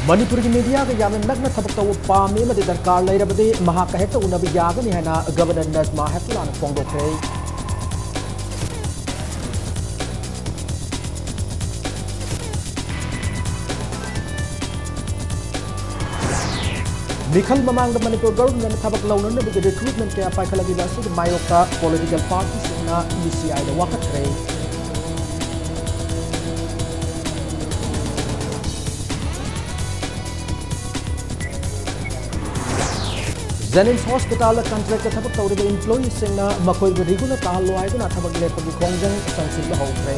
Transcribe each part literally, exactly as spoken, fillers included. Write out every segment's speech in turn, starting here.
ꯃꯅꯤꯄꯨꯔꯒꯤ ꯃꯤꯗꯤꯌꯥꯒ ꯌꯥꯝꯅ ꯅꯛꯅ ꯊꯕꯛ ꯇꯧꯕ ꯄꯥꯝꯃꯤ ꯑꯃꯗꯤ ꯗꯔꯀꯥꯔ ꯂꯩꯔꯕꯗꯤ ꯃꯍꯥꯛꯀ ꯍꯦꯛꯇ ꯎꯅꯕ ꯌꯥꯒꯅꯤ ꯍꯥꯏꯅ ꯒꯕꯔꯅꯔ ꯅꯖꯃꯥ ꯍꯦꯞꯇꯨꯂꯥꯅ ꯐꯣꯡꯗꯣꯛꯈ꯭ꯔꯦ꯫ ꯃꯤꯈꯜ ꯃꯃꯥꯡꯗ ꯃꯅꯤꯄꯨꯔ ꯒꯚꯔꯟꯃꯦꯟꯠꯅ ꯊꯕꯛ ꯂꯧꯅꯅꯕꯒꯤ ꯔꯤꯀ꯭ꯔꯨꯠꯃꯦꯟꯠ ꯀꯌꯥ ꯄꯥꯏꯈꯠꯂꯛꯂꯤꯕ ꯑꯁꯤꯒꯤ ꯃꯥꯌꯣꯛꯇ ꯄꯣꯂꯤꯇꯤꯀꯦꯜ ꯄꯥꯔꯇꯤꯁꯤꯡꯅ ꯏ ꯁꯤ ꯑꯥꯏꯗ ꯋꯥꯀꯠꯈ꯭ꯔꯦ꯫ ꯖꯦꯅꯤꯝꯁ ꯍꯣꯁꯄꯤꯇꯥꯜꯗ ꯀꯟꯇ꯭ꯔꯦꯛꯇ ꯊꯕꯛ ꯇꯧꯔꯤꯕ ꯏꯝꯄ꯭ꯂꯣꯌꯤꯁꯤꯡꯅ ꯃꯈꯣꯏꯕꯨ ꯔꯤꯒꯨꯂꯔ ꯇꯥꯍꯜꯂꯣ ꯍꯥꯏꯗꯨꯅ ꯊꯕꯛ ꯂꯦꯞꯄꯒꯤ ꯈꯣꯡꯖꯪ ꯆꯪꯁꯤꯟꯕ ꯍꯧꯈ꯭ꯔꯦ꯫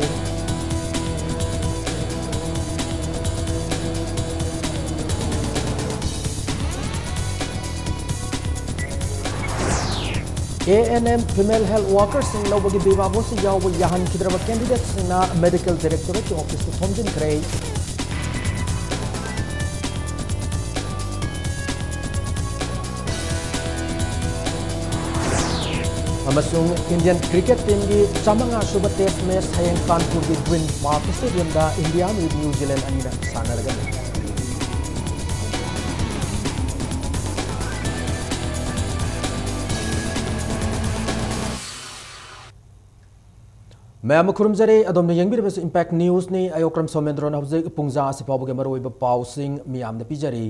A N M female health ꯋꯥꯔꯀꯔꯁꯤꯡ ꯂꯧꯕꯒꯤ ꯕꯤꯕꯥ ꯚꯣꯠꯁꯤ ꯌꯥꯎꯕ ꯌꯥꯍꯟꯈꯤꯗ꯭ꯔꯕ ꯀꯦꯟꯗꯤꯗꯦꯠꯁꯤꯡꯅ ꯃꯦꯗꯤꯀꯦꯜ ꯗꯥꯏꯔꯦꯛꯇꯣꯔꯦꯠꯀꯤ ꯑꯣꯐꯤꯁꯇ ꯊꯣꯝꯖꯤꯟꯈ꯭ꯔꯦ꯫ ꯑꯃꯁꯨꯡ ꯏꯟꯗꯤꯌꯟ ꯀ꯭ꯔꯤꯀꯦꯠ ꯇꯤꯝꯒꯤ ꯆꯥꯃꯉꯥ ꯁꯨꯕ ꯇꯦꯁ ꯃꯦꯆ ꯍꯌꯦꯡ ꯀꯥꯟꯄꯨꯔꯒꯤ ꯒ꯭ꯔꯤꯟ ꯄꯥꯔꯛ ꯁ꯭ꯇꯦꯗꯤꯌꯝꯗ ꯏꯟꯗꯤꯌꯥ ꯑꯃꯗꯤ ꯅ꯭ꯌꯨ ꯖꯤꯂꯦꯟ ꯑꯅꯤꯅ ꯁꯥꯟꯅꯔꯒꯅꯤ꯫ ꯃꯌꯥꯝ ꯑꯃ ꯈꯨꯔꯨꯝꯖꯔꯤ꯫ ꯑꯗꯣꯝꯅ ꯌꯦꯡꯕꯤꯔꯤꯕꯁꯤ ꯏꯝꯄꯦꯛ ꯅ꯭ꯌꯨꯁꯅꯤ꯫ ꯑꯩ ꯑꯣꯀ꯭ꯔꯝ ꯁꯣꯃꯦꯟꯗ꯭ꯔꯣꯅ ꯍꯧꯖꯤꯛ ꯄꯨꯡꯖꯥ ꯑꯁꯤ ꯐꯥꯎꯕꯒꯤ ꯃꯔꯨꯑꯣꯏꯕ ꯄꯥꯎꯁꯤꯡ ꯃꯤꯌꯥꯝꯗ ꯄꯤꯖꯔꯤ꯫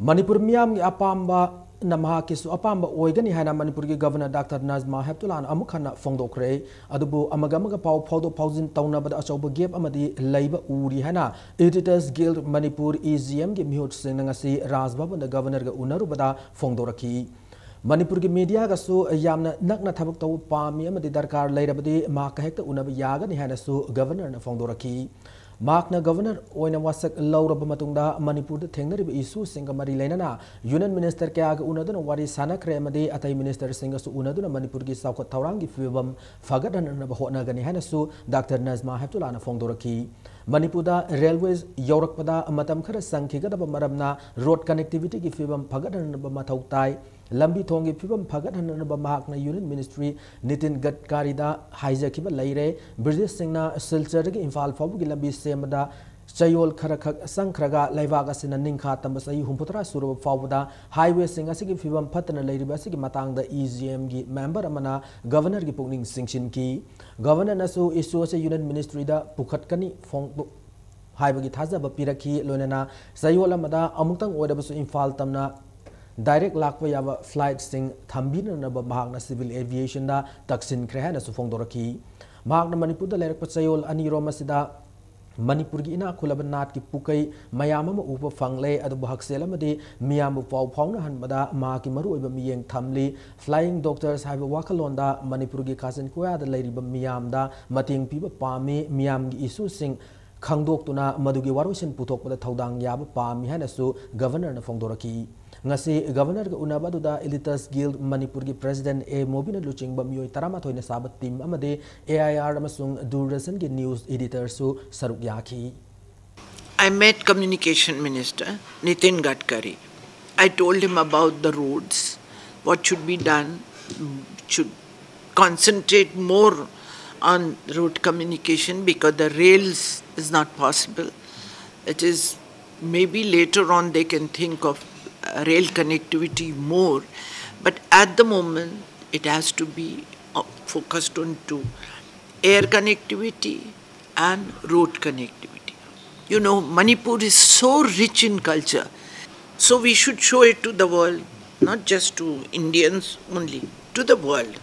ꯃꯅꯤꯄꯨꯔ ꯃꯤꯌꯥꯝꯒꯤ ꯑꯄꯥꯝꯕꯅ ꯃꯍꯥꯛꯀꯤꯁꯨ ꯑꯄꯥꯝꯕ ꯑꯣꯏꯒꯅꯤ ꯍꯥꯏꯅ ꯃꯅꯤꯄꯨꯔꯒꯤ ꯒꯚꯔꯅꯔ ꯗꯥꯛꯇꯔ ꯅꯖꯃꯥ ꯍꯦꯞꯇꯨꯂꯥꯅ ꯑꯃꯨꯛ ꯍꯟꯅ ꯐꯣꯡꯗꯣꯛꯈ꯭ꯔꯦ꯫ ꯑꯗꯨꯕꯨ ꯑꯃꯒ ꯑꯃꯒ ꯄꯥꯎ ꯐꯥꯎꯗꯣꯛ ꯐꯥꯎꯖꯤꯟ ꯇꯧꯅꯕꯗ ꯑꯆꯧꯕ ꯒꯦꯞ ꯑꯃꯗꯤ ꯂꯩꯕ ꯎꯔꯤ ꯍꯥꯏꯅ ꯏꯗꯤꯇꯔꯁ ꯒꯤꯜ ꯃꯅꯤꯄꯨꯔ, ꯏ ꯖꯤ ꯑꯦꯝꯒꯤ ꯃꯤꯍꯨꯠꯁꯤꯡꯅ ꯉꯁꯤ ꯔꯥꯖ ꯚꯕꯟꯗ ꯒꯚꯔꯅꯔꯒ ꯎꯅꯔꯨꯕꯗ ꯐꯣꯡꯗꯣꯔꯛꯈꯤ꯫ ꯃꯅꯤꯄꯨꯔꯒꯤ ꯃꯤꯗꯤꯌꯥꯒꯁꯨ ꯌꯥꯝꯅ ꯅꯛꯅ ꯊꯕꯛ ꯇꯧꯕ ꯄꯥꯝꯃꯤ ꯑꯃꯗꯤ ꯗꯔꯀꯥꯔ ꯂꯩꯔꯕꯗꯤ ꯃꯍꯥꯛꯀ ꯍꯦꯛꯇ ꯎꯅꯕ ꯌꯥꯒꯅꯤ ꯍꯥꯏꯅꯁꯨ ꯒꯚꯔꯅꯔꯅ ꯐꯣꯡꯗꯣꯔꯛꯈꯤ꯫ ꯃꯍꯥꯛꯅ ꯒꯚꯔꯅꯔ ꯑꯣꯏꯅ ꯋꯥꯁꯛ ꯂꯧꯔꯕ ꯃꯇꯨꯡꯗ ꯃꯅꯤꯄꯨꯔꯗ ꯊꯦꯡꯅꯔꯤꯕ ꯏꯁꯨꯁꯤꯡꯒ ꯃꯔꯤ ꯂꯩꯅꯅ ꯌꯨꯅꯤꯌꯟ ꯃꯤꯅꯤꯁꯇꯔ ꯀꯌꯥꯒ ꯎꯅꯗꯨꯅ ꯋꯥꯔꯤ ꯁꯥꯟꯅꯈ꯭ꯔꯦ ꯑꯃꯗꯤ ꯑꯇꯩ ꯃꯤꯅꯤꯁꯇꯔꯁꯤꯡꯒꯁꯨ ꯎꯅꯗꯨꯅ ꯃꯅꯤꯄꯨꯔꯒꯤ ꯆꯥꯎꯈꯠ ꯊꯧꯔꯥꯡꯒꯤ ꯐꯤꯕꯝ ꯐꯒꯠꯍꯟꯅꯕ ꯍꯣꯠꯅꯒꯅꯤ ꯍꯥꯏꯅꯁꯨ ꯗꯥꯛꯇꯔ ꯅꯖꯃꯥ ꯍꯦꯞꯇꯨꯂꯥꯅ ꯐꯣꯡꯗꯣꯔꯛꯈꯤ꯫ ꯃꯅꯤꯄꯨꯔꯗ ꯔꯦꯜꯋꯦ ꯌꯧꯔꯛꯄꯗ ꯃꯇꯝ ꯈꯔ ꯆꯪꯈꯤꯒꯗꯕ ꯃꯔꯝꯅ ꯔꯣꯗ ꯀꯅꯦꯛꯇꯤꯚꯤꯇꯤꯒꯤ ꯐꯤꯕꯝ ꯐꯒꯠꯍꯟꯅꯕ ꯃꯊꯧ ꯇꯥꯏ꯫ ꯂꯝꯕꯤ ꯊꯣꯡꯒꯤ ꯐꯤꯕꯝ ꯐꯒꯠꯍꯟꯅꯅꯕ ꯃꯍꯥꯛꯅ ꯌꯨꯅꯤꯌꯟ ꯃꯤꯅꯤꯁꯇ꯭ꯔꯤ ꯅꯤꯇꯤꯟ ꯒꯗꯀꯥꯔꯤꯗ ꯍꯥꯏꯖꯈꯤꯕ ꯂꯩꯔꯦ꯫ ꯕ꯭ꯔꯤꯇꯤꯁꯁꯤꯡꯅ ꯁꯤꯜꯆꯔꯗꯒꯤ ꯏꯝꯐꯥꯜ ꯐꯥꯎꯕꯒꯤ ꯂꯝꯕꯤ ꯁꯦꯝꯕꯗ ꯆꯌꯣꯜ ꯈꯔꯈꯛ ꯆꯪꯈ꯭ꯔꯒ ꯂꯩꯕꯥꯛ ꯑꯁꯤꯅ ꯅꯤꯡꯈꯥ ꯇꯝꯕ ꯆꯍꯤ ꯍꯨꯝꯐꯨꯇꯔꯥ ꯁꯨꯔꯕ ꯐꯥꯎꯕꯗ highwayꯁꯤꯡ ꯑꯁꯤꯒꯤ ꯐꯤꯕꯝ ꯐꯠꯇꯅ ꯂꯩꯔꯤꯕ ꯑꯁꯤꯒꯤ ꯃꯇꯥꯡꯗ EGMꯒꯤ member ꯑꯃꯅ governorꯒꯤ ꯄꯨꯛꯅꯤꯡ ꯆꯤꯡꯁꯤꯟꯈꯤ꯫ Governorꯅꯁꯨ issue ꯑꯁꯤ Union Ministryꯗ ꯄꯨꯈꯠꯀꯅꯤ ꯐꯣꯡꯗꯣꯛ ꯍꯥꯏꯕꯒꯤ ꯊꯥꯖꯕ ꯄꯤꯔꯛꯈꯤ꯫ ꯂꯣꯏꯅꯅ ꯆꯌꯣꯜ ꯑꯃꯗ ꯑꯃꯨꯛꯇꯪ ꯑꯣꯏꯔꯕꯁꯨ ꯏꯝꯐꯥꯜ ꯇꯝꯅ direct ꯂꯥꯛꯄ ꯌꯥꯕ flightꯁꯤꯡ ꯊꯝꯕꯤꯅꯅꯕ ꯃꯍꯥꯛꯅ civil aviationꯗ ꯇꯛꯁꯤꯟꯈ꯭ꯔꯦ ꯍꯥꯏꯅꯁꯨ ꯐꯣꯡꯗꯣꯔꯛꯈꯤ꯫ ꯃꯍꯥꯛꯅ ꯃꯅꯤꯄꯨꯔꯗ ꯂꯩꯔꯛꯄ ꯆꯌꯣꯜ ꯑꯅꯤꯔꯣꯝ ꯑꯁꯤꯗ ꯃꯅꯤꯄꯨꯔꯒꯤ ꯏꯅꯥꯛ ꯈꯨꯜꯂꯕ ꯅꯥꯠꯀꯤ ꯄꯨꯀꯩ ꯃꯌꯥꯝ ꯑꯃ ꯎꯕ ꯐꯪꯂꯦ, ꯑꯗꯨꯕꯨ ꯍꯛꯁꯦꯜ ꯑꯃꯗꯤ ꯃꯤꯌꯥꯝꯕꯨ ꯄꯥꯎ ꯐꯥꯎꯅꯍꯟꯕꯗ ꯃꯍꯥꯛꯀꯤ ꯃꯔꯨꯑꯣꯏꯕ ꯃꯤꯠꯌꯦꯡ ꯊꯝꯂꯤ꯫ Flying Doctors ꯍꯥꯏꯕ ꯋꯥꯈꯜꯂꯣꯟꯗ ꯃꯅꯤꯄꯨꯔꯒꯤ ꯀꯥꯆꯤꯟ ꯀꯣꯌꯥꯗ ꯂꯩꯔꯤꯕ ꯃꯤꯌꯥꯝꯗ ꯃꯇꯦꯡ ꯄꯤꯕ ꯄꯥꯝꯃꯤ, ꯃꯤꯌꯥꯝꯒꯤ issueꯁꯤꯡ ꯈꯪꯗꯣꯛꯇꯨꯅ ꯃꯗꯨꯒꯤ ꯋꯥꯔꯣꯏꯁꯤꯟ ꯄꯨꯊꯣꯛꯄꯗ ꯊꯧꯗꯥꯡ ꯌꯥꯕ ꯄꯥꯝꯃꯤ ꯍꯥꯏꯅꯁꯨ governorꯅ ꯐꯣꯡꯗꯣꯔꯛꯈꯤ꯫ ꯉꯁꯤ governorꯒ ꯎꯅꯕ ꯑꯗꯨꯗ Editors Guild ꯃꯅꯤꯄꯨꯔꯒꯤ president ꯑꯦ ꯃꯣꯕꯤꯅ ꯂꯨꯆꯤꯡꯕ ꯃꯤꯑꯣꯏ ꯇꯔꯥꯃꯥꯊꯣꯏꯅ ꯁꯥꯕ team ꯑꯃꯗꯤ AIR ꯑꯃꯁꯨꯡ ꯗꯨꯔꯗꯔꯁꯟꯒꯤ news editorꯁꯨ ꯁꯔꯨꯛ ꯌꯥꯈꯤ꯫ I met Communication Minister Nitin Gadkari. I told him about the roads, what should be done, should concentrate more on road communication because the rails is not possible. It is maybe later on they can think of uh, rail connectivity more, but at the moment it has to be uh, focused on two, air connectivity and road connectivity. You know, Manipur is so rich in culture, so we should show it to the world, not just to Indians only, to the world.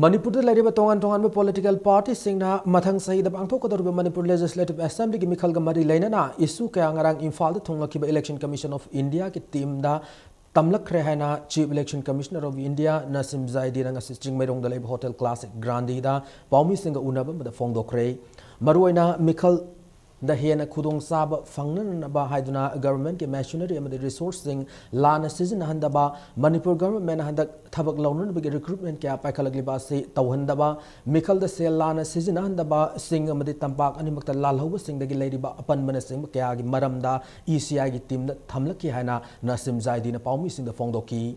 ꯃꯅꯤꯄꯨꯔꯗ ꯂꯩꯔꯤꯕ ꯇꯣꯉꯥꯟ ꯇꯣꯉꯥꯟꯕ political partyꯁꯤꯡꯅ ꯃꯊꯪ ꯆꯍꯤꯗ ꯄꯥꯡꯊꯣꯛꯀꯗꯧꯔꯤꯕ Manipur Legislative Assemblyꯒꯤ ꯃꯤꯈꯜꯒ ꯃꯔꯤ ꯂꯩꯅꯅ issue ꯀꯌꯥ ꯉꯔꯥꯡ ꯏꯝꯐꯥꯜꯗ ꯊꯨꯡꯂꯛꯈꯤꯕ Election Commission of Indiaꯒꯤ teamꯗ ꯇꯝꯂꯛꯈ꯭ꯔꯦ ꯍꯥꯏꯅ Chief Election Commissioner of India ꯅꯁꯤꯝ ꯖꯥꯏꯗꯤꯅ ꯉꯁꯤ ꯆꯤꯡꯃꯩꯔꯣꯡꯗ ꯂꯩꯕ Hotel Classic Grandeꯗ ꯄꯥꯎꯃꯤꯁꯤꯡꯒ ꯎꯅꯕ ꯑꯃꯗ ꯐꯣꯡꯗꯣꯛꯈ꯭ꯔꯦ꯫ ꯃꯔꯨꯑꯣꯏꯅ ꯃꯤꯈꯜ ꯗ ꯍꯦꯟꯅ ꯈꯨꯗꯣꯡꯆꯥꯕ ꯐꯪꯅꯅꯕ ꯍꯥꯏꯗꯨꯅ governmentꯀꯤ machinery ꯑꯃꯗꯤ resourceꯁꯤꯡ ꯂꯥꯟꯅ ꯁꯤꯖꯤꯟꯅꯍꯟꯗꯕ, ꯃꯅꯤꯄꯨꯔ governmentꯅ ꯍꯟꯗꯛ ꯊꯕꯛ ꯂꯧꯅꯅꯕꯒꯤ recruitment ꯀꯌꯥ ꯄꯥꯏꯈꯠꯂꯛꯂꯤꯕ ꯑꯁꯤ ꯇꯧꯍꯟꯗꯕ, ꯃꯤꯈꯜꯗ ꯁꯦꯜ ꯂꯥꯟꯅ ꯁꯤꯖꯤꯟꯅꯍꯟꯗꯕ, ꯆꯤꯡ ꯑꯃꯗꯤ ꯇꯝꯄꯥꯛ ꯑꯅꯤꯃꯛꯇ ꯂꯥꯜꯍꯧꯕꯁꯤꯡꯗꯒꯤ ꯂꯩꯔꯤꯕ ꯑꯄꯟꯕꯅꯆꯤꯡꯕ ꯀꯌꯥꯒꯤ ꯃꯔꯝꯗ ECIꯒꯤ teamꯗ ꯊꯝꯂꯛꯈꯤ ꯍꯥꯏꯅ ꯅꯁꯤꯝ ꯖꯥꯏꯗꯤꯅ ꯄꯥꯎꯃꯤꯁꯤꯡꯗ ꯐꯣꯡꯗꯣꯛꯈꯤ꯫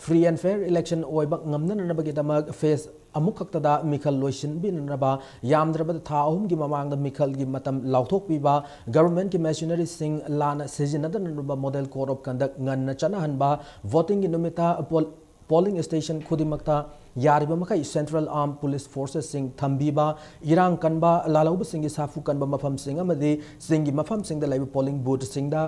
Free and fair election ꯑꯣꯏꯕ ꯉꯝꯅꯅꯕꯒꯤꯗꯃꯛ phase ꯑꯃꯨꯛꯈꯛꯇꯗ ꯃꯤꯈꯜ ꯂꯣꯏꯁꯤꯟꯕꯤꯅꯅꯕ ꯌꯥꯝꯗ꯭ꯔꯕꯗ ꯊꯥ ꯑꯍꯨꯝꯒꯤ ꯃꯃꯥꯡꯗ ꯃꯤꯈꯜꯒꯤ ꯃꯇꯝ ꯂꯥꯎꯊꯣꯛꯄꯤꯕ, ꯒꯚꯔꯟꯃꯦꯟꯠꯀꯤ ꯃꯦꯁꯤꯅꯔꯤꯁꯤꯡ ꯂꯥꯟꯅ ꯁꯤꯖꯤꯟꯅꯗꯅꯕ ꯃꯣꯗꯦꯜ ꯀꯣꯗ ꯑꯣꯐ ꯀꯟꯗꯛ ꯉꯟꯅ ꯆꯠꯅꯍꯟꯕ, ꯚꯣꯇꯤꯡꯒꯤ ꯅꯨꯃꯤꯠꯇ ꯄꯣꯜ-, ꯄꯣꯂꯤꯡ ꯁ꯭ꯇꯦꯁꯟ ꯈꯨꯗꯤꯡꯃꯛꯇ ꯌꯥꯔꯤꯕ ꯃꯈꯩ ꯁꯦꯟꯇ꯭ꯔꯦꯜ ꯑꯥꯔꯝ ꯄꯨꯂꯤꯁ ꯐꯣꯔꯁꯦꯁꯁꯤꯡ ꯊꯝꯕꯤꯕ, ꯏꯔꯥꯡ ꯀꯟꯕ, ꯂꯥꯜꯍꯧꯕꯁꯤꯡꯒꯤ ꯁꯥꯐꯨ ꯀꯟꯕ ꯃꯐꯝꯁꯤꯡ ꯑꯃꯗꯤ ꯆꯤꯡꯒꯤ ꯃꯐꯝꯁꯤꯡꯗ ꯂꯩꯕ ꯄꯣꯂꯤꯡ ꯕꯨꯊꯁꯤꯡꯗ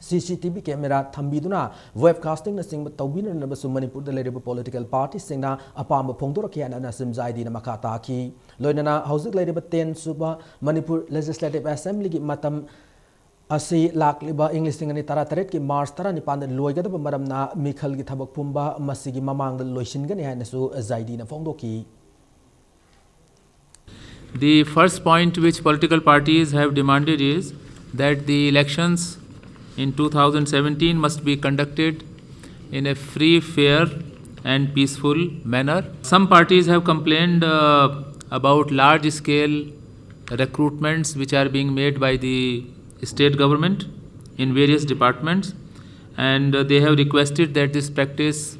ꯁꯤ ꯁꯤ ꯇꯤ ꯚꯤ ꯀꯦꯃꯦꯔꯥ ꯊꯝꯕꯤꯗꯨꯅ ꯋꯦꯕ ꯀꯥꯁꯇꯤꯡꯅꯆꯤꯡꯕ ꯇꯧꯕꯤꯅꯅꯕꯁꯨ ꯃꯅꯤꯄꯨꯔꯗ ꯂꯩꯔꯤꯕ ꯄꯣꯂꯤꯇꯤꯀꯦꯜ ꯄꯥꯔꯇꯤꯁꯤꯡꯅ ꯑꯄꯥꯝꯕ ꯐꯣꯡꯗꯣꯔꯛꯈꯤ ꯍꯥꯏꯅ ꯅꯁꯤꯝ ꯖꯥꯏꯗꯤꯅ ꯃꯈꯥ ꯇꯥꯈꯤ꯫ ꯂꯣꯏꯅꯅ ꯍꯧꯖꯤꯛ ꯂꯩꯔꯤꯕ ꯇꯦꯟ ꯁꯨꯕ ꯃꯅꯤꯄꯨꯔ ꯂꯦꯖꯤꯁꯂꯦꯇꯤꯚ ꯑꯦꯁꯦꯝꯕ꯭ꯂꯤꯒꯤ ꯃꯇꯝ ꯑꯁꯤ ꯂꯥꯛꯂꯤꯕ ꯏꯪ ꯂꯤꯁꯤꯡ ꯑꯅꯤ ꯇꯔꯥꯇꯔꯦꯠꯀꯤ ꯃꯥꯔꯆ ꯇꯔꯥꯅꯤꯄꯥꯟꯗ ꯂꯣꯏꯒꯗꯕ ꯃꯔꯝꯅ ꯃꯤꯈꯜꯒꯤ ꯊꯕꯛ ꯄꯨꯝꯕ ꯃꯁꯤꯒꯤ ꯃꯃꯥꯡꯗ ꯂꯣꯏꯁꯤꯟꯒꯅꯤ ꯍꯥꯏꯅꯁꯨ ꯖꯥꯏꯗꯤꯅ ꯐꯣꯡꯗꯣꯛꯈꯤ꯫ The first point which political parties have demanded is that the elections in two thousand seventeen must be conducted in a free, fair, and peaceful manner. Some parties have complained uh, about large scale recruitments which are being made by the state government in various departments, and uh, they have requested that this practice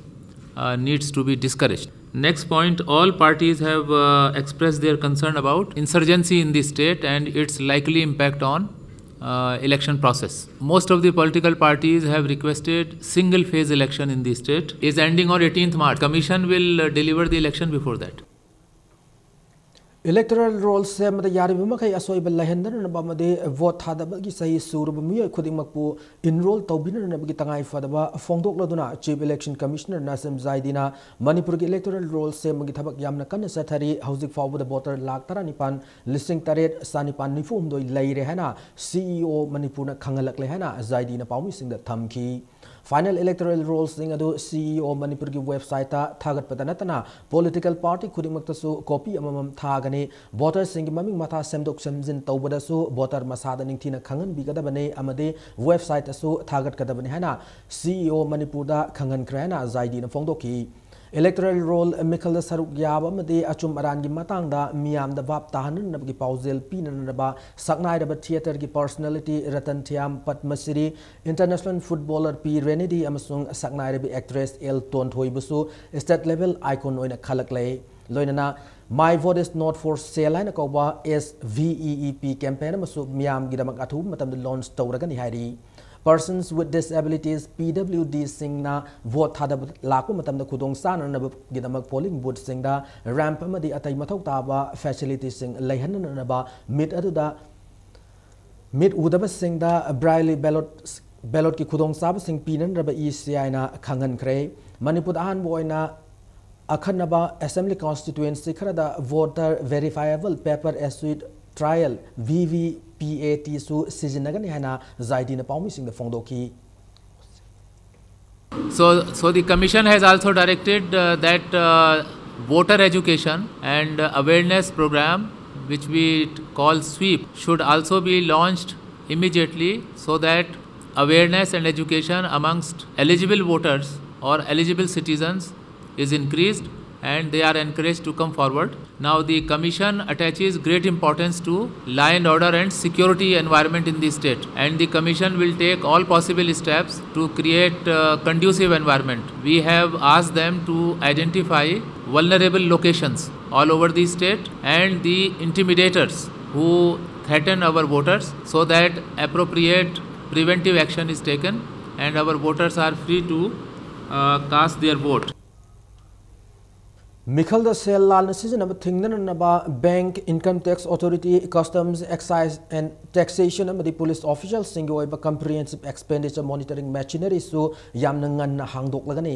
uh, needs to be discouraged. Next point, all parties have uh, expressed their concern about insurgency in the state and its likely impact on uh, election process. Most of the political parties have requested single phase election in the state is ending on eighteenth March. Commission will uh, deliver the election before that. Electoral roll ꯁꯦꯝꯕꯗ ꯌꯥꯔꯤꯕ ꯃꯈꯩ ꯑꯁꯣꯏꯕ ꯂꯩꯍꯟꯗꯅꯅꯕ ꯑꯃꯗꯤ vote ꯊꯥꯗꯕꯒꯤ ꯆꯍꯤ ꯁꯨꯔꯕ ꯃꯤꯑꯣꯏ ꯈꯨꯗꯤꯡꯃꯛꯄꯨ enrol ꯇꯧꯕꯤꯅꯅꯕꯒꯤ ꯇꯉꯥꯏ ꯐꯗꯕ ꯐꯣꯡꯗꯣꯛꯂꯗꯨꯅ Chief Election Commissioner ꯅꯁꯤꯝ ꯖꯥꯏꯗꯤꯅ ꯃꯅꯤꯄꯨꯔꯒꯤ electoral roll ꯁꯦꯝꯕꯒꯤ ꯊꯕꯛ ꯌꯥꯝꯅ ꯀꯟꯅ ꯆꯠꯊꯔꯤ꯫ ꯍꯧꯖꯤꯛ ꯐꯥꯎꯕꯗ voter ꯂꯥꯈ ꯇꯔꯥꯅꯤꯄꯥꯟ ꯂꯤꯁꯤꯡ ꯇꯔꯦꯠ ꯆꯥꯅꯤꯄꯥꯟ ꯅꯤꯐꯨ ꯍꯨꯝꯗꯣꯏ ꯂꯩꯔꯦ ꯍꯥꯏꯅ C E O ꯃꯅꯤꯄꯨꯔꯅ ꯈꯪꯍꯜꯂꯛꯂꯦ ꯍꯥꯏꯅ ꯖꯥꯏꯗꯤꯅ ꯄꯥꯎꯃꯤꯁꯤꯡꯗ ꯊꯝꯈꯤ꯫ Final electoral roll ꯁꯤꯡ ꯑꯗꯨ C E O ꯃꯅꯤꯄꯨꯔꯒꯤ website ꯊꯥꯒꯠꯄꯗ ꯅꯠꯇꯅ political party ꯈꯨꯗꯤꯡꯃꯛꯇꯁꯨ copy ꯑꯃꯃꯝ ꯊꯥꯒꯅꯤ꯫ Voter ꯁꯤꯡꯒꯤ ꯃꯃꯤꯡ ꯃꯊꯥ ꯁꯦꯝꯗꯣꯛ ꯁꯦꯝꯖꯤꯟ ꯇꯧꯕꯗꯁꯨ voter ꯃꯁꯥꯗ ꯅꯤꯡꯊꯤꯅ ꯈꯪꯍꯟꯕꯤꯒꯗꯕꯅꯤ ꯑꯃꯗꯤ website ꯇꯁꯨ ꯊꯥꯒꯠꯀꯗꯕꯅꯤ ꯍꯥꯏꯅ C E O ꯃꯅꯤꯄꯨꯔꯗ ꯈꯪꯍꯟꯈ꯭ꯔꯦ ꯍꯥꯏꯅ ꯖꯥꯏꯗꯤꯅ ꯐꯣꯡꯗꯣꯛꯈꯤ꯫ Electoral roll ꯃꯤꯈꯜꯗ ꯁꯔꯨꯛ ꯌꯥꯕ ꯑꯃꯗꯤ ꯑꯆꯨꯝ ꯑꯔꯥꯟꯒꯤ ꯃꯇꯥꯡꯗ ꯃꯤꯌꯥꯝꯗ ꯚꯥꯞ ꯇꯥꯍꯟꯅꯅꯕꯒꯤ ꯄꯥꯎꯖꯦꯜ ꯄꯤꯅꯅꯕ ꯁꯛꯅꯥꯏꯔꯕ theatre ꯒꯤ personality ꯔꯇꯟ ꯊꯤꯌꯥꯝ, Padma Shri, international footballer P ꯔꯦꯅꯤꯗꯤ ꯑꯃꯁꯨꯡ ꯁꯛꯅꯥꯏꯔꯕꯤ actress ꯑꯦꯜ ꯇꯣꯟꯊꯣꯏꯕꯨꯁꯨ state level icon ꯑꯣꯏꯅ ꯈꯜꯂꯛꯂꯦ꯫ ꯂꯣꯏꯅꯅ My Vote is not for sale ꯍꯥꯏꯅ ꯀꯧꯕ S V E E P campaign ꯑꯃꯁꯨ ꯃꯤꯌꯥꯝꯒꯤꯗꯃꯛ ꯑꯊꯨꯕ ꯃꯇꯝꯗ launch ꯇꯧꯔꯒꯅꯤ ꯍꯥꯏꯔꯤ꯫ Persons with disabilities, P W D ꯁꯤꯡꯅ vote ꯊꯥꯗꯕ ꯂꯥꯛꯄ ꯃꯇꯝꯗ ꯈꯨꯗꯣꯡ ꯆꯥꯅꯅꯕꯒꯤꯗꯃꯛ polling booth ꯁꯤꯡꯗ ramp ꯑꯃꯗꯤ ꯑꯇꯩ ꯃꯊꯧ ꯇꯥꯕ facility ꯁꯤꯡ ꯂꯩꯍꯟꯅꯅꯕ ꯃꯤꯠ ꯑꯗꯨꯗ ꯃꯤꯠ ꯎꯗꯕꯁꯤꯡꯗ braille ballot, ballot ꯀꯤ ꯈꯨꯗꯣꯡꯆꯥꯕꯁꯤꯡ ꯄꯤꯅꯅꯕ E C I ꯅ ꯈꯪꯍꯟꯈ꯭ꯔꯦ꯫ ꯃꯅꯤꯄꯨꯔꯗ ꯑꯍꯥꯟꯕ ꯑꯣꯏꯅ ꯑꯈꯟꯅꯕ assembly constituency ꯈꯔꯗ voter verifiable paper assay trial, V V P A T ꯁꯨ ꯁꯤꯖꯤꯟꯅꯒꯅꯤ ꯍꯥꯏꯅ ꯖꯥꯏꯗꯤꯅ ꯄꯥꯎꯃꯤꯁꯤꯡꯗ ꯐꯣꯡꯗꯣꯛꯈꯤ꯫ So, so the commission has also directed uh, that uh, voter education and uh, awareness program, which we call sweep, should also be launched immediately, so that awareness and education amongst eligible voters or eligible citizens is increased and they are encouraged to come forward. Now, the commission attaches great importance to law and order and security environment in the state, and the commission will take all possible steps to create a conducive environment. We have asked them to identify vulnerable locations all over the state and the intimidators who threaten our voters, so that appropriate preventive action is taken and our voters are free to uh, cast their vote. ꯃꯤꯈꯜꯗ ꯁꯦꯜ ꯂꯥꯟꯅ ꯁꯤꯖꯤꯟꯅꯕ ꯊꯤꯡꯅꯅꯕ bank, income tax authority, customs, excise and taxation ꯑꯃꯗꯤ police official ꯁꯤꯡꯒꯤ ꯑꯣꯏꯕ comprehensive expenditure monitoring machinery ꯁꯨ ꯌꯥꯝꯅ ꯉꯟꯅ ꯍꯥꯡꯗꯣꯛꯂꯒꯅꯤ꯫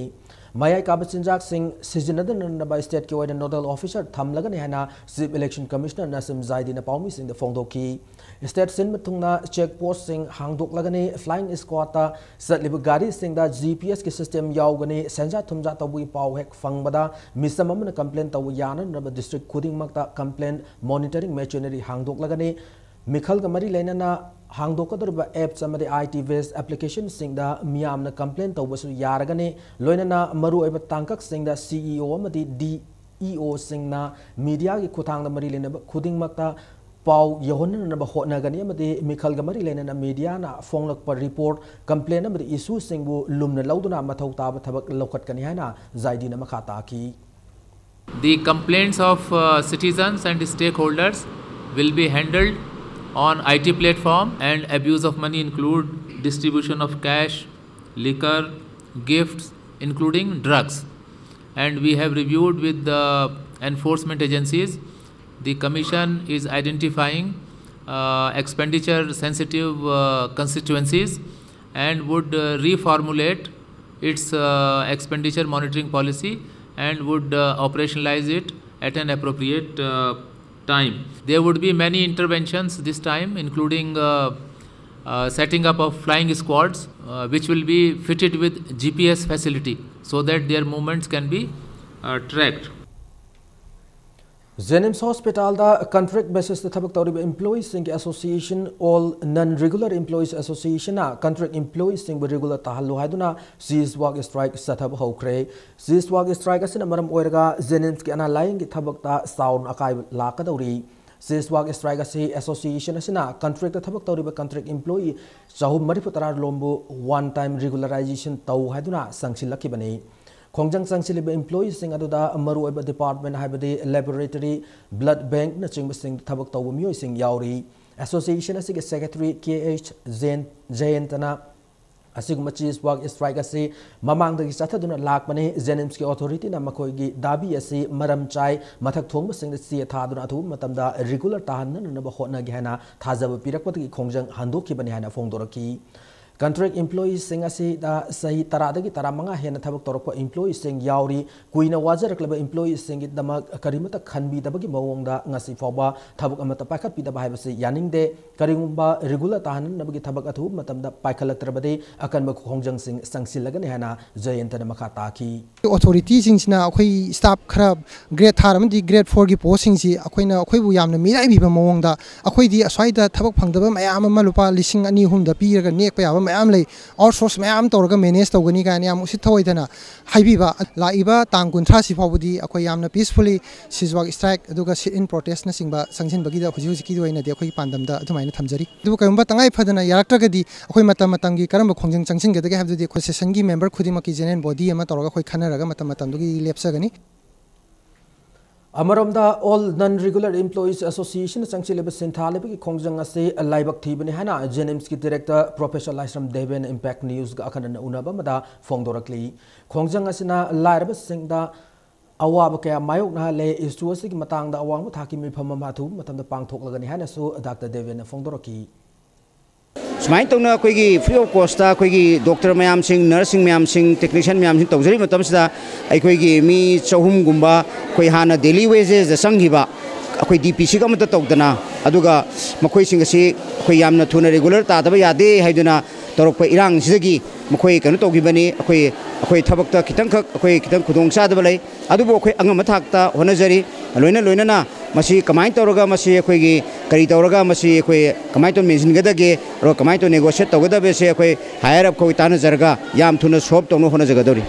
ꯃꯌꯥꯏ ꯀꯥꯕ ꯆꯤꯟꯖꯥꯛꯁꯤꯡ ꯁꯤꯖꯤꯟꯅꯗꯅꯕ state ꯀꯤ ꯑꯣꯏꯅ nodal officer ꯊꯝꯂꯒꯅꯤ ꯍꯥꯏꯅ Chief Election Commissioner ꯅꯁꯤꯝ ꯖꯥꯏꯗꯤꯅ ꯄꯥꯎꯃꯤꯁꯤꯡꯗ ꯐꯣꯡꯗꯣꯛꯈꯤ꯫ State ꯁꯤꯟꯕ ꯊꯨꯡꯅ check post ꯁꯤꯡ ꯍꯥꯡꯗꯣꯛꯂꯒꯅꯤ꯫ Flying squad ꯇ ꯆꯠꯂꯤꯕ ꯒꯥꯔꯤꯁꯤꯡꯗ G P S ꯀꯤ system ꯌꯥꯎꯒꯅꯤ꯫ ꯁꯦꯟꯖꯥ ꯊꯨꯝꯖꯥ ꯇꯧꯕꯒꯤ ꯄꯥꯎ ꯍꯦꯛ ꯐꯪꯕꯗ ꯃꯤꯆꯝ ꯑꯃꯅ complain ꯇꯧꯕ ꯌꯥꯅꯅꯕ district ꯈꯨꯗꯤꯡꯃꯛꯇ complaint monitoring machinery ꯍꯥꯡꯗꯣꯛꯂꯒꯅꯤ꯫ ꯃꯤꯈꯜꯒ ꯃꯔꯤ ꯂꯩꯅꯅ ꯍꯥꯡꯗꯣꯛꯀꯗꯧꯔꯤꯕ apps ꯑꯃꯗꯤ I T based application ꯁꯤꯡꯗ ꯃꯤꯌꯥꯝꯅ complain ꯇꯧꯕꯁꯨ ꯌꯥꯔꯒꯅꯤ꯫ ꯂꯣꯏꯅꯅ ꯃꯔꯨꯑꯣꯏꯕ ꯇꯥꯡꯀꯛꯁꯤꯡꯗ C E O ꯑꯃꯗꯤ D E O ꯁꯤꯡꯅ media ꯒꯤ ꯈꯨꯠꯊꯥꯡꯗ ꯃꯔꯤ ꯂꯩꯅꯕ ꯈꯨꯗꯤꯡꯃꯛꯇ ꯄꯥꯎ ꯌꯧꯍꯟꯅꯅꯕ ꯍꯣꯠꯅꯒꯅꯤ ꯑꯃꯗꯤ ꯃꯤꯈꯜꯒ ꯃꯔꯤ ꯂꯩꯅꯅ media ꯅ ꯐꯣꯡꯂꯛꯄ report, complain ꯑꯃꯗꯤ issue ꯁꯤꯡꯕꯨ ꯂꯨꯝꯅ ꯂꯧꯗꯨꯅ ꯃꯊꯧ ꯇꯥꯕ ꯊꯕꯛ ꯂꯧꯈꯠꯀꯅꯤ ꯍꯥꯏꯅ ꯖꯥꯏꯗꯤꯅ ꯃꯈꯥ ꯇꯥꯈꯤ꯫ The complaints of uh, citizens and stakeholders will be handled on I T platform, and abuse of money include distribution of cash, liquor, gifts, including drugs. And we have reviewed with the enforcement agencies. The commission is identifying uh, expenditure sensitive uh, constituencies and would uh, reformulate its uh, expenditure monitoring policy and would uh, operationalize it at an appropriate uh, time. There would be many interventions this time, including uh, uh, setting up of flying squads, uh, which will be fitted with G P S facility so that their movements can be uh, tracked. ꯖꯦꯅꯤꯝꯁ ꯍꯣꯁꯄꯤꯇꯥꯜꯗ contract ꯕꯦꯁꯤꯁꯇ ꯊꯕꯛ ꯇꯧꯔꯤꯕ ꯏꯝꯄ꯭ꯂꯣꯌꯤꯁꯤꯡꯒꯤ association all ꯅꯟ regular employees ꯑꯦꯁꯣꯁꯤꯌꯦꯁꯟꯅ contract ꯏꯝꯄ꯭ꯂꯣꯌꯤꯁꯤꯡꯕꯨ regular ꯇꯥꯍꯜꯂꯨ ꯍꯥꯏꯗꯨꯅ ꯁꯤꯖ ꯋꯥꯛ strike ꯆꯠꯊꯕ ꯍꯧꯈ꯭ꯔꯦ꯫ ꯁꯤꯖ ꯋꯥꯛ strike ꯑꯁꯤꯅ ꯃꯔꯝ ꯑꯣꯏꯔꯒ ꯖꯦꯅꯤꯝꯁꯀꯤ ꯑꯅꯥ ꯂꯥꯌꯦꯡꯒꯤ ꯊꯕꯛꯇ ꯆꯥꯎꯅ ꯑꯀꯥꯏꯕ ꯂꯥꯛꯀꯗꯧꯔꯤ꯫ ꯁꯤꯖ ꯋꯥꯛ ꯁ꯭ꯇ꯭ꯔꯥꯏꯛ ꯑꯁꯤ ꯑꯦꯁꯣꯁꯤꯌꯦꯁꯟ ꯑꯁꯤꯅ ꯀꯟꯇ꯭ꯔꯦꯛꯇ ꯊꯕꯛ ꯇꯧꯔꯤꯕ ꯀꯟꯇ꯭ꯔꯦꯛ ꯏꯝꯄ꯭ꯂꯣꯌꯤ ꯆꯍꯨꯝ ꯃꯔꯤꯐꯨ ꯇꯔꯥ ꯂꯣꯝꯕꯨ ꯋꯥꯟ ꯇꯥꯏꯝ ꯔꯤꯒꯨꯂꯔꯥꯏꯖꯦꯁꯟ ꯇꯧ ꯍꯥꯏꯗꯨꯅ ꯆꯪꯁꯤꯜꯂꯛꯈꯤꯕꯅꯤ꯫ ꯈꯣꯡꯖꯪ ꯆꯪꯁꯤꯜꯂꯤꯕ ꯏꯝꯄ꯭ꯂꯣꯌꯤꯁꯤꯡ ꯑꯗꯨꯗ ꯃꯔꯨꯑꯣꯏꯕ ꯗꯤꯄꯥꯔꯠꯃꯦꯟ ꯍꯥꯏꯕꯗꯤ ꯂꯦꯕꯣꯔꯦꯇꯔꯤ, ꯕ꯭ꯂꯗ ꯕꯦꯡꯛꯅꯆꯤꯡꯕꯁꯤꯡ ꯊꯕꯛ ꯇꯧꯕ ꯃꯤꯑꯣꯏꯁꯤꯡ ꯌꯥꯎꯔꯤ꯫ ꯑꯦꯁꯣꯁꯤꯌꯦꯁꯟ ꯑꯁꯤꯒꯤ ꯁꯦꯀ꯭ꯔꯦꯇꯔꯤ ꯀꯦ ꯑꯩꯆ ꯖꯌꯦꯟ-, ꯖꯌꯦꯟꯇꯅ ꯑꯁꯤꯒꯨꯝꯕ ꯁꯤꯖ ꯋꯥꯛ ꯁ꯭ꯇ꯭ꯔꯥꯏꯛ ꯑꯁꯤ ꯃꯃꯥꯡꯗꯒꯤ ꯆꯠꯊꯗꯨꯅ ꯂꯥꯛꯄꯅꯤ꯫ ꯖꯦꯅꯤꯝꯁꯀꯤ ꯑꯣꯊꯣꯔꯤꯇꯤꯅ ꯃꯈꯣꯏꯒꯤ ꯗꯥꯕꯤ ꯑꯁꯤ ꯃꯔꯝ ꯆꯥꯏ, ꯃꯊꯛ ꯊꯣꯡꯕꯁꯤꯡꯗ ꯆꯦ ꯊꯥꯗꯨꯅ ꯑꯊꯨꯕ ꯃꯇꯝꯗ ꯔꯤꯒꯨꯂꯔ ꯇꯥꯍꯟꯅꯅꯕ ꯍꯣꯠꯅꯒꯦ ꯍꯥꯏꯅ ꯊꯥꯖꯕ ꯄꯤꯔꯛꯄꯗꯒꯤ ꯈꯣꯡꯖꯪ ꯍꯟꯗꯣꯛꯈꯤꯕꯅꯤ ꯍꯥꯏꯅ ꯐꯣꯡꯗꯣꯔꯛꯈꯤ꯫ ꯀꯟꯇ꯭ꯔꯦꯛ ꯏꯝꯄ꯭ꯂꯣꯌꯤꯁꯤꯡ ꯑꯁꯤꯗ ꯆꯍꯤ ꯇꯔꯥꯗꯒꯤ ꯇꯔꯥꯃꯉꯥ ꯍꯦꯟꯅ ꯊꯕꯛ ꯇꯧꯔꯛꯄ ꯏꯝꯄ꯭ꯂꯣꯌꯤꯁꯤꯡ ꯌꯥꯎꯔꯤ꯫ ꯀꯨꯏꯅ ꯋꯥꯖꯔꯛꯂꯕ ꯏꯝꯄ꯭ꯂꯣꯌꯤꯁꯤꯡꯒꯤꯗꯃꯛ ꯀꯔꯤꯃꯠꯇ ꯈꯟꯕꯤꯗꯕꯒꯤ ꯃꯑꯣꯡꯗ ꯉꯁꯤ ꯐꯥꯎꯕ ꯊꯕꯛ ꯑꯃꯠꯇ ꯄꯥꯏꯈꯠꯄꯤꯗꯕ ꯍꯥꯏꯕꯁꯤ ꯌꯥꯅꯤꯡꯗꯦ꯫ ꯀꯔꯤꯒꯨꯝꯕ ꯔꯤꯒꯨꯂꯔ ꯇꯥꯍꯟꯅꯕꯒꯤ ꯊꯕꯛ ꯑꯊꯨꯕ ꯃꯇꯝꯗ ꯄꯥꯏꯈꯠꯂꯛꯇ꯭ꯔꯕꯗꯤ ꯑꯀꯟꯕ ꯈꯣꯡꯖꯪꯁꯤꯡ ꯆꯪꯁꯤꯜꯂꯒꯅꯤ ꯍꯥꯏꯅ ꯖꯌꯦꯟꯇꯅ ꯃꯈꯥ ꯇꯥꯈꯤ꯫ ꯑꯣꯊꯣꯔꯤꯇꯤꯁꯤꯡꯁꯤꯅ ꯑꯩꯈꯣꯏ ꯁ꯭ꯇꯥꯐ ꯈꯔ ꯒ꯭ꯔꯦꯗ ꯊꯥꯔ ꯑꯃꯗꯤ ꯒ꯭ꯔꯦꯗ ꯐꯣꯔꯒꯤ ꯄꯣꯁꯁꯤꯡꯁꯤ ꯑꯩꯈꯣꯏꯅ, ꯑꯩꯈꯣꯏꯕꯨ ꯌꯥꯝꯅ ꯃꯤꯔꯥꯏꯕꯤꯕ ꯃꯑꯣꯡꯗ, ꯑꯩꯈꯣꯏꯗꯤ ꯑꯁ꯭ꯋꯥꯏꯗ ꯊꯕꯛ ꯐꯪꯗꯕ ꯃꯌꯥꯝ ꯑꯃ ꯂꯨꯄꯥ ꯂꯤꯁꯤꯡ ꯑꯅꯤ ꯑꯍꯨꯝꯗ ꯄꯤꯔꯒ ꯅꯦꯛꯄ ꯌꯥꯕ ꯃꯌꯥꯝ ꯂꯩ, ꯑꯥꯎꯠꯁꯣꯔꯁ ꯃꯌꯥꯝ ꯇꯧꯔꯒ ꯃꯦꯅꯦꯖ ꯇꯧꯒꯅꯤ ꯀꯥꯏꯅ ꯌꯥꯝ ꯎꯁꯤꯠ ꯊꯑꯣꯏꯗꯅ ꯍꯥꯏꯕꯤꯕ꯫ ꯂꯥꯛꯏꯕ ꯇꯥꯡ ꯀꯨꯟꯊ꯭ꯔꯥꯁꯤ ꯐꯥꯎꯕꯗꯤ ꯑꯩꯈꯣꯏ ꯌꯥꯝꯅ ꯄꯤꯁꯐꯨꯜꯂꯤ ꯁꯤꯖ ꯋꯥꯛ ꯁ꯭ꯇ꯭ꯔꯥꯏꯛ ꯑꯗꯨꯒ ꯁꯤꯠ ꯏꯟ ꯄ꯭ꯔꯣꯇꯦꯁꯅꯆꯤꯡꯕ ꯆꯪꯁꯤꯟꯕꯒꯤꯗ ꯍꯧꯖꯤꯛ ꯍꯧꯖꯤꯛꯀꯤ ꯑꯣꯏꯅꯗꯤ ꯑꯩꯈꯣꯏꯒꯤ ꯄꯥꯟꯗꯝꯗ ꯑꯗꯨꯃꯥꯏꯅ ꯊꯝꯖꯔꯤ꯫ ꯑꯗꯨꯕꯨ ꯀꯔꯤꯒꯨꯝꯕ ꯇꯉꯥꯏ ꯐꯗꯅ ꯌꯥꯔꯛꯇ꯭ꯔꯒꯗꯤ ꯑꯩꯈꯣꯏ ꯃꯇꯝ ꯃꯇꯝꯒꯤ ꯀꯔꯝꯕ ꯈꯣꯡꯖꯪ ꯆꯪꯁꯤꯟꯒꯗꯒꯦ ꯍꯥꯏꯕꯗꯨꯗꯤ ꯑꯩꯈꯣꯏ ꯁꯦꯁꯟꯒꯤ ꯃꯦꯝꯕꯔ ꯈꯨꯗꯤꯡꯃꯛꯀꯤ ꯖꯦꯅꯔꯦꯜ ꯕꯣꯗꯤ ꯑꯃ ꯇꯧꯔꯒ ꯑꯩꯈꯣꯏ ꯈꯟꯅꯔꯒ ꯃꯇꯝ ꯃꯇꯝꯗꯨꯒꯤ ꯂꯦꯞꯆꯒꯅꯤ꯫ ꯑꯃꯔꯣꯝꯗ, All Non Regular Employees Association ꯆꯪꯁꯤꯜꯂꯤꯕ ꯁꯤꯟꯊꯥ ꯂꯩꯕꯒꯤ ꯈꯣꯡꯖꯪ ꯑꯁꯤ ꯂꯥꯏꯕꯛ ꯊꯤꯕꯅꯤ ꯍꯥꯏꯅ JNIMS ꯀꯤ Director Professor ꯂꯥꯏꯁ꯭ꯔꯝ ꯗꯦꯕꯦꯟ Impact News ꯒ ꯑꯈꯟꯅꯅ ꯎꯅꯕ ꯑꯃꯗ ꯐꯣꯡꯗꯣꯔꯛꯂꯤ꯫ ꯈꯣꯡꯖꯪ ꯑꯁꯤꯅ ꯂꯥꯏꯔꯕꯁꯤꯡꯗ ꯑꯋꯥꯕ ꯀꯌꯥ ꯃꯥꯌꯣꯛꯅꯍꯜꯂꯦ꯫ Issue ꯑꯁꯤꯒꯤ ꯃꯇꯥꯡꯗ ꯑꯋꯥꯡꯕ ꯊꯥꯛꯀꯤ ꯃꯤꯐꯝ ꯑꯃ ꯑꯊꯨꯕ ꯃꯇꯝꯗ ꯄꯥꯡꯊꯣꯛꯂꯒꯅꯤ ꯍꯥꯏꯅꯁꯨ Doctor ꯗꯦꯕꯦꯟꯅ ꯐꯣꯡꯗꯣꯔꯛꯈꯤ꯫ ꯁꯨꯃꯥꯏꯅ ꯇꯧꯅ ꯑꯩꯈꯣꯏꯒꯤ free of cost ꯇ ꯑꯩꯈꯣꯏꯒꯤ doctor ꯃꯌꯥꯝꯁꯤꯡ, nurse ꯁꯤꯡ ꯃꯌꯥꯝꯁꯤꯡ, technician ꯃꯌꯥꯝꯁꯤꯡ ꯇꯧꯖꯔꯤꯕ ꯃꯇꯝꯁꯤꯗ, ꯑꯩꯈꯣꯏꯒꯤ ꯃꯤ ꯆꯍꯨꯝꯒꯨꯝꯕ ꯑꯩꯈꯣꯏ ꯍꯥꯟꯅ daily wages ꯇ ꯆꯪꯈꯤꯕ ꯑꯩꯈꯣꯏ DP ꯁꯤꯒ ꯑꯃꯠꯇ ꯇꯧꯗꯅ, ꯑꯗꯨꯒ ꯃꯈꯣꯏꯁꯤꯡ ꯑꯁꯤ ꯑꯩꯈꯣꯏ ꯌꯥꯝꯅ ꯊꯨꯅ regular ꯇꯥꯗꯕ ꯌꯥꯗꯦ ꯍꯥꯏꯗꯨꯅ ꯇꯧꯔꯛꯄ ꯏꯔꯥꯡꯁꯤꯗꯒꯤ ꯃꯈꯣꯏ ꯀꯩꯅꯣ ꯇꯧꯈꯤꯕꯅꯤ꯫ ꯑꯩꯈꯣꯏ, ꯑꯩꯈꯣꯏ ꯊꯕꯛꯇ ꯈꯤꯇꯪꯈꯛ ꯑꯩꯈꯣꯏ ꯈꯤꯇꯪ ꯈꯨꯗꯣꯡ ꯆꯥꯗꯕ ꯂꯩ, ꯑꯗꯨꯕꯨ ꯑꯩꯈꯣꯏ ꯑꯉꯝꯕ ꯊꯥꯛꯇ ꯍꯣꯠꯅꯖꯔꯤ꯫ ꯂꯣꯏꯅ ꯂꯣꯏꯅꯅ ꯃꯁꯤ ꯀꯃꯥꯏꯅ ꯇꯧꯔꯒ, ꯃꯁꯤ ꯑꯩꯈꯣꯏꯒꯤ ꯀꯔꯤ ꯇꯧꯔꯒ, ꯃꯁꯤ ꯑꯩꯈꯣꯏ ꯀꯃꯥꯏꯅ ꯇꯧꯅ ꯃꯦꯟꯁꯤꯟꯒꯗꯒꯦ, ꯑꯗꯨꯒ ꯀꯃꯥꯏꯅ ꯇꯧꯅ negotiate ꯇꯧꯒꯗꯕꯁꯦ ꯑꯩꯈꯣꯏ higher up ꯈꯣꯏ ꯇꯥꯟꯅꯖꯔꯒ ꯌꯥꯝ ꯊꯨꯅ solve ꯇꯧꯅꯕ ꯍꯣꯠꯅꯖꯒꯗꯧꯔꯤ꯫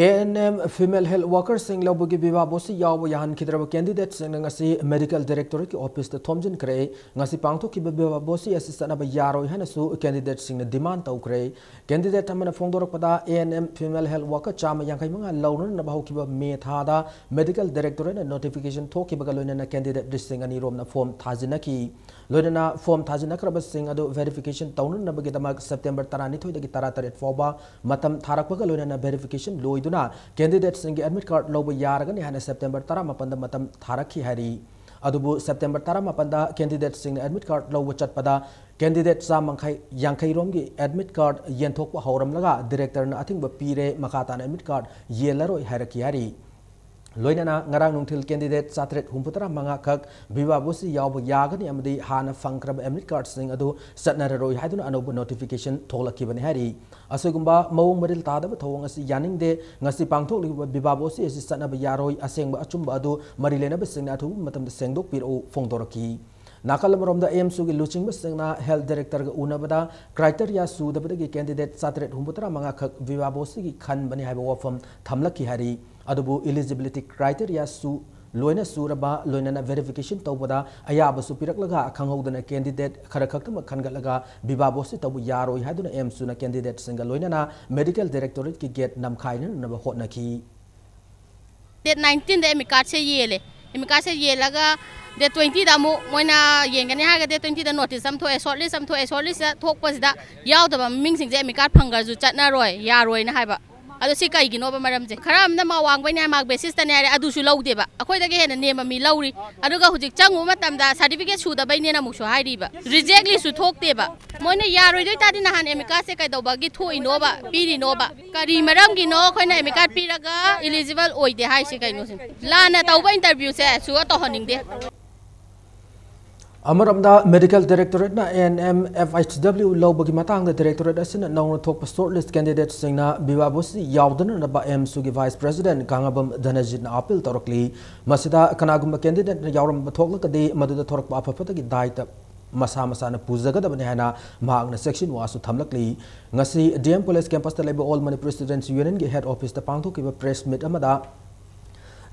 ANM female health worker ꯁꯤꯡ ꯂꯧꯕꯒꯤ ꯕꯤꯕꯥ ꯕꯣꯁꯤ ꯌꯥꯎꯕ ꯌꯥꯍꯟꯈꯤꯗ꯭ꯔꯕ candidate ꯁꯤꯡꯅ ꯉꯁꯤ Medical Directorate ꯀꯤ office ꯇ ꯊꯣꯝꯖꯤꯟꯈ꯭ꯔꯦ꯫ ꯉꯁꯤ ꯄꯥꯡꯊꯣꯛꯈꯤꯕ ꯕꯤꯕꯥ ꯕꯣꯁꯤ ꯑꯁꯤ ꯆꯠꯅꯕ ꯌꯥꯔꯣꯏ ꯍꯥꯏꯅꯁꯨ candidate ꯁꯤꯡꯅ demand ꯇꯧꯈ꯭ꯔꯦ꯫ Candidate ꯑꯃꯅ ꯐꯣꯡꯗꯣꯔꯛꯄꯗ, ANM female health worker ꯆꯥꯝꯃ ꯌꯥꯡꯈꯩ ꯃꯉꯥ ꯂꯧꯅꯅꯕ ꯍꯧꯈꯤꯕ May ꯊꯥꯗ Medical Directorate ꯅ notification ꯊꯣꯛꯈꯤꯕꯒ ꯂꯣꯏꯅꯅ candidate ꯂꯤꯁꯤꯡ ꯑꯅꯤ ꯔꯣꯝꯅ form ꯊꯥꯖꯤꯟꯅꯈꯤ꯫ ꯂꯣꯏꯅꯅ form ꯊꯥꯖꯤꯟꯅꯈ꯭ꯔꯕꯁꯤꯡ ꯑꯗꯨ verification ꯇꯧꯅꯅꯕꯒꯤꯗꯃꯛ September ꯇꯔꯥꯅꯤꯊꯣꯏꯗꯒꯤ ꯇꯔꯥꯇꯔꯦꯠ ꯐꯥꯎꯕ ꯃꯇꯝ ꯊꯥꯔꯛꯄꯒ ꯂꯣꯏꯅꯅ verification ꯂꯣꯏꯗꯨꯅ candidate ꯁꯤꯡꯒꯤ admit card ꯂꯧꯕ ꯌꯥꯔꯒꯅꯤ ꯍꯥꯏꯅ September ꯇꯔꯥꯃꯥꯄꯟꯗ ꯃꯇꯝ ꯊꯥꯔꯛꯈꯤ ꯍꯥꯏꯔꯤ꯫ ꯑꯗꯨꯕꯨ September ꯇꯔꯥꯃꯥꯄꯟꯗ candidate ꯁꯤꯡꯅ admit card ꯂꯧꯕ ꯆꯠꯄꯗ candidate ꯆꯥꯝꯃ ꯌꯥꯡꯈꯩ ꯔꯣꯝꯒꯤ admit card ꯌꯦꯟꯊꯣꯛꯄ ꯍꯧꯔꯝꯂꯒ director ꯅ ꯑꯊꯤꯡꯕ ꯄꯤꯔꯦ, ꯃꯈꯥ ꯇꯥꯅ admit card ꯌꯦꯜꯂꯔꯣꯏ ꯍꯥꯏꯔꯛꯈꯤ ꯍꯥꯏꯔꯤ꯫ ꯂꯣꯏꯅꯅ ꯉꯔꯥꯡ ꯅꯨꯡꯊꯤꯜ candidate ꯆꯥꯇ꯭ꯔꯦꯠ ꯍꯨꯝꯐꯨꯇꯔꯥ ꯃꯉꯥ ꯈꯛ ꯕꯤꯕꯥ ꯕꯣꯁꯤ ꯌꯥꯎꯕ ꯌꯥꯒꯅꯤ ꯑꯃꯗꯤ ꯍꯥꯟꯅ ꯐꯪꯈ꯭ꯔꯕ admit card ꯁꯤꯡ ꯑꯗꯨ ꯆꯠꯅꯔꯔꯣꯏ ꯍꯥꯏꯗꯨꯅ ꯑꯅꯧꯕ notification ꯊꯣꯛꯂꯛꯈꯤꯕꯅꯤ ꯍꯥꯏꯔꯤ꯫ ꯑꯁꯤꯒꯨꯝꯕ ꯃꯑꯣꯡ ꯃꯔꯤꯜ ꯇꯥꯗꯕ ꯊꯧꯑꯣꯡ ꯑꯁꯤ ꯌꯥꯅꯤꯡꯗꯦ꯫ ꯉꯁꯤ ꯄꯥꯡꯊꯣꯛꯂꯤꯕ ꯕꯤꯕꯥ ꯕꯣꯁꯤ ꯑꯁꯤ ꯆꯠꯅꯕ ꯌꯥꯔꯣꯏ꯫ ꯑꯁꯦꯡꯕ ꯑꯆꯨꯝꯕ ꯑꯗꯨ ꯃꯔꯤ ꯂꯩꯅꯕꯁꯤꯡꯅ ꯑꯊꯨꯕ ꯃꯇꯝꯗ ꯁꯦꯡꯗꯣꯛꯄꯤꯔꯛꯎ ꯐꯣꯡꯗꯣꯔꯛꯈꯤ꯫ ꯅꯥꯀꯜ ꯑꯃꯔꯣꯝꯗ, AMSU ꯒꯤ ꯂꯨꯆꯤꯡꯕꯁꯤꯡꯅ health director ꯒ ꯎꯅꯕꯗ criteria ꯁꯨꯗꯕꯗꯒꯤ candidate ꯆꯥꯇ꯭ꯔꯦꯠ ꯍꯨꯝꯐꯨꯇꯔꯥ ꯃꯉꯥ ꯈꯛ ꯕꯤꯕꯥ ꯕꯣꯁꯤꯒꯤ ꯈꯟꯕꯅꯤ ꯍꯥꯏꯕ ꯋꯥꯐꯝ ꯊꯝꯂꯛꯈꯤ ꯍꯥꯏꯔꯤ꯫ ꯑꯗꯨꯕꯨ eligibility criteria ꯁꯨ ꯂꯣꯏꯅ ꯁꯨꯔꯕ, ꯂꯣꯏꯅꯅ verification ꯇꯧꯕꯗ ꯑꯌꯥꯕꯁꯨ ꯄꯤꯔꯛꯂꯒ, ꯈꯪꯍꯧꯗꯅ candidate ꯈꯔ ꯈꯛꯇꯃꯛ ꯈꯟꯒꯠꯂꯒ ꯕꯤꯕꯥ ꯕꯣꯁꯤ ꯇꯧꯕ ꯌꯥꯔꯣꯏ ꯍꯥꯏꯗꯨꯅ AMSU ꯅ candidate ꯁꯤꯡꯒ ꯂꯣꯏꯅꯅ Medical Directorate ꯀꯤ gate ꯅꯝꯈꯥꯏꯅꯅꯕ ꯍꯣꯠꯅꯈꯤ꯫ ꯗꯦꯠ ꯅꯥꯏꯟꯇꯤꯟꯗ ꯑꯦꯃꯤꯀꯥꯔꯠꯁꯦ ꯌꯦꯜꯂꯦ꯫ ꯑꯦꯃꯤꯀꯥꯔꯠꯁꯦ ꯌꯦꯜꯂꯒ ꯗꯦꯠ ꯇ꯭ꯋꯦꯟꯇꯤꯗ ꯑꯃꯨꯛ ꯃꯣꯏꯅ ꯌꯦꯡꯒꯅꯤ ꯍꯥꯏꯔꯒ ꯗꯦꯠ ꯇ꯭ꯋꯦꯟꯇꯤꯗ ꯅꯣꯇꯤꯁ ꯑꯃ ꯊꯣꯛꯑꯦ, ꯁꯣꯔꯠ ꯂꯤꯁ ꯑꯃ ꯊꯣꯛꯑꯦ꯫ ꯁꯣꯔꯠ ꯂꯤꯁꯇ ꯊꯣꯛꯄꯁꯤꯗ ꯌꯥꯎꯗꯕ ꯃꯃꯤꯡꯁꯤꯡꯁꯦ ꯑꯦꯃꯤꯀꯥꯔꯠ ꯐꯪꯈ꯭ꯔꯁꯨ ꯆꯠꯅꯔꯣꯏ, ꯌꯥꯔꯣꯏꯅ ꯍꯥꯏꯕ꯫ ꯑꯗꯣ ꯁꯤ ꯀꯩꯒꯤꯅꯣꯕ ꯃꯔꯝꯁꯦ? ꯈꯔ ꯑꯃꯅ ꯃꯥ ꯋꯥꯡꯕꯩꯅꯦ ꯍꯥꯏ, ꯃꯥꯔꯛ ꯕꯦꯁꯤꯁꯇꯅꯦ ꯍꯥꯏꯔꯦ, ꯑꯗꯨꯁꯨ ꯂꯧꯗꯦꯕ꯫ ꯑꯩꯈꯣꯏꯗꯒꯤ ꯍꯦꯟꯅ ꯅꯦꯝꯕ ꯃꯤ ꯂꯧꯔꯤ꯫ ꯑꯗꯨꯒ ꯍꯧꯖꯤꯛ ꯆꯪꯉꯨꯕ ꯃꯇꯝꯗ ꯁꯥꯔꯇꯤꯐꯤꯀꯦꯠ ꯁꯨꯗꯕꯩꯅꯦꯅ ꯑꯃꯨꯛꯁꯨ ꯍꯥꯏꯔꯤꯕ꯫ ꯔꯤꯖꯦꯛ ꯂꯤꯁꯁꯨ ꯊꯣꯛꯇꯦꯕ꯫ ꯃꯣꯏꯅ ꯌꯥꯔꯣꯏꯗꯣꯏ ꯇꯥꯔꯗꯤ ꯅꯍꯥꯟ ꯑꯦꯃꯤꯀꯥꯠꯁꯦ ꯀꯩꯗꯧꯕꯒꯤ ꯊꯣꯛꯏꯅꯣꯕ, ꯄꯤꯔꯤꯅꯣꯕ? ꯀꯔꯤ ꯃꯔꯝꯒꯤꯅꯣ ꯑꯩꯈꯣꯏꯅ ꯑꯦꯃꯤꯀꯥꯠ ꯄꯤꯔꯒ ꯏꯂꯤꯖꯤꯕꯜ ꯑꯣꯏꯗꯦ ꯍꯥꯏꯁꯦ ꯀꯩꯅꯣ ꯁꯤꯅꯤ? ꯂꯥꯟꯅ ꯇꯧꯕ ꯏꯟꯇꯔꯚ꯭ꯌꯨꯁꯦ ꯁꯨꯛꯇꯧ ꯇꯧꯍꯟꯅꯤꯡꯗꯦ꯫ ꯑꯃꯔꯣꯝꯗ, ꯃꯦꯗꯤꯀꯦꯜ ꯗꯥꯏꯔꯦꯛꯇꯣꯔꯦꯠꯅ N M F H W ꯂꯧꯕꯒꯤ ꯃꯇꯥꯡꯗ ꯗꯥꯏꯔꯦꯛꯇꯣꯔꯦꯠ ꯑꯁꯤꯅ ꯅꯧꯅ ꯊꯣꯛꯄ ꯁꯣꯔꯠ ꯂꯤꯁ ꯀꯦꯟꯗꯤꯗꯦꯠꯁꯤꯡꯅ ꯕꯤꯕꯥ ꯕꯣꯁꯤ ꯌꯥꯎꯗꯅꯅꯕ ꯑꯦꯝꯁꯨꯒꯤ ꯚꯥꯏꯁ ꯄ꯭ꯔꯦꯁꯤꯗꯦꯟꯠ ꯀꯥꯉꯕꯝ ꯙꯅꯖꯤꯠꯅ ꯑꯥꯄꯤꯜ ꯇꯧꯔꯛꯂꯤ꯫ ꯃꯁꯤꯗ ꯀꯅꯥꯒꯨꯝꯕ ꯀꯦꯟꯗꯤꯗꯦꯠꯅ ꯌꯥꯎꯔꯝꯕ ꯊꯣꯛꯂꯒꯗꯤ ꯃꯗꯨꯗ ꯊꯣꯔꯛꯄ ꯑꯐ ꯐꯠꯇꯒꯤ ꯗꯥꯏꯇ ꯃꯁꯥ ꯃꯁꯥꯅ ꯄꯨꯖꯒꯗꯕꯅꯤ ꯍꯥꯏꯅ ꯃꯍꯥꯛꯅ ꯆꯦꯛꯁꯤꯟ ꯋꯥꯁꯨ ꯊꯝꯂꯛꯂꯤ꯫ ꯉꯁꯤ ꯗꯤ ꯑꯦꯝ ꯀꯣꯂꯦꯖ ꯀꯦꯝꯄꯁꯇ ꯂꯩꯕ ꯑꯣꯜ ꯃꯅꯤꯄꯨꯔꯤ ꯁ꯭ꯇꯨꯗꯦꯟꯠꯁ ꯌꯨꯅꯤꯌꯟꯒꯤ ꯍꯦꯗ ꯑꯣꯐꯤꯁꯇ ꯄꯥꯡꯊꯣꯛꯈꯤꯕ ꯄ꯭ꯔꯦꯁ ꯃꯤꯠ ꯑꯃꯗ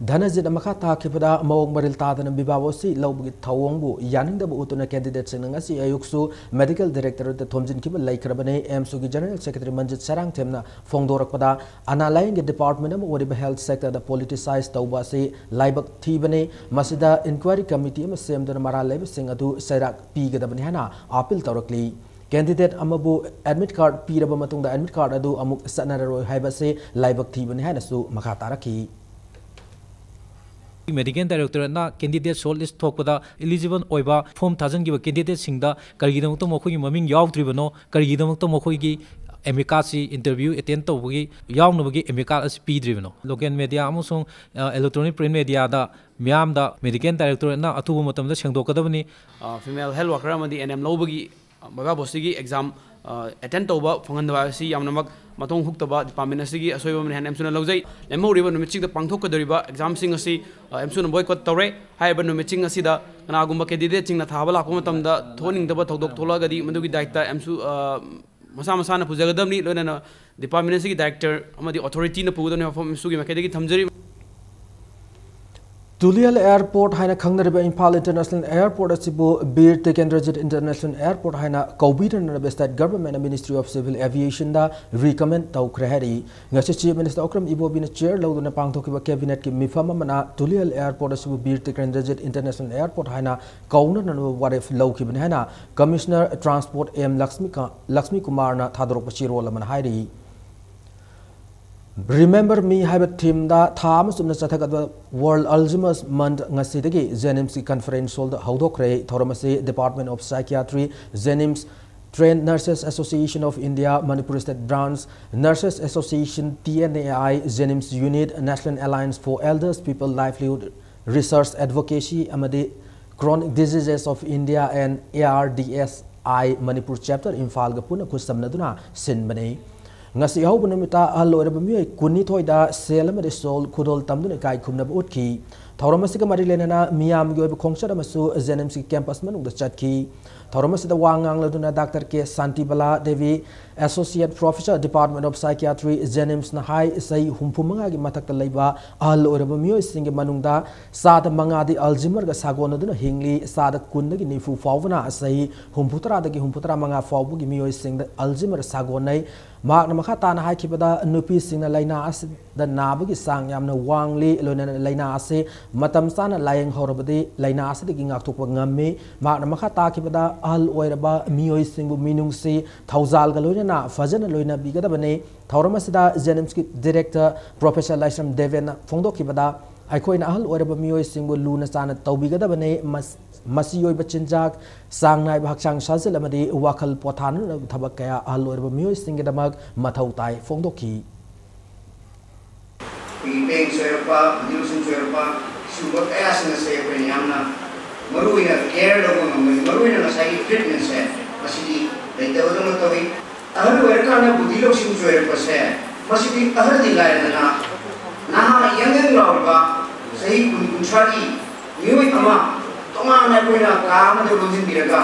ꯙꯅꯖꯤꯠꯅ ꯃꯈꯥ ꯇꯥꯈꯤꯕꯗ, ꯃꯑꯣꯡ ꯃꯔꯤꯜ ꯇꯥꯗꯅ ꯕꯤꯕꯥ ꯕꯣꯁꯤ ꯂꯧꯕꯒꯤ ꯊꯧꯑꯣꯡꯕꯨ ꯌꯥꯅꯤꯡꯗꯕ ꯎꯠꯇꯨꯅ ꯀꯦꯟꯗꯤꯗꯦꯠꯁꯤꯡꯅ ꯉꯁꯤ ꯑꯌꯨꯛꯁꯨ ꯃꯦꯗꯤꯀꯦꯜ ꯗꯥꯏꯔꯦꯛꯇꯣꯔꯦꯠꯇ ꯊꯣꯝꯖꯤꯟꯈꯤꯕ ꯂꯩꯈ꯭ꯔꯕꯅꯤ꯫ ꯑꯦꯝꯁꯨꯒꯤ ꯖꯦꯅꯔꯦꯜ ꯁꯦꯀ꯭ꯔꯦꯇꯔꯤ ꯃꯟꯖꯤꯠ ꯁꯔꯥꯡꯊꯦꯝꯅ ꯐꯣꯡꯗꯣꯔꯛꯄꯗ, ꯑꯅꯥ ꯂꯥꯌꯦꯡꯒꯤ ꯗꯤꯄꯥꯔꯠꯃꯦꯟꯠ ꯑꯃ ꯑꯣꯏꯔꯤꯕ ꯍꯦꯜꯊ ꯁꯦꯛꯇꯔꯗ ꯄꯣꯂꯤꯇꯤꯁꯥꯏꯖ ꯇꯧꯕ ꯑꯁꯤ ꯂꯥꯏꯕꯛ ꯊꯤꯕꯅꯤ꯫ ꯃꯁꯤꯗ ꯏꯟꯀ꯭ꯋꯥꯏꯔꯤ ꯀꯃꯤꯇꯤ ꯑꯃ ꯁꯦꯝꯗꯨꯅ ꯃꯔꯥꯜ ꯂꯩꯕꯁꯤꯡ ꯑꯗꯨ ꯆꯩꯔꯥꯛ ꯄꯤꯒꯗꯕꯅꯤ ꯍꯥꯏꯅ ꯑꯥꯄꯤꯜ ꯇꯧꯔꯛꯂꯤ꯫ ꯀꯦꯟꯗꯤꯗꯦꯠ ꯑꯃꯕꯨ ꯑꯦꯗꯃꯤꯠ ꯀꯥꯔꯗ ꯄꯤꯔꯕ ꯃꯇꯨꯡꯗ ꯑꯦꯗꯃꯤꯠ ꯀꯥꯔꯗ ꯑꯗꯨ ꯑꯃꯨꯛ ꯆꯠꯅꯔꯔꯣꯏ ꯍꯥꯏꯕꯁꯤ ꯂꯥꯏꯕꯛ ꯊꯤꯕꯅꯤ ꯍꯥꯏꯅꯁꯨ ꯃꯈꯥ ꯇꯥꯔꯛꯈꯤ꯫ ꯃꯦꯗꯤꯀꯦꯜ ꯗꯥꯏꯔꯦꯛꯇꯣꯔꯦꯠꯅ ꯀꯦꯟꯗꯤꯗꯦꯠ ꯁꯣꯔꯠ ꯂꯤꯁ ꯊꯣꯛꯄꯗ ꯏꯂꯤꯖꯤꯕꯜ ꯑꯣꯏꯕ ꯐꯣꯔꯝ ꯊꯥꯖꯤꯟꯈꯤꯕ ꯀꯦꯟꯗꯤꯗꯦꯠꯁꯤꯡꯗ ꯀꯔꯤꯒꯤꯗꯃꯛꯇ ꯃꯈꯣꯏꯒꯤ ꯃꯃꯤꯡ ꯌꯥꯎꯗ꯭ꯔꯤꯕꯅꯣ, ꯀꯔꯤꯒꯤꯗꯃꯛꯇ ꯃꯈꯣꯏꯒꯤ ꯑꯦꯃꯤꯀꯥꯠꯁꯤ ꯏꯟꯇꯔꯚ꯭ꯌꯨ ꯑꯦꯇꯦꯟ ꯇꯧꯕꯒꯤ ꯌꯥꯎꯅꯕꯒꯤ ꯑꯦꯃꯤꯀꯥꯠ ꯑꯁꯤ ꯄꯤꯗ꯭ꯔꯤꯕꯅꯣ? ꯂꯣꯀꯦꯜ ꯃꯦꯗꯤꯌꯥ ꯑꯃꯁꯨꯡ, ꯑ, ꯏꯂꯦꯛꯇ꯭ꯔꯣꯅꯤꯛ ꯄ꯭ꯔꯤꯟꯠ ꯃꯦꯗꯤꯌꯥꯗ ꯃꯤꯌꯥꯝꯗ ꯃꯦꯗꯤꯀꯦꯜ ꯗꯥꯏꯔꯦꯛꯇꯣꯔꯦꯠꯅ ꯑꯊꯨꯕ ꯃꯇꯝꯗ ꯁꯦꯡꯗꯣꯛꯀꯗꯕꯅꯤ꯫ ꯑ, ꯐꯤꯃꯦꯜ ꯍꯦꯜꯊ ꯋꯥꯔꯀꯔ ꯑꯃꯗꯤ ꯑꯦꯟ ꯑꯦꯝ ꯂꯧꯕꯒꯤ, ꯑ, ꯕꯥꯕꯥ ꯕꯣꯁꯤꯒꯤ ꯑꯦꯛꯖꯥꯝ, ꯑ, ꯑꯦꯇꯦꯟ ꯇꯧꯕ ꯐꯪꯍꯟꯗꯕ ꯑꯁꯤ ꯌꯥꯝꯅꯃꯛ ꯃꯊꯣꯡ ꯍꯨꯛꯇꯕ ꯗꯤꯄꯥꯔꯠꯃꯦꯟ ꯑꯁꯤꯒꯤ ꯑꯁꯣꯏꯕ ꯑꯃꯅꯤ ꯍꯥꯏꯅ ꯑꯦꯝꯁꯨꯅ ꯂꯧꯖꯩ꯫ ꯂꯦꯝꯍꯧꯔꯤꯕ ꯅꯨꯃꯤꯠꯁꯤꯡꯗ ꯄꯥꯡꯊꯣꯛꯀꯗꯧꯔꯤꯕ ꯑꯦꯛꯖꯥꯝꯁꯤꯡ ꯑꯁꯤ, ꯑ, ꯑꯦꯝꯁꯨꯅ ꯕꯣꯏꯀꯣꯠ ꯇꯧꯔꯦ꯫ ꯍꯥꯏꯔꯤꯕ ꯅꯨꯃꯤꯠꯁꯤꯡ ꯑꯁꯤꯗ ꯀꯅꯥꯒꯨꯝꯕ ꯀꯦꯟꯗꯤꯗꯦꯠꯁꯤꯡꯅ ꯊꯥꯕ ꯂꯥꯛꯄ ꯃꯇꯝꯗ ꯊꯣꯛꯍꯟꯅꯤꯡꯗꯕ ꯊꯧꯗꯣꯛ ꯊꯣꯛꯂꯛꯑꯒꯗꯤ ꯃꯗꯨꯒꯤ ꯗꯥꯏꯇ ꯑꯦꯝꯁꯨ, ꯑ, ꯃꯁꯥ ꯃꯁꯥꯅ ꯄꯨꯖꯒꯗꯕꯅꯤ, ꯂꯣꯏꯅꯅ ꯗꯤꯄꯥꯔꯠꯃꯦꯟ ꯑꯁꯤꯒꯤ ꯗꯥꯏꯔꯦꯛꯇꯔ ꯑꯃꯗꯤ ꯑꯣꯊꯣꯔꯤꯇꯤꯅ ꯄꯨꯒꯗꯕꯅꯤ ꯍꯥꯏꯕ ꯋꯥꯐꯝ ꯑꯦꯝꯁꯨꯒꯤ ꯃꯥꯏꯀꯩꯗꯒꯤ ꯊꯝꯖꯔꯤ꯫ ꯇꯨꯂꯤꯍꯜ ꯑꯦꯌꯔꯄꯣꯔꯠ ꯍꯥꯏꯅ ꯈꯪꯅꯔꯤꯕ ꯏꯝꯐꯥꯜ ꯏꯟꯇꯔꯅꯦꯁꯅꯦꯜ ꯑꯦꯌꯔꯄꯣꯔꯠ ꯑꯁꯤꯕꯨ ꯕꯤꯔ ꯇꯤꯀꯦꯟꯗ꯭ꯔꯖꯤꯠ ꯏꯟꯇꯔꯅꯦꯁꯅꯦꯜ ꯑꯦꯌꯔꯄꯣꯔꯠ ꯍꯥꯏꯅ ꯀꯧꯕꯤꯗꯅꯕ ꯁ꯭ꯇꯦꯠ ꯒꯚꯔꯟꯃꯦꯟꯠꯅ ꯃꯤꯅꯤꯁꯇ꯭ꯔꯤ ꯑꯣꯐ ꯁꯤꯚꯤꯜ ꯑꯦꯚꯤꯌꯦꯁꯟꯗ ꯔꯤꯀꯃꯦꯟ ꯇꯧꯈ꯭ꯔꯦ ꯍꯥꯏꯔꯤ꯫ ꯉꯁꯤ ꯆꯤꯐ ꯃꯤꯅꯤꯁꯇꯔ ꯑꯣꯀ꯭ꯔꯝ ꯏꯕꯣꯕꯤꯅ ꯆꯤꯌꯔ ꯂꯧꯗꯨꯅ ꯄꯥꯡꯊꯣꯛꯈꯤꯕ ꯀꯦꯕꯤꯅꯦꯠꯀꯤ ꯃꯤꯐꯝ ꯑꯃꯅ ꯇꯨꯂꯤꯍꯜ ꯑꯦꯌꯔꯄꯣꯔꯠ ꯑꯁꯤꯕꯨ ꯕꯤꯔ ꯇꯤꯀꯦꯟꯗ꯭ꯔꯖꯤꯠ ꯏꯟꯇꯔꯅꯦꯁꯅꯦꯜ ꯑꯦꯌꯔꯄꯣꯔꯠ ꯍꯥꯏꯅ ꯀꯧꯅꯅꯕ ꯋꯥꯔꯦꯞ ꯂꯧꯈꯤꯕꯅꯤ ꯍꯥꯏꯅ ꯀꯃꯤꯁꯅꯔ ꯇ꯭ꯔꯥꯟꯁꯄꯣꯔꯠ ꯑꯦꯝ ꯂꯛꯁꯃꯤꯀꯥ-, ꯂꯛꯁꯃꯤ ꯀꯨꯃꯥꯔꯅ ꯊꯥꯗꯣꯔꯛꯄ ꯆꯦꯔꯣꯜ ꯑꯃꯅ ꯍꯥꯏꯔꯤ꯫ ꯔꯤꯃꯦꯝꯕꯔ ꯃꯤ ꯍꯥꯏꯕ ꯊꯤꯝꯗ ꯊꯥ ꯑꯃ ꯆꯨꯞꯅ ꯆꯠꯊꯒꯗꯕ ꯋꯥꯔꯜꯗ ꯑꯜꯖꯤꯃꯔꯁ ꯃꯟꯊ ꯉꯁꯤꯗꯒꯤ ꯖꯦꯅꯤꯝꯁꯀꯤ ꯀꯟꯐꯔꯦꯟꯁ ꯍꯣꯜꯗ ꯍꯧꯗꯣꯛꯈ꯭ꯔꯦ꯫ ꯊꯧꯔꯝ ꯑꯁꯤ department of psychiatry, JNIMS, trained nurses association of India, Manipur state branch, nurses association, T N A I, JNIMS unit, National Alliance for Elders People Livelihood Research Advocacy ꯑꯃꯗꯤ Chronic Diseases of India and A R D S I Manipur chapter ꯏꯝꯐꯥꯜꯒ ꯄꯨꯟꯅ ꯈꯨꯠꯁꯝꯅꯗꯨꯅ ꯁꯤꯟꯕꯅꯤ꯫ ꯉꯁꯤ ꯑꯍꯧꯕ ꯅꯨꯃꯤꯠꯇ ꯑꯍꯜ ꯑꯣꯏꯔꯕ ꯃꯤꯑꯣꯏ ꯀꯨꯟꯅꯤꯊꯣꯏꯗ ꯁꯦꯜ ꯑꯃꯗꯤ ꯁꯣꯜ ꯈꯨꯗꯣꯜ ꯇꯝꯗꯨꯅ ꯏꯀꯥꯏ ꯈꯨꯝꯅꯕ ꯎꯠꯈꯤ꯫ ꯊꯧꯔꯝ ꯑꯁꯤꯒ ꯃꯔꯤ ꯂꯩꯅꯅ ꯃꯤꯌꯥꯝꯒꯤ ꯑꯣꯏꯕ ꯈꯣꯡꯆꯠ ꯑꯃꯁꯨ ꯖꯦꯅꯤꯝꯁꯀꯤ ꯀꯦꯝꯄꯁ ꯃꯅꯨꯡꯗ ꯆꯠꯈꯤ꯫ ꯊꯧꯔꯝ ꯑꯁꯤꯗ ꯋꯥ ꯉꯥꯡꯂꯗꯨꯅ doctor K Shantibala Devi, associate professor, department of psychiatry, ꯖꯦꯅꯤꯝꯁꯅ ꯍꯥꯏ, ꯆꯍꯤ ꯍꯨꯝꯐꯨ ꯃꯉꯥꯒꯤ ꯃꯊꯛꯇ ꯂꯩꯕ ꯑꯍꯜ ꯑꯣꯏꯔꯕ ꯃꯤꯑꯣꯏꯁꯤꯡꯒꯤ ꯃꯅꯨꯡꯗ ꯆꯥꯗ ꯃꯉꯥꯗꯤ ꯑꯜꯖꯤꯃꯔꯒ ꯁꯥꯒꯣꯟꯅꯗꯨꯅ ꯍꯤꯡꯂꯤ, ꯆꯥꯗ ꯀꯨꯟꯗꯒꯤ ꯅꯤꯐꯨ ꯐꯥꯎꯕꯅ ꯆꯍꯤ ꯍꯨꯝꯐꯨ ꯇꯔꯥꯗꯒꯤ ꯍꯨꯝꯐꯨ ꯇꯔꯥ ꯃꯉꯥ ꯐꯥꯎꯕꯒꯤ ꯃꯤꯑꯣꯏꯁꯤꯡꯗ ꯑꯜꯖꯤꯃꯔ ꯁꯥꯒꯣꯟꯅꯩ꯫ ꯃꯍꯥꯛꯅ ꯃꯈꯥ ꯇꯥꯅ ꯍꯥꯏꯈꯤꯕꯗ, ꯅꯨꯄꯤꯁꯤꯡꯅ ꯂꯥꯏꯅꯥ ꯑꯁꯤꯗ ꯅꯥꯕꯒꯤ ꯆꯥꯡ ꯌꯥꯝꯅ ꯋꯥꯡꯂꯤ, ꯂꯣꯏꯅꯅ ꯂꯥꯏꯅꯥ ꯑꯁꯤ ꯃꯇꯝ ꯆꯥꯅ ꯂꯥꯌꯦꯡꯍꯧꯔꯕꯗꯤ ꯂꯥꯏꯅꯥ ꯑꯁꯤꯗꯒꯤ ꯉꯥꯛꯊꯣꯛꯄ ꯉꯝꯃꯤ꯫ ꯃꯍꯥꯛꯅ ꯃꯈꯥ ꯇꯥꯈꯤꯕꯗ, ꯑꯍꯜ ꯑꯣꯏꯔꯕ ꯃꯤꯑꯣꯏꯁꯤꯡꯕꯨ ꯃꯤꯅꯨꯡꯁꯤ, ꯊꯧꯖꯥꯜꯒ ꯂꯣꯏꯅꯅ ꯐꯖꯅ ꯂꯣꯏꯅꯕꯤꯒꯗꯕꯅꯤ꯫ ꯊꯧꯔꯝ ꯑꯁꯤꯗ ꯖꯦꯅꯤꯝꯁꯀꯤ ꯗꯤꯔꯦꯛꯇꯔ ꯄ꯭ꯔꯣꯐꯦꯁꯔ ꯂꯥꯏꯁ꯭ꯔꯝ ꯗꯦꯕꯦꯟꯅ ꯐꯣꯡꯗꯣꯛꯈꯤꯕꯗ, ꯑꯩꯈꯣꯏꯅ ꯑꯍꯜ ꯑꯣꯏꯔꯕ ꯃꯤꯑꯣꯏꯁꯤꯡꯕꯨ ꯂꯨꯅ ꯆꯥꯟꯅ ꯇꯧꯕꯤꯒꯗꯕꯅꯤ꯫ ꯃꯁ-, ꯃꯆꯤ ꯑꯣꯏꯕ ꯆꯤꯟꯖꯥꯛ, ꯆꯥꯡ ꯅꯥꯏꯕ ꯍꯛꯆꯥꯡ ꯁꯥꯖꯦꯜ ꯑꯃꯗꯤ ꯋꯥꯈꯜ ꯄꯣꯊꯥꯅꯅꯕ ꯊꯕꯛ ꯀꯌꯥ ꯑꯍꯜ ꯑꯣꯏꯔꯕ ꯃꯤꯑꯣꯏꯁꯤꯡꯒꯤꯗꯃꯛ ꯃꯊꯧ ꯇꯥꯏ ꯐꯣꯡꯗꯣꯛꯈꯤ꯫ ꯑꯩꯈꯣꯏꯒꯤ ꯄꯦꯡ ꯆꯣꯏꯔꯛꯄ, ꯃꯤꯅꯨꯡꯁꯤꯡ ꯆꯣꯏꯔꯛꯄ, ꯁꯤꯒꯨꯝꯕ ꯀꯌꯥꯁꯤꯡ ꯑꯁꯦ ꯑꯩꯈꯣꯏꯅ ꯌꯥꯝꯅ ꯃꯔꯨ ꯑꯣꯏꯅ ꯀꯦꯌꯔ ꯂꯧꯕ ꯉꯝꯒꯅꯤ꯫ ꯃꯔꯨ ꯑꯣꯏꯅ ꯉꯁꯥꯏꯒꯤ ꯇ꯭ꯔꯤꯠꯃꯦꯟꯁꯦ ꯃꯁꯤꯗꯤ ꯂꯩꯇꯕꯗꯧꯅ ꯇꯧꯏ꯫ ꯑꯍꯜ ꯑꯣꯏꯔꯀꯥꯟꯗ ꯕꯨꯙꯤ ꯂꯧꯁꯤꯡ ꯆꯣꯏꯔꯛꯄꯁꯦ ꯃꯁꯤꯗꯤ ꯑꯍꯜꯗꯤ ꯂꯥꯏꯔꯗꯅ ꯅꯍꯥ ꯌꯪ ꯌꯪ ꯂꯥꯎꯔꯤꯕ ꯆꯍꯤ ꯀꯨꯟ ꯀꯨꯟꯊ꯭ꯔꯥꯒꯤ ꯃꯤꯑꯣꯏ ꯑꯃ ꯇꯣꯉꯥꯟꯅ ꯑꯩꯈꯣꯏꯅ ꯀꯥ ꯑꯃꯗ ꯂꯣꯟꯁꯤꯟꯕꯤꯔꯒ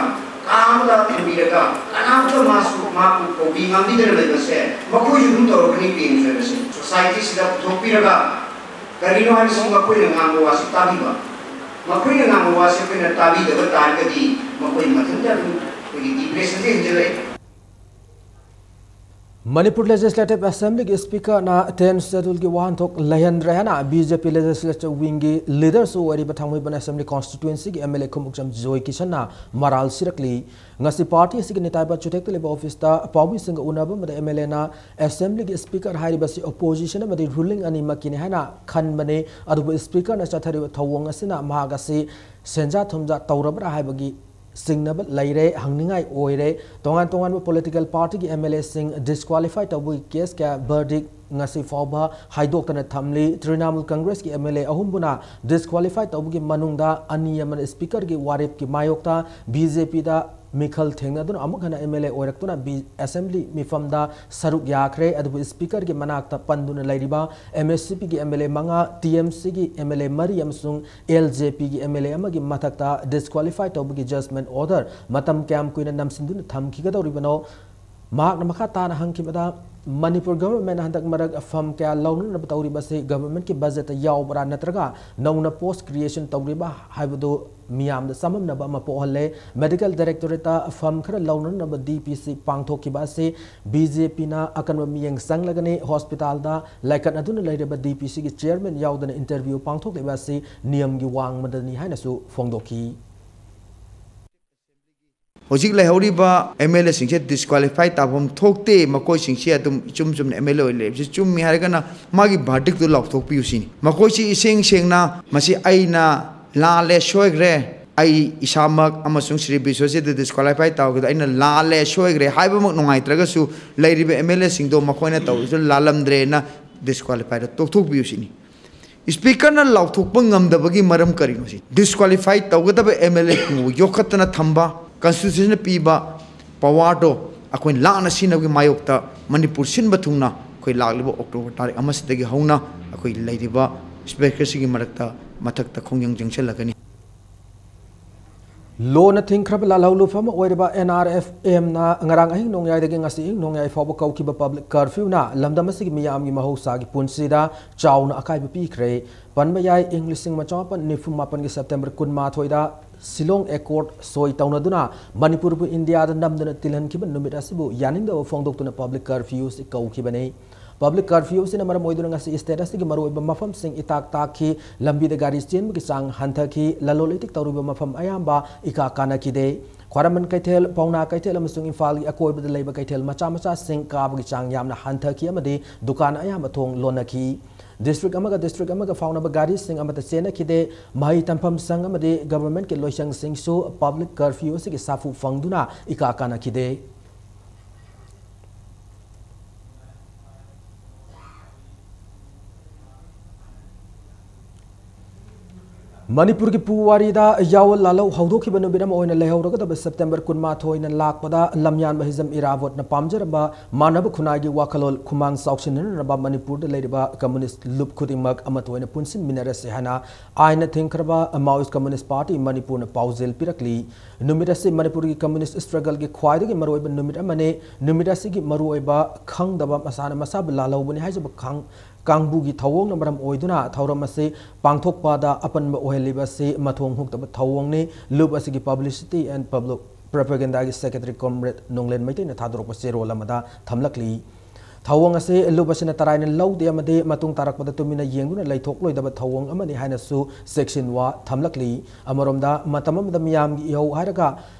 ꯀꯥ ꯑꯃꯗ ꯊꯝꯕꯤꯔꯒ ꯀꯅꯥꯝꯇ ꯃꯥꯁꯨ ꯃꯥꯕꯨ ꯀꯧꯕꯤ ꯉꯥꯡꯕꯤꯗꯅ ꯂꯩꯕꯁꯦ ꯃꯈꯣꯏꯁꯨ ꯑꯗꯨꯝ ꯇꯧꯔꯛꯀꯅꯤ ꯄꯦꯡ ꯆꯣꯏꯕꯁꯦ꯫ ꯁꯣꯁꯥꯏꯇꯤꯁꯤꯗ ꯄꯨꯊꯣꯛꯄꯤꯔꯒ ꯀꯔꯤꯅꯣ ꯍꯥꯏꯕꯁꯤ ꯃꯈꯣꯏꯅ ꯉꯥꯡꯕ ꯋꯥꯁꯤ ꯇꯥꯕꯤꯕ꯫ ꯃꯈꯣꯏꯅ ꯉꯥꯡꯕ ꯋꯥꯁꯤ ꯑꯩꯈꯣꯏꯅ ꯇꯥꯕꯤꯗꯕ ꯇꯥꯔꯒꯗꯤ ꯃꯈꯣꯏ ꯃꯊꯟꯇ ꯑꯗꯨꯝ ꯑꯩꯈꯣꯏꯒꯤ depressionꯗ ꯍꯦꯟꯖꯜꯂꯛꯑꯦ꯫ ꯃꯅꯤꯄꯨꯔ Legislative Assemblyꯒꯤ Speakerꯅ Tenth Scheduleꯒꯤ ꯋꯥꯍꯟꯊꯣꯛ ꯂꯩꯍꯟꯗ꯭ꯔꯦ ꯍꯥꯏꯅ BJP Legislature Wingꯒꯤ Leaderꯁꯨ ꯑꯣꯏꯔꯤꯕ ꯊꯥꯡꯃꯩꯕꯟ Assembly Constituencyꯒꯤ MLA ꯈꯨꯃꯨꯛꯆꯝ ꯖꯣꯏ ꯀꯤꯁꯟꯅ ꯃꯔꯥꯜ ꯁꯤꯔꯛꯂꯤ꯫ ꯉꯁꯤ party ꯑꯁꯤꯒꯤ ꯅꯤꯇꯥꯏꯕ ꯆꯨꯊꯦꯛꯇ ꯂꯩꯕ officeꯇ ꯄꯥꯎꯃꯤꯁꯤꯡꯒ ꯎꯅꯕ ꯑꯃꯗ MLAꯅ Assemblyꯒꯤ Speaker ꯍꯥꯏꯔꯤꯕꯁꯤ opposition ꯑꯃꯗꯤ ruling ꯑꯅꯤꯃꯛꯀꯤꯅꯤ ꯍꯥꯏꯅ ꯈꯟꯕꯅꯤ, ꯑꯗꯨꯕꯨ Speakerꯅ ꯆꯠꯊꯔꯤꯕ ꯊꯧꯑꯣꯡ ꯑꯁꯤꯅ ꯃꯍꯥꯛ ꯑꯁꯤ ꯁꯦꯟꯖꯥ ꯊꯨꯝꯖꯥ ꯇꯧꯔꯕ꯭ꯔꯥ ꯍꯥꯏꯕꯒꯤ ꯆꯤꯡꯅꯕ ꯂꯩꯔꯦ, ꯍꯪꯅꯤꯡꯉꯥꯏ ꯑꯣꯏꯔꯦ꯫ ꯇꯣꯉꯥꯟ ꯇꯣꯉꯥꯟꯕ political partyꯒꯤ MLAꯁꯤꯡ disqualify ꯇꯧꯕꯒꯤ case ꯀꯌꯥ verdict ꯉꯁꯤ ꯐꯥꯎꯕ ꯍꯥꯏꯗꯣꯛꯇꯅ ꯊꯝꯂꯤ꯫ Trinamool Congressꯀꯤ MLA ꯑꯍꯨꯝꯕꯨꯅ disqualify ꯇꯧꯕꯒꯤ ꯃꯅꯨꯡꯗ ꯑꯅꯤ ꯑꯃꯅ Speakerꯒꯤ ꯋꯥꯔꯦꯞꯀꯤ ꯃꯥꯌꯣꯛꯇ BJPꯗ ꯃꯤꯈꯜ ꯊꯦꯡꯅꯗꯨꯅ ꯑꯃꯨꯛ ꯍꯟꯅ MLA ꯑꯣꯏꯔꯛꯇꯨꯅ ꯕꯤ-, Assembly ꯃꯤꯐꯝꯗ ꯁꯔꯨꯛ ꯌꯥꯈ꯭ꯔꯦ꯫ ꯑꯗꯨꯕꯨ Speakerꯒꯤ ꯃꯅꯥꯛꯇ ꯄꯟꯗꯨꯅ ꯂꯩꯔꯤꯕ MSCPꯒꯤ MLA ꯃꯉꯥ, TMCꯒꯤ MLA ꯃꯔꯤ ꯑꯃꯁꯨꯡ LJPꯒꯤ MLA ꯑꯃꯒꯤ ꯃꯊꯛꯇ disqualify ꯇꯧꯕꯒꯤ judgment order ꯃꯇꯝ ꯀꯌꯥꯝ ꯀꯨꯏꯅ ꯅꯝꯁꯤꯟꯗꯨꯅ ꯊꯝꯈꯤꯒꯗꯧꯔꯤꯕꯅꯣ? ꯃꯍꯥꯛꯅ ꯃꯈꯥ ꯇꯥꯅ ꯍꯪꯈꯤꯕꯗ, ꯃꯅꯤꯄꯨꯔ governmentꯅ ꯍꯟꯗꯛ ꯃꯔꯛ ꯐꯝ ꯀꯌꯥ ꯂꯧꯅꯅꯕ ꯇꯧꯔꯤꯕ ꯑꯁꯤ governmentꯀꯤ budgetꯇ ꯌꯥꯎꯕ꯭ꯔꯥ ꯅꯠꯇ꯭ꯔꯒ ꯅꯧꯅ post creation ꯇꯧꯔꯤꯕ ꯍꯥꯏꯕꯗꯨ ꯃꯤꯌꯥꯝꯗ ꯆꯃꯝꯅꯕ ꯑꯃ ꯄꯣꯛꯍꯜꯂꯦ꯫ Medical Directorateꯇ ꯐꯝ ꯈꯔ ꯂꯧꯅꯅꯕ DPC ꯄꯥꯡꯊꯣꯛꯈꯤꯕ ꯑꯁꯤ BJPꯅ ꯑꯀꯟꯕ ꯃꯤꯠꯌꯦꯡ ꯆꯪꯂꯒꯅꯤ꯫ Hospitalꯗ ꯂꯥꯏꯀꯠꯅꯗꯨꯅ ꯂꯩꯔꯤꯕ DPCꯒꯤ chairman ꯌꯥꯎꯗꯅ interview ꯄꯥꯡꯊꯣꯛꯂꯤꯕ ꯑꯁꯤ ꯅꯤꯌꯝꯒꯤ ꯋꯥꯡꯃꯗꯅꯤ ꯍꯥꯏꯅꯁꯨ ꯐꯣꯡꯗꯣꯛꯈꯤ꯫ ꯍꯧꯖꯤꯛ ꯂꯩꯍꯧꯔꯤꯕ MLAꯁꯤꯡꯁꯦ disqualify ꯇꯥꯐꯝ ꯊꯣꯛꯇꯦ, ꯃꯈꯣꯏꯁꯤꯡꯁꯦ ꯑꯗꯨꯝ ꯏꯆꯨꯝ ꯆꯨꯝꯅ MLA ꯑꯣꯏ ꯂꯩꯕꯁꯤ ꯆꯨꯝꯃꯤ ꯍꯥꯏꯔꯒꯅ ꯃꯥꯒꯤ verdictꯇꯨ ꯂꯥꯎꯊꯣꯛꯄꯤꯌꯨ ꯁꯤꯅꯤ꯫ ꯃꯈꯣꯏꯁꯤ ꯏꯁꯦꯡ ꯁꯦꯡꯅ ꯃꯁꯤ ꯑꯩꯅ ꯂꯥꯜꯂꯦ, ꯁꯣꯏꯈ꯭ꯔꯦ, ꯑꯩ ꯏꯁꯥꯃꯛ ꯑꯃꯁꯨꯡ ꯁ꯭ꯔꯤ ꯕꯤꯁ꯭ꯋꯖꯤꯠ disqualify ꯇꯧꯈꯤꯕꯗ ꯑꯩꯅ ꯂꯥꯜꯂꯦ, ꯁꯣꯏꯈ꯭ꯔꯦ ꯍꯥꯏꯕꯃꯛ ꯅꯨꯡꯉꯥꯏꯇ꯭ꯔꯒꯁꯨ ꯂꯩꯔꯤꯕ MLAꯁꯤꯡꯗꯣ ꯃꯈꯣꯏꯅ ꯇꯧꯔꯤꯁꯨ ꯂꯥꯜꯂꯝꯗ꯭ꯔꯦꯅ disqualifyꯗ ꯇꯣꯛꯊꯣꯛꯄꯤꯌꯨ ꯁꯤꯅꯤ꯫ Speakerꯅ ꯂꯥꯎꯊꯣꯛꯄ ꯉꯝꯗꯕꯒꯤ ꯃꯔꯝ ꯀꯔꯤꯅꯣ? ꯁꯤ disqualify ꯇꯧꯒꯗꯕ MLAꯁꯤꯡꯕꯨ ꯌꯣꯛꯈꯠꯇꯅ ꯊꯝꯕ, constitutionꯅ ꯄꯤꯕ powerꯗꯣ ꯑꯩꯈꯣꯏꯅ ꯂꯥꯟꯅ ꯁꯤꯖꯤꯟꯅꯕꯒꯤ ꯃꯥꯌꯣꯛꯇ ꯃꯅꯤꯄꯨꯔ ꯁꯤꯟꯕ ꯊꯨꯡꯅ ꯑꯩꯈꯣꯏ ꯂꯥꯛꯂꯤꯕ October ꯇꯥꯔꯤꯛ ꯑꯃꯁꯤꯗꯒꯤ ꯍꯧꯅ ꯑꯩꯈꯣꯏ ꯂꯩꯔꯤꯕ Speakerꯁꯤꯡꯒꯤ ꯃꯔꯛꯇ ꯃꯊꯛꯇ ꯈꯣꯡꯖꯪ ꯆꯪꯁꯤꯜꯂꯒꯅꯤ꯫ ꯂꯣꯟꯅ ꯊꯤꯡꯈ꯭ꯔꯕ ꯂꯥꯜꯍꯧ ꯂꯨꯞ ꯑꯃ ꯑꯣꯏꯔꯤꯕ N R F M ꯅ ꯉꯔꯥꯡ ꯑꯍꯤꯡ ꯅꯣꯡꯌꯥꯏꯗꯒꯤ ꯉꯁꯤ ꯑꯍꯤꯡ ꯅꯣꯡꯌꯥꯏ ꯐꯥꯎꯕ ꯀꯧꯈꯤꯕ ꯄꯕ꯭ꯂꯤꯛ ꯀꯔꯐ꯭ꯌꯨꯅ ꯂꯝꯗꯝ ꯑꯁꯤꯒꯤ ꯃꯤꯌꯥꯝꯒꯤ ꯃꯍꯧꯁꯥꯒꯤ ꯄꯨꯟꯁꯤꯗ ꯆꯥꯎꯅ ꯑꯀꯥꯏꯕ ꯄꯤꯈ꯭ꯔꯦ꯫ ꯄꯟꯕ ꯌꯥꯏ, ꯏꯪ ꯂꯤꯁꯤꯡ ꯑꯃ ꯆꯃꯥꯄꯟ ꯅꯤꯐꯨ ꯃꯥꯄꯟꯒꯤ ꯁꯦꯞꯇꯦꯝꯕꯔ ꯀꯨꯟꯃꯥꯊꯣꯏꯗ ꯁꯤꯂꯣꯡ ꯑꯦꯀꯣꯔꯗ ꯁꯣꯏ ꯇꯧꯅꯗꯨꯅ ꯃꯅꯤꯄꯨꯔꯕꯨ ꯏꯟꯗꯤꯌꯥꯗ ꯅꯝꯗꯨꯅ ꯇꯤꯜꯍꯟꯈꯤꯕ ꯅꯨꯃꯤꯠ ꯑꯁꯤꯕꯨ ꯌꯥꯅꯤꯡꯗꯕ ꯐꯣꯡꯗꯣꯛꯇꯨꯅ ꯄꯕ꯭ꯂꯤꯛ ꯀꯔꯐ꯭ꯌꯨ ꯑꯁꯤ ꯀꯧꯈꯤꯕꯅꯤ꯫ ꯄꯕ꯭ꯂꯤꯛ ꯀꯔꯐ꯭ꯌꯨ ꯑꯁꯤꯅ ꯃꯔꯝ ꯑꯣꯏꯗꯨꯅ ꯉꯁꯤ ꯁ꯭ꯇꯦꯠ ꯑꯁꯤꯒꯤ ꯃꯔꯨꯑꯣꯏꯕ ꯃꯐꯝꯁꯤꯡ ꯏꯇꯥꯛ ꯇꯥꯛꯈꯤ, ꯂꯝꯕꯤꯗ ꯒꯥꯔꯤ ꯆꯦꯟꯕꯒꯤ ꯆꯥꯡ ꯍꯟꯊꯈꯤ, ꯂꯂꯣꯟ ꯏꯇꯤꯛ ꯇꯧꯔꯤꯕ ꯃꯐꯝ ꯑꯌꯥꯝꯕ ꯏꯀꯥ ꯀꯥꯅꯈꯤꯗꯦ꯫ ꯈ꯭ꯋꯥꯏꯔꯝꯕꯟ ꯀꯩꯊꯦꯜ, ꯄꯥꯎꯅꯥ ꯀꯩꯊꯦꯜ ꯑꯃꯁꯨꯡ ꯏꯝꯐꯥꯜꯒꯤ ꯑꯀꯣꯏꯕꯗ ꯂꯩꯕ ꯀꯩꯊꯦꯜ ꯃꯆꯥ ꯃꯆꯥꯁꯤꯡ ꯀꯥꯕꯒꯤ ꯆꯥꯡ ꯌꯥꯝꯅ ꯍꯟꯊꯈꯤ ꯑꯃꯗꯤ ꯗꯨꯀꯥꯟ ꯑꯌꯥꯝꯕ ꯊꯣꯡ ꯂꯣꯟꯅꯈꯤ꯫ ꯗꯤꯁꯇ꯭ꯔꯤꯛ ꯑꯃꯒ ꯗꯤꯁꯇ꯭ꯔꯤꯛ ꯑꯃꯒ ꯐꯥꯎꯅꯕ ꯒꯥꯔꯤꯁꯤꯡ ꯑꯃꯠꯇ ꯆꯦꯟꯅꯈꯤꯗꯦ꯫ ꯃꯍꯩ ꯇꯝꯐꯝ ꯁꯪ ꯑꯃꯗꯤ ꯒꯚꯔꯟꯃꯦꯟꯠꯀꯤ ꯂꯣꯏꯁꯪꯁꯤꯡꯁꯨ ꯄꯕ꯭ꯂꯤꯛ ꯀꯔꯐ꯭ꯌꯨ ꯑꯁꯤꯒꯤ ꯁꯥꯐꯨ ꯐꯪꯗꯨꯅ ꯏꯀꯥ ꯀꯥꯅꯈꯤꯗꯦ꯫ ꯃꯅꯤꯄꯨꯔꯒꯤ ꯄꯨꯋꯥꯔꯤꯗ ꯌꯥꯑꯣꯜ ꯂꯥꯜꯍꯧ ꯍꯧꯗꯣꯛꯈꯤꯕ ꯅꯨꯃꯤꯠ ꯑꯃ ꯑꯣꯏꯅ ꯂꯩꯍꯧꯔꯒꯗꯕ ꯁꯦꯞꯇꯦꯝꯕꯔ ꯀꯨꯟꯃꯥꯊꯣꯏꯅ ꯂꯥꯛꯄꯗ ꯂꯝꯌꯥꯟꯕ ꯍꯤꯖꯝ ꯏꯔꯥꯕꯣꯠꯅ ꯄꯥꯝꯖꯔꯝꯕ ꯃꯥꯟꯅꯕ ꯈꯨꯟꯅꯥꯏꯒꯤ ꯋꯥꯈꯜꯂꯣꯟ ꯈꯨꯃꯥꯡ ꯆꯥꯎꯁꯤꯟꯅꯅꯕ ꯃꯅꯤꯄꯨꯔꯗ ꯂꯩꯔꯤꯕ ꯀꯝꯃꯨꯅꯤꯁ꯭ꯠ ꯂꯨꯞ ꯈꯨꯗꯤꯡꯃꯛ ꯑꯃꯠꯇ ꯑꯣꯏꯅ ꯄꯨꯟꯁꯤꯟꯃꯤꯟꯅꯔꯁꯤ ꯍꯥꯏꯅ ꯑꯥꯏꯟꯅ ꯊꯤꯡꯈ꯭ꯔꯕ Maoist Communist Party ꯃꯅꯤꯄꯨꯔꯅ ꯄꯥꯎꯖꯦꯜ ꯄꯤꯔꯛꯂꯤ꯫ ꯅꯨꯃꯤꯠ ꯑꯁꯤ ꯃꯅꯤꯄꯨꯔꯒꯤ ꯀꯝꯃꯨꯅꯤꯁ꯭ꯠ ꯁ꯭ꯇ꯭ꯔꯒꯜꯒꯤ ꯈ꯭ꯋꯥꯏꯗꯒꯤ ꯃꯔꯨꯑꯣꯏꯕ ꯅꯨꯃꯤꯠ ꯑꯃꯅꯤ꯫ ꯅꯨꯃꯤꯠ ꯑꯁꯤꯒꯤ ꯃꯔꯨꯑꯣꯏꯕ ꯈꯪꯗꯕ ꯃꯁꯥꯅ ꯃꯁꯥꯕꯨ ꯂꯥꯜꯍꯧꯕꯅꯤ ꯍꯥꯏꯖꯕ ꯈꯪ-, ꯀꯥꯡꯕꯨꯒꯤ ꯊꯧꯑꯣꯡꯅ ꯃꯔꯝ ꯑꯣꯏꯗꯨꯅ ꯊꯧꯔꯝ ꯑꯁꯤ ꯄꯥꯡꯊꯣꯛꯄꯗ ꯑꯄꯟꯕ ꯑꯣꯏꯍꯜꯂꯤꯕ ꯑꯁꯤ ꯃꯊꯣꯡ ꯍꯨꯛꯇꯕ ꯊꯧꯑꯣꯡꯅꯤ꯫ ꯂꯨꯞ ꯑꯁꯤꯒꯤ Publicity and Public Propagandaꯒꯤ Secretary Comrade ꯅꯣꯡꯂꯦꯟ ꯃꯩꯇꯩꯅ ꯊꯥꯗꯣꯔꯛꯄ ꯆꯦꯔꯣꯜ ꯑꯃꯗ ꯊꯝꯂꯛꯂꯤ꯫ ꯊꯧꯑꯣꯡ ꯑꯁꯤ ꯂꯨꯞ ꯑꯁꯤꯅ ꯇꯔꯥꯏꯅ ꯂꯧꯗꯦ ꯑꯃꯗꯤ ꯃꯇꯨꯡ ꯇꯥꯔꯛꯄꯗ ꯇꯨꯃꯤꯟꯅ ꯌꯦꯡꯗꯨꯅ ꯂꯩꯊꯣꯛꯂꯣꯏꯗꯕ ꯊꯧꯑꯣꯡ ꯑꯃꯅꯤ ꯍꯥꯏꯅꯁꯨ ꯆꯦꯛꯁꯤꯟꯋꯥ ꯊꯝꯂꯛꯂꯤ꯫ ꯑꯃꯔꯣꯝꯗ ꯃꯇꯝ ꯑꯃꯗ ꯃꯤꯌꯥꯝꯒꯤ ꯏꯍꯧ ꯍꯥꯏꯔꯒ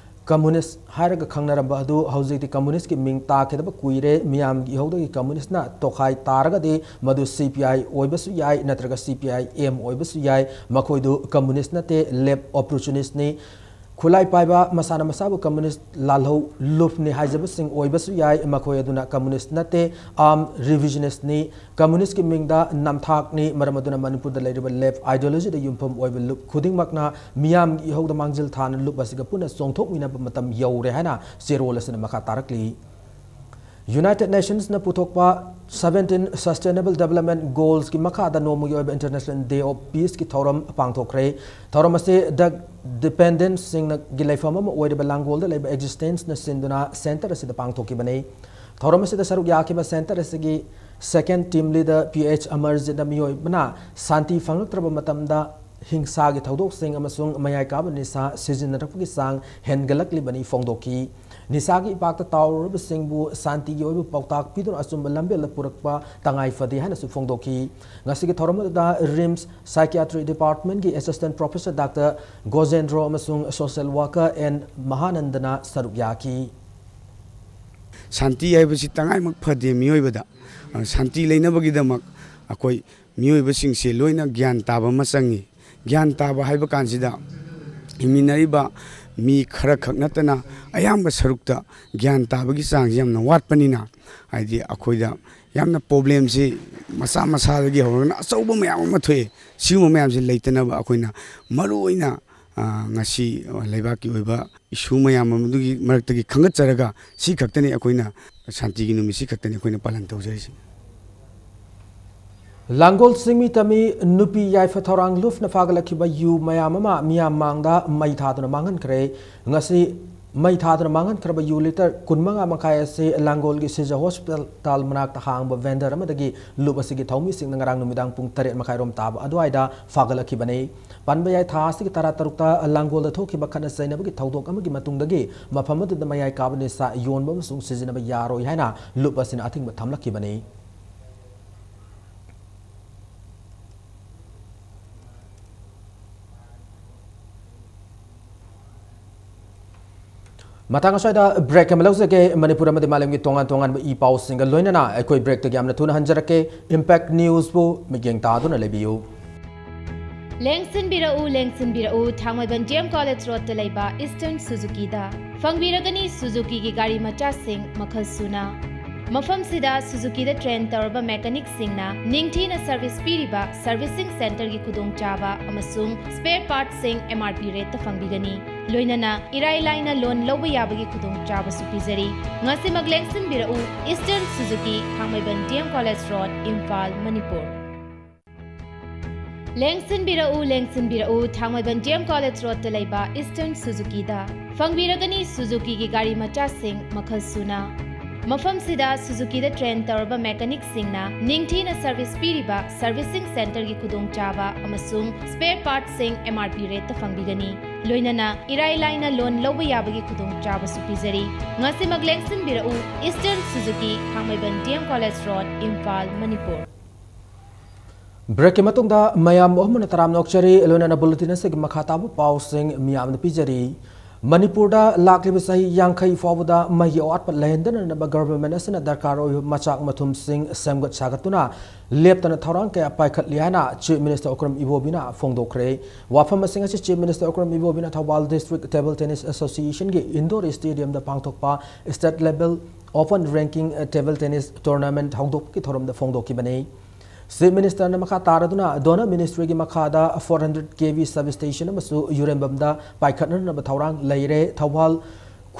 ꯀꯝꯃꯨꯅꯤꯁ꯭ꯠ ꯍꯥꯏꯔꯒ ꯈꯪꯅꯔꯝꯕ ꯑꯗꯨ ꯍꯧꯖꯤꯛꯇꯤ ꯀꯝꯃꯨꯅꯤꯁ꯭ꯠꯀꯤ ꯃꯤꯡ ꯇꯥꯈꯤꯗꯕ ꯀꯨꯏꯔꯦ꯫ ꯃꯤꯌꯥꯝꯒꯤ ꯏꯍꯧꯗꯒꯤ ꯀꯝꯃꯨꯅꯤꯁ꯭ꯠꯅ ꯇꯣꯈꯥꯏ ꯇꯥꯔꯒꯗꯤ ꯃꯗꯨ C P I ꯑꯣꯏꯕꯁꯨ ꯌꯥꯏ, ꯅꯠꯇ꯭ꯔꯒ C P I M ꯑꯣꯏꯕꯁꯨ ꯌꯥꯏ꯫ ꯃꯈꯣꯏꯗꯨ ꯀꯝꯃꯨꯅꯤꯁ꯭ꯠ ꯅꯠꯇꯦ, left opportunistꯅꯤ꯫ ꯈꯨꯠꯂꯥꯏ ꯄꯥꯏꯕ ꯃꯁꯥꯅ ꯃꯁꯥꯕꯨ ꯀꯝꯃꯨꯅꯤꯁ꯭ꯠ ꯂꯥꯜꯍꯧ ꯂꯨꯞꯅꯤ ꯍꯥꯏꯖꯕꯁꯤꯡ ꯑꯣꯏꯕꯁꯨ ꯌꯥꯏ꯫ ꯃꯈꯣꯏ ꯑꯗꯨꯅ ꯀꯝꯃꯨꯅꯤꯁ꯭ꯠ ꯅꯠꯇꯦ, armed revisionistꯅꯤ꯫ ꯀꯝꯃꯨꯅꯤꯁ꯭ꯠꯀꯤ ꯃꯤꯡꯗ ꯅꯝꯊꯥꯛꯅꯤ꯫ ꯃꯔꯝ ꯑꯗꯨꯅ ꯃꯅꯤꯄꯨꯔꯗ ꯂꯩꯔꯤꯕ left ideologyꯗ ꯌꯨꯝꯐꯝ ꯑꯣꯏꯕ ꯂꯨꯞ ꯈꯨꯗꯤꯡꯃꯛꯅ ꯃꯤꯌꯥꯝꯒꯤ ꯏꯍꯧꯗ ꯃꯥꯡꯖꯤꯜ ꯊꯥꯅ ꯂꯨꯞ ꯑꯁꯤꯒ ꯄꯨꯟꯅ ꯆꯣꯡꯊꯣꯛꯃꯤꯟꯅꯕ ꯃꯇꯝ ꯌꯧꯔꯦ ꯍꯥꯏꯅ ꯆꯦꯔꯣꯜ ꯑꯁꯤꯅ ꯃꯈꯥ ꯇꯥꯔꯛꯂꯤ꯫ United Nationsꯅ ꯄꯨꯊꯣꯛꯄ seventeen Sustainable Development Goalsꯀꯤ ꯃꯈꯥꯗ ꯅꯣꯡꯃꯒꯤ ꯑꯣꯏꯕ International Day of Peaceꯀꯤ ꯊꯧꯔꯝ ꯄꯥꯡꯊꯣꯛꯈ꯭ꯔꯦ꯫ ꯊꯧꯔꯝ ꯑꯁꯤ drug dependentꯁꯤꯡꯒꯤ ꯂꯩꯐꯝ ꯑꯃ ꯑꯣꯏꯔꯤꯕ ꯂꯥꯡꯒꯣꯜꯗ ꯂꯩꯕ Existenceꯅ ꯁꯤꯟꯗꯨꯅ centre ꯑꯁꯤꯗ ꯄꯥꯡꯊꯣꯛꯈꯤꯕꯅꯤ꯫ ꯊꯧꯔꯝ ꯑꯁꯤꯗ ꯁꯔꯨꯛ ꯌꯥꯈꯤꯕ centre ꯑꯁꯤꯒꯤ second team leader P H Amarjitꯅ ꯃꯤꯑꯣꯏꯕꯅ ꯁꯥꯟꯇꯤ ꯐꯪꯂꯛꯇ꯭ꯔꯕ ꯃꯇꯝꯗ ꯍꯤꯡꯁꯥꯒꯤ ꯊꯧꯗꯣꯛꯁꯤꯡ ꯑꯃꯁꯨꯡ ꯃꯌꯥꯏ ꯀꯥꯕ ꯅꯤꯁꯥ ꯁꯤꯖꯤꯟꯅꯔꯛꯄꯒꯤ ꯆꯥꯡ ꯍꯦꯟꯒꯠꯂꯛꯂꯤꯕꯅꯤ ꯐꯣꯡꯗꯣꯛꯈꯤ꯫ ꯅꯤꯁꯥꯒꯤ ꯏꯄꯥꯛꯇ ꯇꯥꯎꯔꯨꯔꯕꯁꯤꯡꯕꯨ ꯁꯥꯟꯇꯤꯒꯤ ꯑꯣꯏꯕ ꯄꯥꯎꯇꯥꯛ ꯄꯤꯗꯨꯅ ꯑꯆꯨꯝꯕ ꯂꯝꯕꯦꯜꯗ ꯄꯨꯔꯛꯄ ꯇꯉꯥꯏ ꯐꯗꯦ ꯍꯥꯏꯅꯁꯨ ꯐꯣꯡꯗꯣꯛꯈꯤ꯫ ꯉꯁꯤꯒꯤ ꯊꯧꯔꯝ ꯑꯗꯨꯗ RIMS Psychiatry Departmentꯀꯤ Assistant Professor Doctor ꯒꯣꯖꯦꯟꯗ꯭ꯔꯣ ꯑꯃꯁꯨꯡ social worker N ꯃꯍꯥꯅꯟꯗꯅ ꯁꯔꯨꯛ ꯌꯥꯈꯤ꯫ ꯁꯥꯟꯇꯤ ꯍꯥꯏꯕꯁꯤ ꯇꯉꯥꯏꯃꯛ ꯐꯗꯦ ꯃꯤꯑꯣꯏꯕꯗ꯫ ꯑ, ꯁꯥꯟꯇꯤ ꯂꯩꯅꯕꯒꯤꯗꯃꯛ ꯑꯩꯈꯣꯏ ꯃꯤꯑꯣꯏꯕꯁꯤꯡꯁꯦ ꯂꯣꯏꯅ ꯒ꯭ꯌꯥꯟ ꯇꯥꯕ ꯑꯃ ꯆꯪꯉꯤ꯫ ꯒ꯭ꯌꯥꯟ ꯇꯥꯕ ꯍꯥꯏꯕ ꯀꯥꯟꯁꯤꯗ ꯍꯤꯡꯃꯤꯟꯅꯔꯤꯕ ꯃꯤ ꯈꯔꯈꯛ ꯅꯠꯇꯅ ꯑꯌꯥꯝꯕ ꯁꯔꯨꯛꯇ ꯒ꯭ꯌꯥꯟ ꯇꯥꯕꯒꯤ ꯆꯥꯡꯁꯤ ꯌꯥꯝꯅ ꯋꯥꯠꯄꯅꯤꯅ, ꯍꯥꯏꯗꯤ ꯑꯩꯈꯣꯏꯗ ꯌꯥꯝꯅ problemꯁꯤ ꯃꯆꯥ ꯃꯆꯥꯗꯒꯤ ꯍꯧꯔꯒꯅ ꯑꯆꯧꯕ ꯃꯌꯥꯝ ꯑꯃ ꯊꯣꯛꯑꯦ꯫ ꯁꯤꯒꯨꯝꯕ ꯃꯌꯥꯝꯁꯤ ꯂꯩꯇꯅꯕ ꯑꯩꯈꯣꯏꯅ ꯃꯔꯨꯑꯣꯏꯅ, ꯑ, ꯉꯁꯤ ꯂꯩꯕꯥꯛꯀꯤ ꯑꯣꯏꯕ issue ꯃꯌꯥꯝ ꯑꯃꯗꯨꯒꯤ ꯃꯔꯛꯇꯒꯤ ꯈꯟꯒꯠꯆꯔꯒ ꯁꯤ ꯈꯛꯇꯅꯤ ꯑꯩꯈꯣꯏꯅ ꯁꯥꯟꯇꯤꯒꯤ ꯅꯨꯃꯤꯠꯁꯤ ꯈꯛꯇꯅꯤ ꯑꯩꯈꯣꯏꯅ ꯄꯥꯂꯟ ꯇꯧꯖꯔꯤꯁꯤ꯫ ꯂꯥꯡꯒꯣꯜ ꯆꯤꯡꯃꯤ ꯇꯝꯃꯤ ꯅꯨꯄꯤ ꯌꯥꯏꯐ ꯊꯧꯔꯥꯡ ꯂꯨꯞꯅ ꯐꯥꯒꯠꯂꯛꯈꯤꯕ ꯌꯨ ꯃꯌꯥꯝ ꯑꯃ ꯃꯤꯌꯥꯝ ꯃꯥꯡꯗ ꯃꯩ ꯊꯥꯗꯨꯅ ꯃꯥꯡꯍꯟꯈ꯭ꯔꯦ꯫ ꯉꯁꯤ ꯃꯩ ꯊꯥꯗꯨꯅ ꯃꯥꯡꯍꯟꯈ꯭ꯔꯕ ꯌꯨ litre ꯀꯨꯟꯃꯉꯥ ꯃꯈꯥꯏ ꯑꯁꯤ ꯂꯥꯡꯒꯣꯜꯒꯤ ꯁꯤꯖ hospital ꯃꯅꯥꯛꯇ ꯍꯥꯡꯕ vendor ꯑꯃꯗꯒꯤ ꯂꯨꯞ ꯑꯁꯤꯒꯤ ꯊꯧꯃꯤꯁꯤꯡꯅ ꯉꯔꯥꯡ ꯅꯨꯃꯤꯗꯥꯡ ꯄꯨꯡ ꯇꯔꯦꯠ ꯃꯈꯥꯏꯔꯣꯝ ꯇꯥꯕ ꯑꯗꯨꯋꯥꯏꯗ ꯐꯥꯒꯠꯂꯛꯈꯤꯕꯅꯤ꯫ ꯄꯥꯟꯕ ꯌꯥꯏ ꯊꯥ ꯑꯁꯤꯒꯤ ꯇꯔꯥ ꯇꯔꯨꯛꯇ ꯂꯥꯡꯒꯣꯜꯗ ꯊꯣꯛꯈꯤꯕ ꯈꯠꯅ ꯆꯩꯅꯕꯒꯤ ꯊꯧꯗꯣꯛ ꯑꯃꯒꯤ ꯃꯇꯨꯡꯗꯒꯤ ꯃꯐꯝ ꯑꯗꯨꯗ ꯃꯌꯥꯏ ꯀꯥꯕ ꯅꯤꯁꯥ ꯌꯣꯟꯕ ꯑꯃꯁꯨꯡ ꯁꯤꯖꯤꯟꯅꯕ ꯌꯥꯔꯣꯏ ꯍꯥꯏꯅ ꯂꯨꯞ ꯑꯁꯤꯅ ꯑꯊꯤꯡꯕ ꯊꯝꯂꯛꯈꯤꯕꯅꯤ꯫ ꯃꯇꯥꯡ ꯑꯁ꯭ꯋꯥꯏꯗ break ꯑꯃ ꯂꯧꯖꯒꯦ꯫ ꯃꯅꯤꯄꯨꯔ ꯑꯃꯗꯤ ꯃꯥꯂꯦꯝꯒꯤ ꯇꯣꯉꯥꯟ ꯇꯣꯉꯥꯟꯕ ꯏ ꯄꯥꯎꯁꯤꯡꯒ ꯂꯣꯏꯅꯅ ꯑꯩꯈꯣꯏ breakꯇꯒꯤ ꯌꯥꯝꯅ ꯊꯨꯅ ꯍꯟꯖꯔꯛꯀꯦ꯫ Impact Newsꯕꯨ ꯃꯤꯠꯌꯦꯡ ꯇꯥꯗꯨꯅ ꯂꯩꯕꯤꯌꯨ꯫ ꯂꯦꯡꯁꯤꯟꯕꯤꯔꯛꯎ, ꯂꯦꯡꯁꯤꯟꯕꯤꯔꯛꯎ, ꯊꯥꯡꯃꯩꯕꯟ D M College Roadꯇ ꯂꯩꯕ Eastern Suzukiꯗ꯫ ꯐꯪꯕꯤꯔꯒꯅꯤ Suzukiꯒꯤ ꯒꯥꯔꯤ ꯃꯆꯥꯁꯤꯡ ꯃꯈꯜ ꯁꯨꯅ꯫ ꯃꯐꯝꯁꯤꯗ Suzukiꯗ train ꯇꯧꯔꯕ mechanicꯁꯤꯡꯅ ꯅꯤꯡꯊꯤꯅ service ꯄꯤꯔꯤꯕ servicing centreꯒꯤ ꯈꯨꯗꯣꯡꯆꯥꯕ ꯑꯃꯁꯨꯡ spare partꯁꯤꯡ M R P rateꯇ ꯐꯪꯕꯤꯒꯅꯤ꯫ ꯂꯣꯏꯅꯅ ꯏꯔꯥꯏ ꯂꯥꯏꯅ ꯂꯣꯟ ꯂꯧꯕ ꯌꯥꯕꯒꯤ ꯈꯨꯗꯣꯡꯆꯥꯕꯁꯨ ꯄꯤꯖꯔꯤ꯫ ꯉꯁꯤꯃꯛ ꯂꯦꯡꯁꯤꯟꯕꯤꯔꯛꯎ, ꯏꯁꯇꯔꯟ ꯁꯨꯖꯨꯀꯤ, Thangmeiband D M college road, Imphal, Manipur. ꯂꯦꯡꯁꯤꯟꯕꯤꯔꯛꯎ, ꯂꯦꯡꯁꯤꯟꯕꯤꯔꯛꯎ, ꯊꯥꯡꯃꯩꯕꯟ ꯗꯤ ꯑꯦꯝ ꯀꯣꯂꯦꯖ ꯔꯣꯗꯇ ꯂꯩꯕ ꯏꯁꯇꯔꯟ ꯁꯨꯖꯨꯀꯤꯗ꯫ ꯐꯪꯕꯤꯔꯒꯅꯤ ꯁꯨꯖꯨꯀꯤꯒꯤ ꯒꯥꯔꯤ ꯃꯆꯥꯁꯤꯡ ꯃꯈꯜ ꯁꯨꯅ꯫ ꯃꯐꯝꯁꯤꯗ ꯁꯨꯖꯨꯀꯤꯗ ꯇ꯭ꯔꯦꯟ ꯇꯧꯔꯕ ꯃꯦꯀꯥꯅꯤꯛꯁꯤꯡꯅ ꯅꯤꯡꯊꯤꯅ ꯁꯔꯚꯤꯁ ꯄꯤꯔꯤꯕ ꯁꯔꯚꯤꯁꯤꯡ ꯁꯦꯟꯇꯔꯒꯤ ꯈꯨꯗꯣꯡꯆꯥꯕ ꯑꯃꯁꯨꯡ ꯁ꯭ꯄꯦꯌꯔ ꯄꯥꯔꯠꯁꯤꯡ ꯑꯦꯝ ꯑꯥꯔ ꯄꯤ ꯔꯦꯠꯇ ꯐꯪꯕꯤꯒꯅꯤ꯫ ꯂꯣꯏꯅꯅ ꯏꯔꯥꯏ ꯂꯥꯏꯅ ꯂꯣꯟ ꯂꯧꯕ ꯌꯥꯕꯒꯤ ꯈꯨꯗꯣꯡꯆꯥꯕꯁꯨ ꯄꯤꯖꯔꯤ꯫ ꯉꯁꯤꯃꯛ ꯂꯦꯡꯁꯤꯟꯕꯤꯔꯛꯎ, ꯏꯁꯇꯔꯟ ꯁꯨꯖꯨꯀꯤ, Thangmeiband D M college road, Imphal, Manipur. ꯕ꯭ꯔꯦꯛꯀꯤ ꯃꯇꯨꯡꯗ ꯃꯌꯥꯝ ꯑꯍꯨꯝꯅ ꯇꯔꯥꯝꯅ ꯑꯣꯛꯆꯔꯤ꯫ ꯂꯣꯏꯅꯅ ꯕꯨꯂꯦꯇꯤꯟ ꯑꯁꯤꯒꯤ ꯃꯈꯥ ꯇꯥꯕ ꯄꯥꯎꯁꯤꯡ ꯃꯤꯌꯥꯝꯗ ꯄꯤꯖꯔꯤ꯫ ꯃꯅꯤꯄꯨꯔꯗ ꯂꯥꯛꯂꯤꯕ ꯆꯍꯤ ꯌꯥꯡꯈꯩ ꯐꯥꯎꯕꯗ ꯃꯩꯒꯤ ꯑꯋꯥꯠꯄ ꯂꯩꯍꯟꯗꯅꯅꯕ ꯒꯚꯔꯟꯃꯦꯟꯠ ꯑꯁꯤꯅ ꯗꯔꯀꯥꯔ ꯑꯣꯏꯕ ꯃꯆꯥꯛ ꯃꯊꯨꯝꯁꯤꯡ ꯁꯦꯝꯒꯠ ꯁꯥꯒꯠꯇꯨꯅ ꯂꯦꯞꯇꯅ ꯊꯧꯔꯥꯡ ꯀꯌꯥ ꯄꯥꯏꯈꯠꯂꯤ ꯍꯥꯏꯅ ꯆꯤꯐ ꯃꯤꯅꯤꯁꯇꯔ ꯑꯣꯀ꯭ꯔꯝ ꯏꯕꯣꯕꯤꯅ ꯐꯣꯡꯗꯣꯛꯈ꯭ꯔꯦ꯫ ꯋꯥꯐꯝ ꯑꯁꯤꯡ ꯑꯁꯤ ꯆꯤꯐ ꯃꯤꯅꯤꯁꯇꯔ ꯑꯣꯀ꯭ꯔꯝ ꯏꯕꯣꯕꯤꯅ ꯊꯧꯕꯥꯜ ꯗꯤꯁꯇ꯭ꯔꯤꯛ ꯇꯦꯕꯜ ꯇꯦꯅꯤꯁ ꯑꯦꯁꯣꯁꯤꯌꯦꯁꯟꯒꯤ ꯏꯟꯗꯣꯔ ꯁ꯭ꯇꯦꯗꯤꯌꯝꯗ ꯄꯥꯡꯊꯣꯛꯄ state level open ranking table tennis tournament ꯍꯧꯗꯣꯛꯄꯒꯤ ꯊꯧꯔꯝꯗ ꯐꯣꯡꯗꯣꯛꯈꯤꯕꯅꯤ꯫ ꯆꯤꯐ ꯃꯤꯅꯤꯁꯇꯔꯅ ꯃꯈꯥ ꯇꯥꯔꯗꯨꯅ, ꯗꯣꯅꯔ ꯃꯤꯅꯤꯁꯇ꯭ꯔꯤꯒꯤ ꯃꯈꯥꯗ for hundred K V sub station ꯑꯃꯁꯨ ꯌꯨꯔꯦꯝꯕꯝꯗ ꯄꯥꯏꯈꯠꯅꯅꯕ ꯊꯧꯔꯥꯡ ꯂꯩꯔꯦ꯫ ꯊꯧꯕꯥꯜ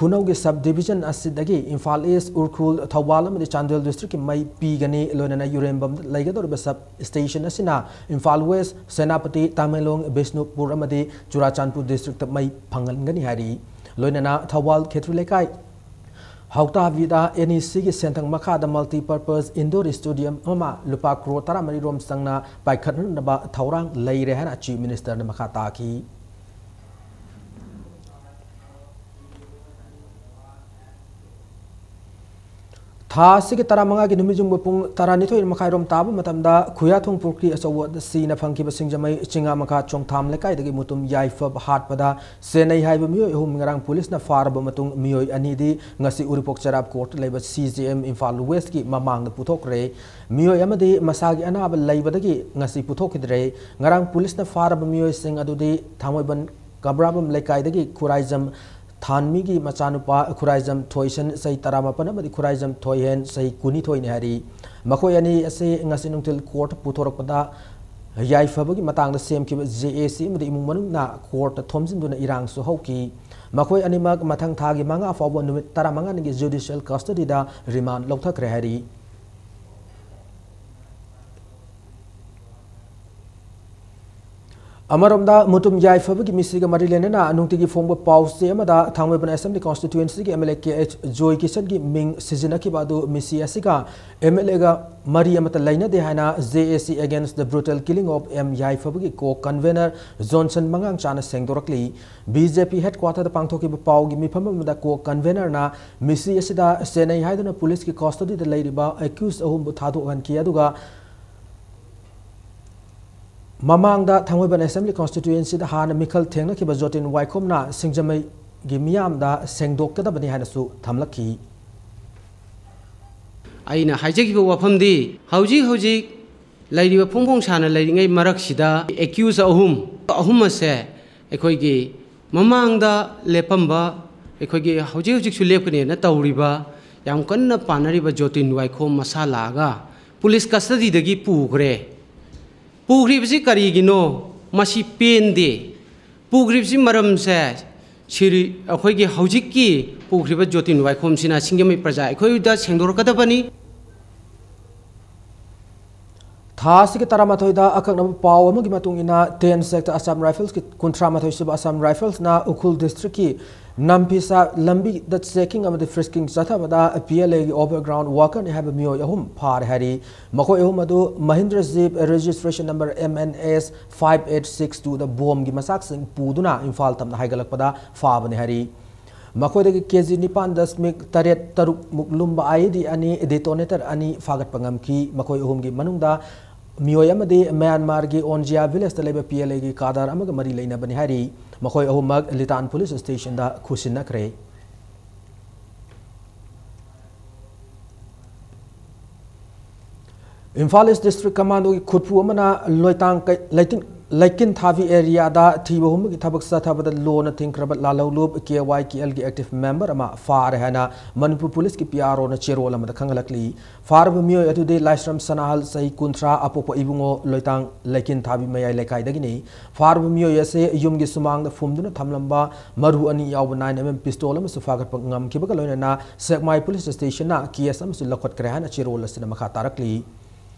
ꯈꯨꯅꯧꯒꯤ ꯁꯕ ꯗꯤꯚꯤꯖꯟ ꯑꯁꯤꯗꯒꯤ ꯏꯝꯐꯥꯜ ꯏꯁ, ꯎꯈ꯭ꯔꯨꯜ, ꯊꯧꯕꯥꯜ ꯑꯃꯗꯤ ꯆꯥꯟꯗꯦꯜ ꯗꯤꯁꯇ꯭ꯔꯤꯛꯀꯤ ꯃꯩ ꯄꯤꯒꯅꯤ꯫ ꯂꯣꯏꯅꯅ ꯌꯨꯔꯦꯝꯕꯝꯗ ꯂꯩꯒꯗꯧꯔꯤꯕ ꯁꯕ ꯁ꯭ꯇꯦꯁꯟ ꯑꯁꯤꯅ ꯏꯝꯐꯥꯜ ꯋꯦꯁ, ꯁꯦꯅꯥꯄꯇꯤ, ꯇꯃꯦꯡꯂꯣꯡ, ꯕꯤꯁꯅꯨꯄꯨꯔ ꯑꯃꯗꯤ ꯆꯨꯔꯥꯆꯥꯟꯄꯨꯔ ꯗꯤꯁꯇ꯭ꯔꯤꯛꯇ ꯃꯩ ꯐꯪꯍꯟꯒꯅꯤ ꯍꯥꯏꯔꯤ꯫ ꯂꯣꯏꯅꯅ ꯊꯧꯕꯥꯜ ꯈꯦꯇ꯭ꯔꯤ ꯂꯩꯀꯥꯏ ꯍꯥꯎꯇꯥꯕꯤꯗ ꯑꯦꯟ ꯏ ꯁꯤꯒꯤ ꯁꯦꯟꯊꯪ ꯃꯈꯥꯗ ꯃꯜꯇꯤꯄꯔꯄꯁ ꯏꯟꯗꯣꯔ ꯁ꯭ꯇꯦꯗꯤꯌꯝ ꯑꯃ ꯂꯨꯄꯥ ꯀ꯭ꯔꯣꯔ ꯇꯔꯥꯃꯔꯤ ꯔꯣꯝ ꯆꯪꯅ ꯄꯥꯏꯈꯠꯅꯅꯕ ꯊꯧꯔꯥꯡ ꯂꯩꯔꯦ ꯍꯥꯏꯅ ꯆꯤꯐ ꯃꯤꯅꯤꯁꯇꯔꯅ ꯃꯈꯥ ꯇꯥꯈꯤ꯫ ꯊꯥ ꯑꯁꯤꯒꯤ ꯇꯔꯥꯃꯉꯥꯒꯤ ꯅꯨꯃꯤꯠ ꯌꯨꯡꯕ ꯄꯨꯡ ꯇꯔꯥꯅꯤꯊꯣꯏ ꯃꯈꯥꯏꯔꯣꯝ ꯇꯥꯕ ꯃꯇꯝꯗ ꯈꯨꯌꯥꯊꯣꯡ ꯄꯨꯈ꯭ꯔꯤ ꯑꯆꯧꯕꯗ ꯁꯤꯅ ꯐꯪꯈꯤꯕ ꯁꯤꯡꯖꯃꯩ ꯆꯤꯡꯉꯥ ꯃꯈꯥ ꯆꯣꯡꯊꯥꯝ ꯂꯩꯀꯥꯏꯗꯒꯤ ꯃꯨꯇꯨꯝ ꯌꯥꯏꯐꯕ ꯍꯥꯠꯄꯗ ꯁꯦꯟꯅꯩ ꯍꯥꯏꯕ ꯃꯤꯑꯣꯏ ꯑꯍꯨꯝ ꯉꯔꯥꯡ ꯄꯨꯂꯤꯁꯅ ꯐꯥꯔꯕ ꯃꯇꯨꯡ, ꯃꯤꯑꯣꯏ ꯑꯅꯤꯗꯤ ꯉꯁꯤ ꯎꯔꯤꯄꯣꯛ ꯆꯩꯔꯥꯞ ꯀꯣꯔꯠꯇ ꯂꯩꯕ ꯁꯤ ꯖꯦ ꯑꯦꯝ ꯏꯝꯐꯥꯜ ꯋꯦꯁꯀꯤ ꯃꯃꯥꯡꯗ ꯄꯨꯊꯣꯛꯈ꯭ꯔꯦ꯫ ꯃꯤꯑꯣꯏ ꯑꯃꯗꯤ ꯃꯁꯥꯒꯤ ꯑꯅꯥꯕ ꯂꯩꯕꯗꯒꯤ ꯉꯁꯤ ꯄꯨꯊꯣꯛꯈꯤꯗ꯭ꯔꯦ꯫ ꯉꯔꯥꯡ ꯄꯨꯂꯤꯁꯅ ꯐꯥꯔꯕ ꯃꯤꯑꯣꯏꯁꯤꯡ ꯑꯗꯨꯗꯤ ꯊꯥꯡꯃꯩꯕꯟ ꯀꯕ꯭ꯔꯥꯕꯝ ꯂꯩꯀꯥꯏꯗꯒꯤ ꯈꯨꯔꯥꯏꯖꯝ ꯊꯥꯟꯃꯤꯒꯤ ꯃꯆꯥꯅꯨꯄꯥ ꯈꯨꯔꯥꯏꯖꯝ ꯊꯣꯏꯁꯟ, ꯆꯍꯤ ꯇꯔꯥꯃꯥꯄꯟ, ꯑꯃꯗꯤ ꯈꯨꯔꯥꯏꯖꯝ ꯊꯣꯏꯍꯦꯟ, ꯆꯍꯤ ꯀꯨꯟꯅꯤꯊꯣꯏꯅꯤ ꯍꯥꯏꯔꯤ꯫ ꯃꯈꯣꯏ ꯑꯅꯤ ꯑꯁꯤ ꯉꯁꯤ ꯅꯨꯡꯊꯤꯜ ꯀꯣꯔꯠ ꯄꯨꯊꯣꯔꯛꯄꯗ ꯌꯥꯏꯐꯕꯒꯤ ꯃꯇꯥꯡꯗ ꯁꯦꯝꯈꯤꯕ ꯖꯦ ꯑꯦ ꯁꯤ ꯑꯃꯗꯤ ꯏꯃꯨꯡ ꯃꯅꯨꯡꯅ ꯀꯣꯔꯠꯇ ꯊꯣꯝꯖꯤꯟꯗꯨꯅ ꯏꯔꯥꯡꯁꯨ ꯍꯧꯈꯤ꯫ ꯃꯈꯣꯏ ꯑꯅꯤꯃꯛ ꯃꯊꯪ ꯊꯥꯒꯤ ꯃꯉꯥ ꯐꯥꯎꯕ ꯅꯨꯃꯤꯠ ꯇꯔꯥꯃꯉꯥꯅꯤꯒꯤ ꯖꯨꯗꯤꯁꯤꯌꯦꯜ ꯀꯁꯇꯗꯤꯗ ꯔꯤꯃꯥꯟ ꯂꯧꯊꯈ꯭ꯔꯦ ꯍꯥꯏꯔꯤ꯫ ꯑꯃꯔꯣꯝꯗ, ꯃꯨꯇꯨꯝ ꯌꯥꯏꯐꯕꯒꯤ ꯃꯤꯁꯤꯒ ꯃꯔꯤ ꯂꯩꯅꯅ ꯅꯨꯡꯇꯤꯒꯤ ꯐꯣꯡꯕ ꯄꯥꯎ ꯆꯦ ꯑꯃꯗ ꯊꯥꯡꯃꯩꯕꯟ ꯑꯦꯁꯦꯝꯕ꯭ꯂꯤ ꯀꯣꯟꯁꯇꯤꯇ꯭ꯋꯦꯟꯁꯤꯒꯤ M L A K H Joy ꯀꯤꯁꯟꯒꯤ ꯃꯤꯡ ꯁꯤꯖꯤꯟꯅꯈꯤꯕ ꯑꯗꯨ ꯃꯤꯁꯤ ꯑꯁꯤꯒ ꯑꯦꯝ ꯑꯦꯜ ꯑꯦꯒ ꯃꯔꯤ ꯑꯃꯠꯇ ꯂꯩꯅꯗꯦ ꯍꯥꯏꯅ J A C Against the Brutal Killing of M ꯌꯥꯏꯐꯕꯒꯤ ꯀꯣ ꯀꯟꯚꯦꯅꯔ ꯖꯣꯟꯁꯟ ꯃꯉꯥꯡꯆꯥꯅ ꯁꯦꯡꯗꯣꯔꯛꯂꯤ꯫ B J P headquarter ꯗ ꯄꯥꯡꯊꯣꯛꯈꯤꯕ ꯄꯥꯎꯒꯤ ꯃꯤꯐꯝ ꯑꯃꯗ ꯀꯣ ꯀꯟꯚꯦꯅꯔꯅ ꯃꯤꯁꯤ ꯑꯁꯤꯗ ꯁꯦꯟꯅꯩ ꯍꯥꯏꯗꯨꯅ ꯄꯨꯂꯤꯁꯀꯤ ꯀꯁꯇꯗꯤꯗ ꯂꯩꯔꯤꯕ ꯑꯦꯀ꯭ꯌꯨꯁ ꯑꯍꯨꯝꯕꯨ ꯊꯥꯗꯣꯛꯍꯟꯈꯤ꯫ ꯑꯗꯨꯒ ꯃꯃꯥꯡꯗ ꯊꯥꯡꯃꯩꯕꯟ ꯑꯦꯁꯦꯝꯕ꯭ꯂꯤ ꯀꯣꯟꯁꯇꯤꯇ꯭ꯋꯦꯟꯁꯤꯗ ꯍꯥꯟꯅ ꯃꯤꯈꯜ ꯊꯦꯡꯅꯈꯤꯕ ꯖꯣꯇꯤꯟ ꯋꯥꯏꯈꯣꯝꯅ ꯁꯤꯡꯖꯃꯩꯒꯤ ꯃꯤꯌꯥꯝꯗ ꯁꯦꯡꯗꯣꯛꯀꯗꯕꯅꯤ ꯍꯥꯏꯅꯁꯨ ꯊꯝꯂꯛꯈꯤ꯫ ꯑꯩꯅ ꯍꯥꯏꯖꯈꯤꯕ ꯋꯥꯐꯝꯗꯤ, ꯍꯧꯖꯤꯛ ꯍꯧꯖꯤꯛ ꯂꯩꯔꯤꯕ ꯐꯣꯡ ꯐꯣꯡ ꯁꯥꯅ ꯂꯩꯔꯤꯉꯩ ꯃꯔꯛꯁꯤꯗ ꯑꯦꯀ꯭ꯌꯨꯁ ꯑꯍꯨꯝ, ꯑꯍꯨꯝ ꯑꯁꯦ ꯑꯩꯈꯣꯏꯒꯤ ꯃꯃꯥꯡꯗ ꯂꯦꯞꯄꯝꯕ, ꯑꯩꯈꯣꯏꯒꯤ ꯍꯧꯖꯤꯛ ꯍꯧꯖꯤꯛꯁꯨ ꯂꯦꯞꯀꯅꯦꯅ ꯇꯧꯔꯤꯕ, ꯌꯥꯝ ꯀꯟꯅ ꯄꯥꯅꯔꯤꯕ ꯖꯣꯇꯤꯟ ꯋꯥꯏꯈꯣꯝ ꯃꯁꯥ ꯂꯥꯛꯑꯒ ꯄꯨꯂꯤꯁ ꯀꯁꯇꯗꯤꯗꯒꯤ ꯄꯨꯈ꯭ꯔꯦ꯫ ꯄꯨꯈ꯭ꯔꯤꯕꯁꯤ ꯀꯔꯤꯒꯤꯅꯣ? ꯃꯁꯤ ꯄꯦꯟꯗꯦ꯫ ꯄꯨꯈ꯭ꯔꯤꯕꯁꯤ ꯃꯔꯝꯁꯦ ꯁꯤꯔꯤ ꯑꯩꯈꯣꯏꯒꯤ ꯍꯧꯖꯤꯛꯀꯤ ꯄꯨꯈ꯭ꯔꯤꯕ ꯖꯣꯇꯤꯟ ꯋꯥꯏꯈꯣꯝꯁꯤꯅ ꯁꯤꯡꯖꯃꯩ ꯄ꯭ꯔꯖꯥ ꯑꯩꯈꯣꯏꯗ ꯁꯦꯡꯗꯣꯔꯛꯀꯗꯕꯅꯤ꯫ ꯊꯥ ꯑꯁꯤꯒꯤ ꯇꯔꯥꯃꯥꯊꯣꯏꯗ ꯑꯀꯛꯅꯕ ꯄꯥꯎ ꯑꯃꯒꯤ ꯃꯇꯨꯡ ꯏꯟꯅ, ten sector Assam Rifles ꯀꯤ ꯀꯨꯟꯊ꯭ꯔꯥ ꯃꯥꯊꯣꯏ ꯁꯨꯕ Assam Rifles ꯅ ꯎꯈ꯭ꯔꯨꯜ district ꯀꯤ ꯅꯝꯐꯤꯁꯥ ꯂꯝꯕꯤꯗ checking ꯑꯃꯗꯤ frisking ꯆꯠꯊꯕꯗ P L A ꯒꯤ overground worker ꯅꯤ ꯍꯥꯏꯕ ꯃꯤꯑꯣꯏ ꯑꯍꯨꯝ ꯐꯥꯔꯦ ꯍꯥꯏꯔꯤ꯫ ꯃꯈꯣꯏ ꯑꯍꯨꯝ ꯑꯗꯨ Mahindra jeep registration number M N S five eight six two ꯗ ꯕꯣꯝꯒꯤ ꯃꯆꯥꯛꯁꯤꯡ ꯄꯨꯗꯨꯅ ꯏꯝꯐꯥꯜ ꯇꯝꯅ ꯍꯥꯏꯒꯠꯂꯛꯄꯗ ꯐꯥꯕꯅꯤ ꯍꯥꯏꯔꯤ꯫ ꯃꯈꯣꯏꯗꯒꯤ ꯀꯦ ꯖꯤ ꯅꯤꯄꯥꯟ ꯗꯁꯃꯤꯛ ꯇꯔꯦꯠ ꯇꯔꯨꯛ ꯃꯨꯛ ꯂꯨꯝꯕ I E D ꯑꯅꯤ, detonator ꯑꯅꯤ ꯐꯥꯒꯠꯄ ꯉꯝꯈꯤ꯫ ꯃꯈꯣꯏ ꯑꯍꯨꯝꯒꯤ ꯃꯅꯨꯡꯗ ꯃꯤꯑꯣꯏ ꯑꯃꯗꯤ ꯃ꯭ꯌꯥꯟꯃꯥꯔꯒꯤ ꯑꯣꯟꯖꯤꯌꯥ village ꯇ ꯂꯩꯕ P L A ꯒꯤ ꯀꯥꯗꯔ ꯑꯃꯒ ꯃꯔꯤ ꯂꯩꯅꯕꯅꯤ ꯍꯥꯏꯔꯤ꯫ ꯃꯈꯣꯏ ꯑꯍꯨꯝꯃꯛ ꯂꯤꯇꯥꯟ police station ꯗ ꯈꯨꯠꯁꯤꯟꯅꯈ꯭ꯔꯦ꯫ ꯏꯝꯐꯥꯜ East District Commando ꯒꯤ ꯈꯨꯠꯄꯨ ꯑꯃꯅ ꯂꯣꯏꯇꯥꯡ ꯀꯩ-, ꯂꯩꯇꯤꯡ-, ꯂꯩꯀꯤꯟ ꯊꯥꯕꯤ ꯑꯦꯔꯤꯌꯥꯗ ꯊꯤꯕ ꯍꯨꯝꯕꯒꯤ ꯊꯕꯛ ꯆꯠꯊꯕꯗ ꯂꯣꯟꯅ ꯊꯤꯡꯈ꯭ꯔꯕ ꯂꯥꯜꯍꯧꯂꯨꯞ ꯀꯦ ꯋꯥꯏ ꯀꯦ ꯑꯦꯜꯒꯤ ꯑꯦꯛꯇꯤꯚ ꯃꯦꯝꯕꯔ ꯑꯃ ꯐꯥꯔꯦ ꯍꯥꯏꯅ ꯃꯅꯤꯄꯨꯔ ꯄꯨꯂꯤꯁꯀꯤ ꯄꯤ ꯑꯥꯔ ꯑꯣꯅ ꯆꯦꯔꯣꯜ ꯑꯃꯗ ꯈꯪꯍꯜꯂꯛꯂꯤ꯫ ꯐꯥꯔꯕ ꯃꯤꯑꯣꯏ ꯑꯗꯨꯗꯤ ꯂꯥꯏꯁ꯭ꯔꯝ ꯁꯅꯥꯍꯜ, ꯆꯍꯤ ꯀꯨꯟꯊ꯭ꯔꯥ, ꯑꯄꯣꯛꯄ ꯏꯕꯨꯡꯉꯣ ꯂꯣꯏꯇꯥꯡ ꯂꯩꯀꯤꯟ ꯊꯥꯕꯤ ꯃꯌꯥꯏ ꯂꯩꯀꯥꯏꯗꯒꯤꯅꯤ꯫ ꯐꯥꯔꯕ ꯃꯤꯑꯣꯏ ꯑꯁꯤ ꯌꯨꯝꯒꯤ ꯁꯨꯃꯥꯡꯗ ꯐꯨꯝꯗꯨꯅ ꯊꯝꯂꯝꯕ ꯃꯔꯨ ꯑꯅꯤ ꯌꯥꯎꯕ ꯅꯥꯏꯟ ꯑꯦꯝ ꯑꯦꯝ ꯄꯤꯁꯇꯣꯜ ꯑꯃꯁꯨ ꯐꯥꯒꯠꯄ ꯉꯝꯈꯤꯕꯒ ꯂꯣꯏꯅꯅ ꯁꯦꯛꯃꯥꯏ ꯄꯨꯂꯤꯁ ꯁ꯭ꯇꯦꯁꯟꯅ ꯀꯦꯁ ꯑꯃꯁꯨ ꯂꯧꯈꯠꯈ꯭ꯔꯦ ꯍꯥꯏꯅ ꯆꯦꯔꯣꯜ ꯑꯁꯤꯅ ꯃꯈꯥ ꯇꯥꯔꯛꯂꯤ꯫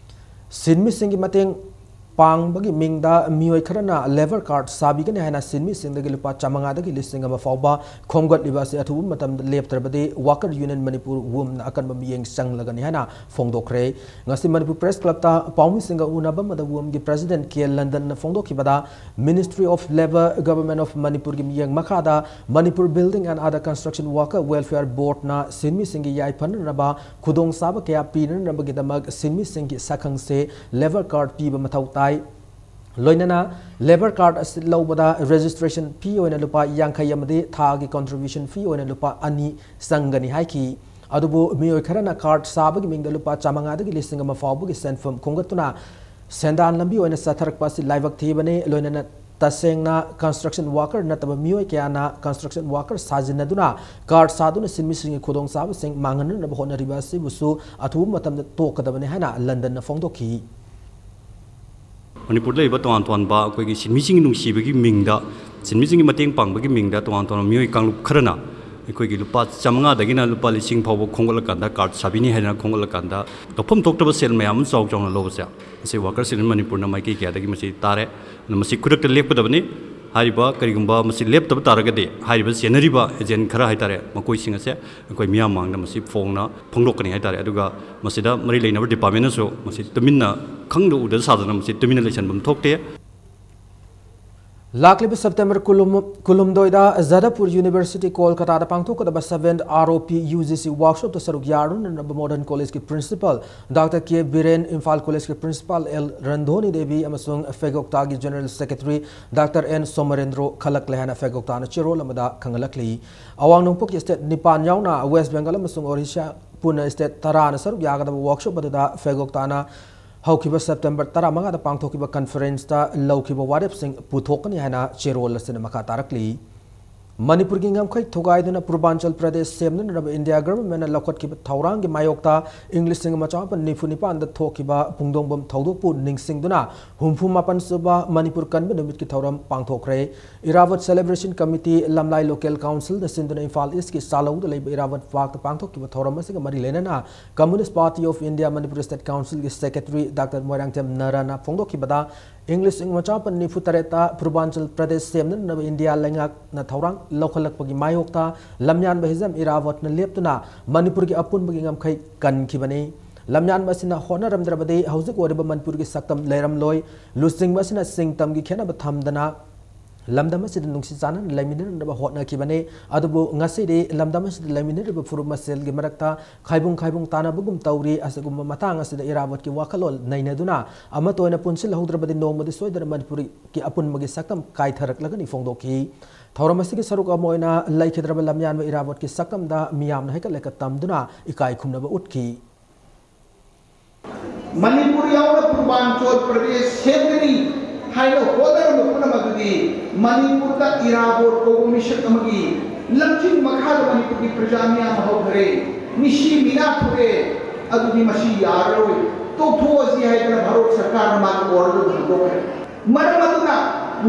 ꯁꯤꯟꯃꯤꯁꯤꯡꯒꯤ ꯃꯇꯦꯡ ꯄꯥꯡꯕꯒꯤ ꯃꯤꯡꯗ ꯃꯤꯑꯣꯏ ꯈꯔꯅ ꯂꯦꯕꯔ ꯀꯥꯔꯗ ꯁꯥꯕꯤꯒꯅꯤ ꯍꯥꯏꯅ ꯁꯤꯟꯃꯤꯁꯤꯡꯗꯒꯤ ꯂꯨꯄꯥ ꯆꯥꯃꯉꯥꯗꯒꯤ ꯂꯤꯁꯤꯡ ꯑꯃ ꯐꯥꯎꯕ ꯈꯣꯝꯒꯠꯂꯤꯕ ꯑꯁꯤ ꯑꯊꯨꯕ ꯃꯇꯝꯗ ꯂꯦꯞꯇ꯭ꯔꯕꯗꯤ ꯋꯥꯀꯔ ꯌꯨꯅꯤꯌꯟ ꯃꯅꯤꯄꯨꯔ, ꯋꯨꯝꯅ ꯑꯀꯟꯕ ꯃꯤꯠꯌꯦꯡ ꯆꯪꯂꯒꯅꯤ ꯍꯥꯏꯅ ꯐꯣꯡꯗꯣꯛꯈ꯭ꯔꯦ꯫ ꯉꯁꯤ ꯃꯅꯤꯄꯨꯔ ꯄ꯭ꯔꯦꯁ ꯀ꯭ꯂꯕꯇ ꯄꯥꯎꯃꯤꯁꯤꯡꯒ ꯎꯅꯕ ꯑꯃꯗ ꯋꯨꯝꯒꯤ ꯄ꯭ꯔꯦꯁꯤꯗꯦꯟꯠ ꯀꯦ ꯂꯟꯗꯟꯅ ꯐꯣꯡꯗꯣꯛꯈꯤꯕꯗ, Ministry of Labour, Government of ꯃꯅꯤꯄꯨꯔꯒꯤ ꯃꯤꯠꯌꯦꯡ ꯃꯈꯥꯗ Manipur Building and Other Construction Worker Welfare Boardꯅ ꯁꯤꯟꯃꯤꯁꯤꯡꯒꯤ ꯌꯥꯏꯐꯅꯅꯕ ꯈꯨꯗꯣꯡꯆꯥꯕ ꯀꯌꯥ ꯄꯤꯅꯅꯕꯒꯤꯗꯃꯛ ꯁꯤꯟꯃꯤꯁꯤꯡꯒꯤ ꯁꯛꯈꯪꯁꯦ ꯂꯦꯕꯔ ꯀꯥꯔꯗ ꯄꯤꯕ ꯃꯊꯧ ꯇꯥꯏ꯫ ꯂꯣꯏꯅꯅ ꯂꯦꯕꯔ ꯀꯥꯔꯗ ꯑꯁꯤ ꯂꯧꯕꯗ ꯔꯦꯖꯤꯁꯇ꯭ꯔꯦꯁꯟ ꯐꯤ ꯑꯣꯏꯅ ꯂꯨꯄꯥ ꯌꯥꯡꯈꯩ ꯑꯃꯗꯤ ꯊꯥꯒꯤ ꯀꯟꯇ꯭ꯔꯤꯕ꯭ꯌꯨꯁꯟ ꯐꯤ ꯑꯣꯏꯅ ꯂꯨꯄꯥ ꯑꯅꯤ ꯆꯪꯒꯅꯤ ꯍꯥꯏꯈꯤ꯫ ꯑꯗꯨꯕꯨ ꯃꯤꯑꯣꯏ ꯈꯔꯅ ꯀꯥꯔꯗ ꯁꯥꯕꯒꯤ ꯃꯤꯡꯗ ꯂꯨꯄꯥ ꯆꯥꯃꯉꯥꯗꯒꯤ ꯂꯤꯁꯤꯡ ꯑꯃ ꯐꯥꯎꯕꯒꯤ ꯁꯦꯟꯐꯝ ꯈꯣꯝꯒꯠꯇꯨꯅ ꯁꯦꯟꯗꯥꯟ ꯂꯝꯕꯤ ꯑꯣꯏꯅ ꯆꯠꯊꯔꯛꯄ ꯑꯁꯤ ꯂꯥꯏꯕꯛ ꯊꯤꯕꯅꯤ꯫ ꯂꯣꯏꯅꯅ ꯇꯁꯦꯡꯅ ꯀꯟꯁꯇ꯭ꯔꯛꯁꯟ ꯋꯥꯀꯔ ꯅꯠꯇꯕ ꯃꯤꯑꯣꯏ ꯀꯌꯥꯅ ꯀꯟꯁꯇ꯭ꯔꯛꯁꯟ ꯋꯥꯀꯔ ꯁꯥꯖꯤꯟꯅꯗꯨꯅ ꯀꯥꯔꯗ ꯁꯥꯗꯨꯅ ꯁꯤꯟꯃꯤꯁꯤꯡꯒꯤ ꯈꯨꯗꯣꯡꯆꯥꯕꯁꯤꯡ ꯃꯥꯡꯍꯟꯅꯅꯕ ꯍꯣꯠꯅꯔꯤꯕ ꯑꯁꯤꯕꯨꯁꯨ ꯑꯊꯨꯕ ꯃꯇꯝꯗ ꯇꯣꯛꯀꯗꯕꯅꯤ ꯍꯥꯏꯅ ꯂꯟꯗꯟꯅ ꯐꯣꯡꯗꯣꯛꯈꯤ꯫ ꯃꯅꯤꯄꯨꯔꯗ ꯂꯩꯕ ꯇꯣꯉꯥꯟ ꯇꯣꯉꯥꯟꯕ ꯑꯩꯈꯣꯏꯒꯤ ꯁꯤꯟꯃꯤꯁꯤꯡꯒꯤ ꯅꯨꯡꯁꯤꯕꯒꯤ ꯃꯤꯡꯗ, ꯁꯤꯟꯃꯤꯁꯤꯡꯒꯤ ꯃꯇꯦꯡ ꯄꯥꯡꯕꯒꯤ ꯃꯤꯡꯗ ꯇꯣꯉꯥꯟ ꯇꯣꯉꯥꯟꯕ ꯃꯤꯑꯣꯏ ꯀꯥꯡꯂꯨꯞ ꯈꯔꯅ ꯑꯩꯈꯣꯏꯒꯤ ꯂꯨꯄꯥ ꯆꯥꯃꯉꯥꯗꯒꯤꯅ ꯂꯨꯄꯥ ꯂꯤꯁꯤꯡ ꯐꯥꯎꯕ ꯈꯣꯝꯒꯠꯂꯀꯥꯟꯗ, ꯀꯥꯔꯗ ꯁꯥꯕꯤꯅꯤ ꯍꯥꯏꯗꯅ ꯈꯣꯝꯒꯠꯂꯀꯥꯟꯗ, ꯂꯧꯐꯝ ꯊꯣꯛꯇꯕ ꯁꯦꯜ ꯃꯌꯥꯝ ꯑꯃ ꯆꯥꯎ ꯆꯥꯎꯅ ꯂꯧꯕꯁꯦ, ꯃꯁꯤ ꯋꯥꯀꯔꯁ ꯌꯨꯅꯤꯌꯟ ꯃꯅꯤꯄꯨꯔꯅ ꯃꯥꯏꯀꯩ ꯀꯌꯥꯗꯒꯤ ꯃꯁꯤ ꯇꯥꯔꯦ꯫ ꯑꯗꯨꯅ ꯃꯁꯤ ꯈꯨꯗꯛꯇ ꯂꯦꯞꯀꯗꯕꯅꯤ꯫ ꯍꯥꯏꯔꯤꯕ ꯀꯔꯤꯒꯨꯝꯕ ꯃꯁꯤ ꯂꯦꯞꯇꯕ ꯇꯥꯔꯒꯗꯤ, ꯍꯥꯏꯔꯤꯕ ꯆꯦꯟꯅꯔꯤꯕ ꯑꯦꯖꯦꯟ ꯈꯔ ꯍꯥꯏꯇꯥꯔꯦ, ꯃꯈꯣꯏꯁꯤꯡ ꯑꯁꯦ ꯑꯩꯈꯣꯏ ꯃꯤꯌꯥꯝ ꯃꯥꯡꯗ ꯃꯁꯤ ꯐꯣꯡꯅ ꯐꯣꯡꯗꯣꯛꯀꯅꯤ ꯍꯥꯏꯇꯥꯔꯦ꯫ ꯑꯗꯨꯒ ꯃꯁꯤꯗ ꯃꯔꯤ ꯂꯩꯅꯕ ꯗꯤꯄꯥꯔꯠꯃꯦꯟꯅꯁꯨ ꯃꯁꯤ ꯇꯨꯃꯤꯟꯅ, ꯈꯪꯗ ꯎꯗ ꯁꯥꯗꯅ ꯃꯁꯤ ꯇꯨꯃꯤꯟꯅ ꯂꯩꯁꯟꯐꯝ ꯊꯣꯛꯇꯦ꯫ ꯂꯥꯛꯂꯤꯕ ꯁꯦꯞꯇꯦꯝꯕꯔ ꯀꯨꯟ, ꯀꯨꯟꯍꯨꯝꯗꯣꯏꯗ ꯖꯥꯗꯕꯄꯨꯔ ꯌꯨꯅꯤꯚꯔꯁꯤꯇꯤ ꯀꯣꯜꯀꯇꯥꯗ ꯄꯥꯡꯊꯣꯛꯀꯗꯕ seventh R O P U G C workshopꯇ ꯁꯔꯨꯛ ꯌꯥꯔꯨꯅꯅꯕ ꯃꯣꯗꯔꯟ ꯀꯣꯂꯦꯖꯀꯤ ꯄ꯭ꯔꯤꯟꯁꯤꯄꯥꯜ ꯗꯥꯛꯇꯔ ꯀꯦ ꯕꯤꯔꯦꯟ, ꯏꯝꯐꯥꯜ ꯀꯣꯂꯦꯖꯀꯤ ꯄ꯭ꯔꯤꯟꯁꯤꯄꯥꯜ ꯑꯦꯜ ꯔꯟꯙꯣꯅꯤ ꯗꯦꯕꯤ ꯑꯃꯁꯨꯡ ꯐꯦꯒꯣꯛꯇꯥꯒꯤ ꯖꯦꯅꯔꯦꯜ ꯁꯦꯀ꯭ꯔꯦꯇꯔꯤ ꯗꯥꯛꯇꯔ ꯑꯦꯟ ꯁꯣꯃꯔꯦꯟꯗ꯭ꯔꯣ ꯈꯜꯂꯛꯂꯦ ꯍꯥꯏꯅ ꯐꯦꯒꯣꯛꯇꯥꯅ ꯆꯦꯔꯣꯜ ꯑꯃꯗ ꯈꯪꯍꯜꯂꯛꯂꯤ꯫ ꯑꯋꯥꯡ ꯅꯣꯡꯄꯣꯛꯀꯤ ꯁ꯭ꯇꯦꯠ ꯅꯤꯄꯥꯟ ꯌꯥꯎꯅ ꯋꯦꯁ ꯕꯦꯡꯒꯜ ꯑꯃꯁꯨꯡ ꯑꯣꯔꯤꯁꯥ ꯄꯨꯟꯅ ꯁ꯭ꯇꯦꯠ ꯇꯔꯥꯅ ꯁꯔꯨꯛ ꯌꯥꯒꯗꯕ ꯋꯥꯔꯛꯁꯣꯞ ꯑꯗꯨꯗ ꯐꯦꯒꯣꯛꯇꯥꯅ ꯍꯧꯈꯤꯕ ꯁꯦꯞꯇꯦꯝꯕꯔ ꯇꯔꯥꯃꯉꯥꯗ ꯄꯥꯡꯊꯣꯛꯈꯤꯕ ꯀꯟꯐꯔꯦꯟꯁꯇ ꯂꯧꯈꯤꯕ ꯋꯥꯔꯦꯞꯁꯤꯡ ꯄꯨꯊꯣꯛꯀꯅꯤ ꯍꯥꯏꯅ ꯆꯦꯔꯣꯜ ꯑꯁꯤꯅ ꯃꯈꯥ ꯇꯥꯔꯛꯂꯤ꯫ ꯃꯅꯤꯄꯨꯔꯒꯤ ꯉꯝꯈꯩ ꯊꯨꯒꯥꯏꯗꯨꯅ ꯄꯨꯔꯕꯥꯟꯆꯜ ꯄ꯭ꯔꯗꯦꯁ ꯁꯦꯝꯅꯅꯕ ꯏꯟꯗꯤꯌꯥ ꯒꯚꯔꯟꯃꯦꯟꯠꯅ ꯂꯧꯈꯠꯈꯤꯕ ꯊꯧꯔꯥꯡꯒꯤ ꯃꯥꯌꯣꯛꯇ ꯏꯪ ꯂꯤꯁꯤꯡ ꯑꯃ ꯆꯃꯥꯄꯟ ꯅꯤꯐꯨ ꯅꯤꯄꯥꯟꯗ ꯊꯣꯛꯈꯤꯕ ꯄꯨꯡꯗꯣꯡꯕꯝ ꯊꯧꯗꯣꯛꯄꯨ ꯅꯤꯡꯁꯤꯡꯗꯨꯅ ꯍꯨꯝꯐꯨ ꯃꯥꯄꯟ ꯁꯨꯕ ꯃꯅꯤꯄꯨꯔ ꯀꯟꯕ ꯅꯨꯃꯤꯠꯀꯤ ꯊꯧꯔꯝ ꯄꯥꯡꯊꯣꯛꯈ꯭ꯔꯦ꯫ ꯏꯔꯥꯕꯣꯠ ꯁꯦꯂꯦꯕ꯭ꯔꯦꯁꯟ ꯀꯃꯤꯇꯤ ꯂꯝꯂꯥꯏ ꯂꯣꯀꯦꯜ ꯀꯥꯎꯟꯁꯤꯜꯅ ꯁꯤꯟꯗꯨꯅ ꯏꯝꯐꯥꯜ ꯏꯁꯀꯤ ꯆꯥꯂꯧꯗ ꯂꯩꯕ ꯏꯔꯥꯕꯣꯠ ꯄꯥꯔꯛꯇ ꯄꯥꯡꯊꯣꯛꯈꯤꯕ ꯊꯧꯔꯝ ꯑꯁꯤꯒ ꯃꯔꯤ ꯂꯩꯅꯅ communist party of India Manipur state ꯀꯥꯎꯟꯁꯤꯜꯒꯤ ꯁꯦꯀ꯭ꯔꯦꯇꯔꯤ ꯗꯥꯛꯇꯔ ꯃꯣꯏꯔꯥꯡꯊꯦꯝ ꯅꯔꯥꯅ ꯐꯣꯡꯗꯣꯛꯈꯤꯕꯗ, ꯏꯪ ꯂꯤꯁꯤꯡ ꯑꯃ ꯆꯃꯥꯄꯟ ꯅꯤꯐꯨ ꯇꯔꯦꯠꯇ ꯄꯨꯔꯕꯥꯟꯆꯜ ꯄ꯭ꯔꯗꯦꯁ ꯁꯦꯝꯅꯅꯕ ꯏꯟꯗꯤꯌꯥ ꯂꯩꯉꯥꯛꯅ ꯊꯧꯔꯥꯡ ꯂꯧꯈꯠꯂꯛꯄꯒꯤ ꯃꯥꯌꯣꯛꯇ ꯂꯝꯌꯥꯟꯕ ꯍꯤꯖꯝ ꯏꯔꯥꯕꯣꯠꯅ ꯂꯦꯞꯇꯨꯅ ꯃꯅꯤꯄꯨꯔꯒꯤ ꯑꯄꯨꯟꯕꯒꯤ ꯉꯝꯈꯩ ꯀꯟꯈꯤꯕꯅꯤ꯫ ꯂꯝꯌꯥꯟꯕ ꯑꯁꯤꯅ ꯍꯣꯠꯅꯔꯝꯗ꯭ꯔꯕꯗꯤ ꯍꯧꯖꯤꯛ ꯑꯣꯏꯔꯤꯕ ꯃꯅꯤꯄꯨꯔꯒꯤ ꯁꯛꯇꯝ ꯂꯩꯔꯝꯂꯣꯏ꯫ ꯂꯨꯆꯤꯡꯕ ꯑꯁꯤꯅ ꯆꯤꯡ ꯇꯝꯒꯤ ꯈꯦꯠꯅꯕ ꯊꯝꯗꯅ ꯂꯝꯗꯝ ꯑꯁꯤꯗ ꯅꯨꯡꯁꯤ ꯆꯥꯟꯅꯅ ꯂꯩꯃꯤꯟꯅꯅꯕ ꯍꯣꯠꯅꯈꯤꯕꯅꯤ꯫ ꯑꯗꯨꯕꯨ ꯉꯁꯤꯗꯤ ꯂꯝꯗꯝ ꯑꯁꯤꯗ ꯂꯩꯃꯤꯟꯅꯔꯤꯕ ꯐꯨꯔꯨꯞ ꯃꯁꯦꯜꯒꯤ ꯃꯔꯛꯇ ꯈꯥꯏꯕꯨꯡ ꯈꯥꯏꯕꯨꯡ ꯇꯥꯅꯕꯒꯨꯝ ꯇꯧꯔꯤ꯫ ꯑꯁꯤꯒꯨꯝꯕ ꯃꯇꯥꯡ ꯑꯁꯤꯗ ꯏꯔꯥꯕꯣꯠꯀꯤ ꯋꯥꯈꯜꯂꯣꯟ ꯅꯩꯅꯗꯨꯅ ꯑꯃꯠꯇ ꯑꯣꯏꯅ ꯄꯨꯟꯁꯤꯜꯍꯧꯗ꯭ꯔꯕꯗꯤ ꯅꯣꯡꯃꯗꯤ ꯁꯣꯏꯗꯅ ꯃꯅꯤꯄꯨꯔꯒꯤ ꯑꯄꯨꯟꯕꯒꯤ ꯁꯛꯇꯝ ꯀꯥꯏꯊꯔꯛꯂꯒꯅꯤ ꯐꯣꯡꯗꯣꯛꯈꯤ꯫ ꯊꯧꯔꯝ ꯑꯁꯤꯒꯤ ꯁꯔꯨꯛ ꯑꯃ ꯑꯣꯏꯅ ꯂꯩꯈꯤꯗ꯭ꯔꯕ ꯂꯝꯌꯥꯟꯕ ꯏꯔꯥꯕꯣꯠꯀꯤ ꯁꯛꯇꯝꯗ ꯃꯤꯌꯥꯝꯅ ꯍꯩꯀꯠ ꯂꯩꯀꯠ ꯇꯝꯗꯨꯅ ꯏꯀꯥꯏ ꯈꯨꯝꯅꯕ ꯎꯠꯈꯤ꯫ ꯃꯅꯤꯄꯨꯔ ꯌꯥꯎꯅ ꯄꯨꯔꯕꯥꯟꯆꯣꯜ ꯄ꯭ꯔꯗꯦꯁ ꯁꯦꯝꯒꯅꯤ ꯍꯥꯏꯅ ꯍꯣꯠꯅꯔꯝꯕ ꯄꯨꯝꯅꯃꯛ ꯑꯗꯨꯗꯤ ꯃꯅꯤꯄꯨꯔꯗ ꯏꯔꯥꯕꯣꯠ ꯀꯧꯕ ꯃꯤꯁꯛ ꯑꯃꯒꯤ ꯂꯝꯖꯤꯡ ꯃꯈꯥꯗ ꯃꯅꯤꯄꯨꯔꯒꯤ ꯄ꯭ꯔꯖꯥ ꯃꯤꯌꯥꯝ ꯍꯧꯈ꯭ꯔꯦ, ꯃꯤꯁꯤ ꯃꯤꯅꯥ ꯊꯣꯛꯑꯦ꯫ ꯑꯗꯨꯗꯤ ꯃꯁꯤ ꯌꯥꯔꯔꯣꯏ, ꯇꯣꯛꯊꯣꯛꯑꯁꯤ ꯍꯥꯏꯗꯅ ꯚꯥꯔꯠ ꯁꯔꯀꯥꯔꯅ ꯃꯥꯒꯤ ꯑꯣꯔꯗꯔ ꯑꯗꯨ ꯍꯟꯗꯣꯛꯈ꯭ꯔꯦ꯫ ꯃꯔꯝ ꯑꯗꯨꯅ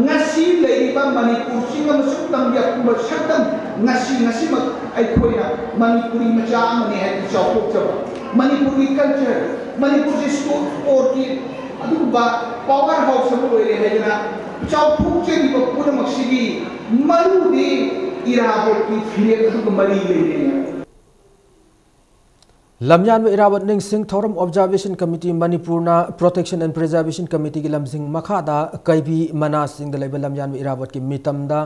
ꯉꯁꯤ ꯂꯩꯔꯤꯕ ꯃꯅꯤꯄꯨꯔ ꯆꯤꯡ ꯑꯃꯁꯨꯡ ꯇꯝꯒꯤ ꯑꯄꯨꯟꯕ ꯁꯛꯇꯝ ꯉꯁꯤ, ꯉꯁꯤꯃꯛ ꯑꯩꯈꯣꯏꯅ ꯃꯅꯤꯄꯨꯔꯤ ꯃꯆꯥ ꯑꯃꯅꯤ ꯍꯥꯏꯗꯨ ꯆꯥꯎꯊꯣꯛꯆꯕ, ꯃꯅꯤꯄꯨꯔꯒꯤ ꯀꯜꯆꯔ, ꯃꯅꯤꯄꯨꯔꯁꯤ ꯁ꯭ꯄꯣꯔꯠ, ꯁ꯭ꯄꯣꯔꯠꯀꯤ ꯑꯗꯨꯒꯨꯝꯕ ꯄꯥꯋꯔ ꯍꯥꯎꯁ ꯑꯃ ꯑꯣꯏꯔꯦ ꯍꯥꯏꯗꯅ ꯆꯥꯎꯊꯣꯛꯆꯔꯤꯕ ꯄꯨꯝꯅꯃꯛꯁꯤꯒꯤ ꯃꯔꯨꯗꯤ ꯏꯔꯥꯕꯣꯠꯀꯤ ꯐꯤꯔꯦꯞ ꯑꯗꯨꯒ ꯃꯔꯤ ꯂꯩꯅꯩ꯫ ꯂꯝꯌꯥꯟꯕ ꯏꯔꯥꯕꯣꯠ ꯅꯤꯡꯁꯤꯡ ꯊꯧꯔꯝ ꯑꯣꯕꯖꯥꯔꯕꯦꯁꯟ ꯀꯃꯤꯇꯤ ꯃꯅꯤꯄꯨꯔꯅ Protection and Preservation Committeeꯒꯤ ꯂꯝꯖꯤꯡ ꯃꯈꯥꯗ ꯀꯩꯕꯤ ꯃꯅꯥꯁꯤꯡꯗ ꯂꯩꯕ ꯂꯝꯌꯥꯟꯕ ꯏꯔꯥꯕꯣꯠꯀꯤ ꯃꯤꯇꯝꯗ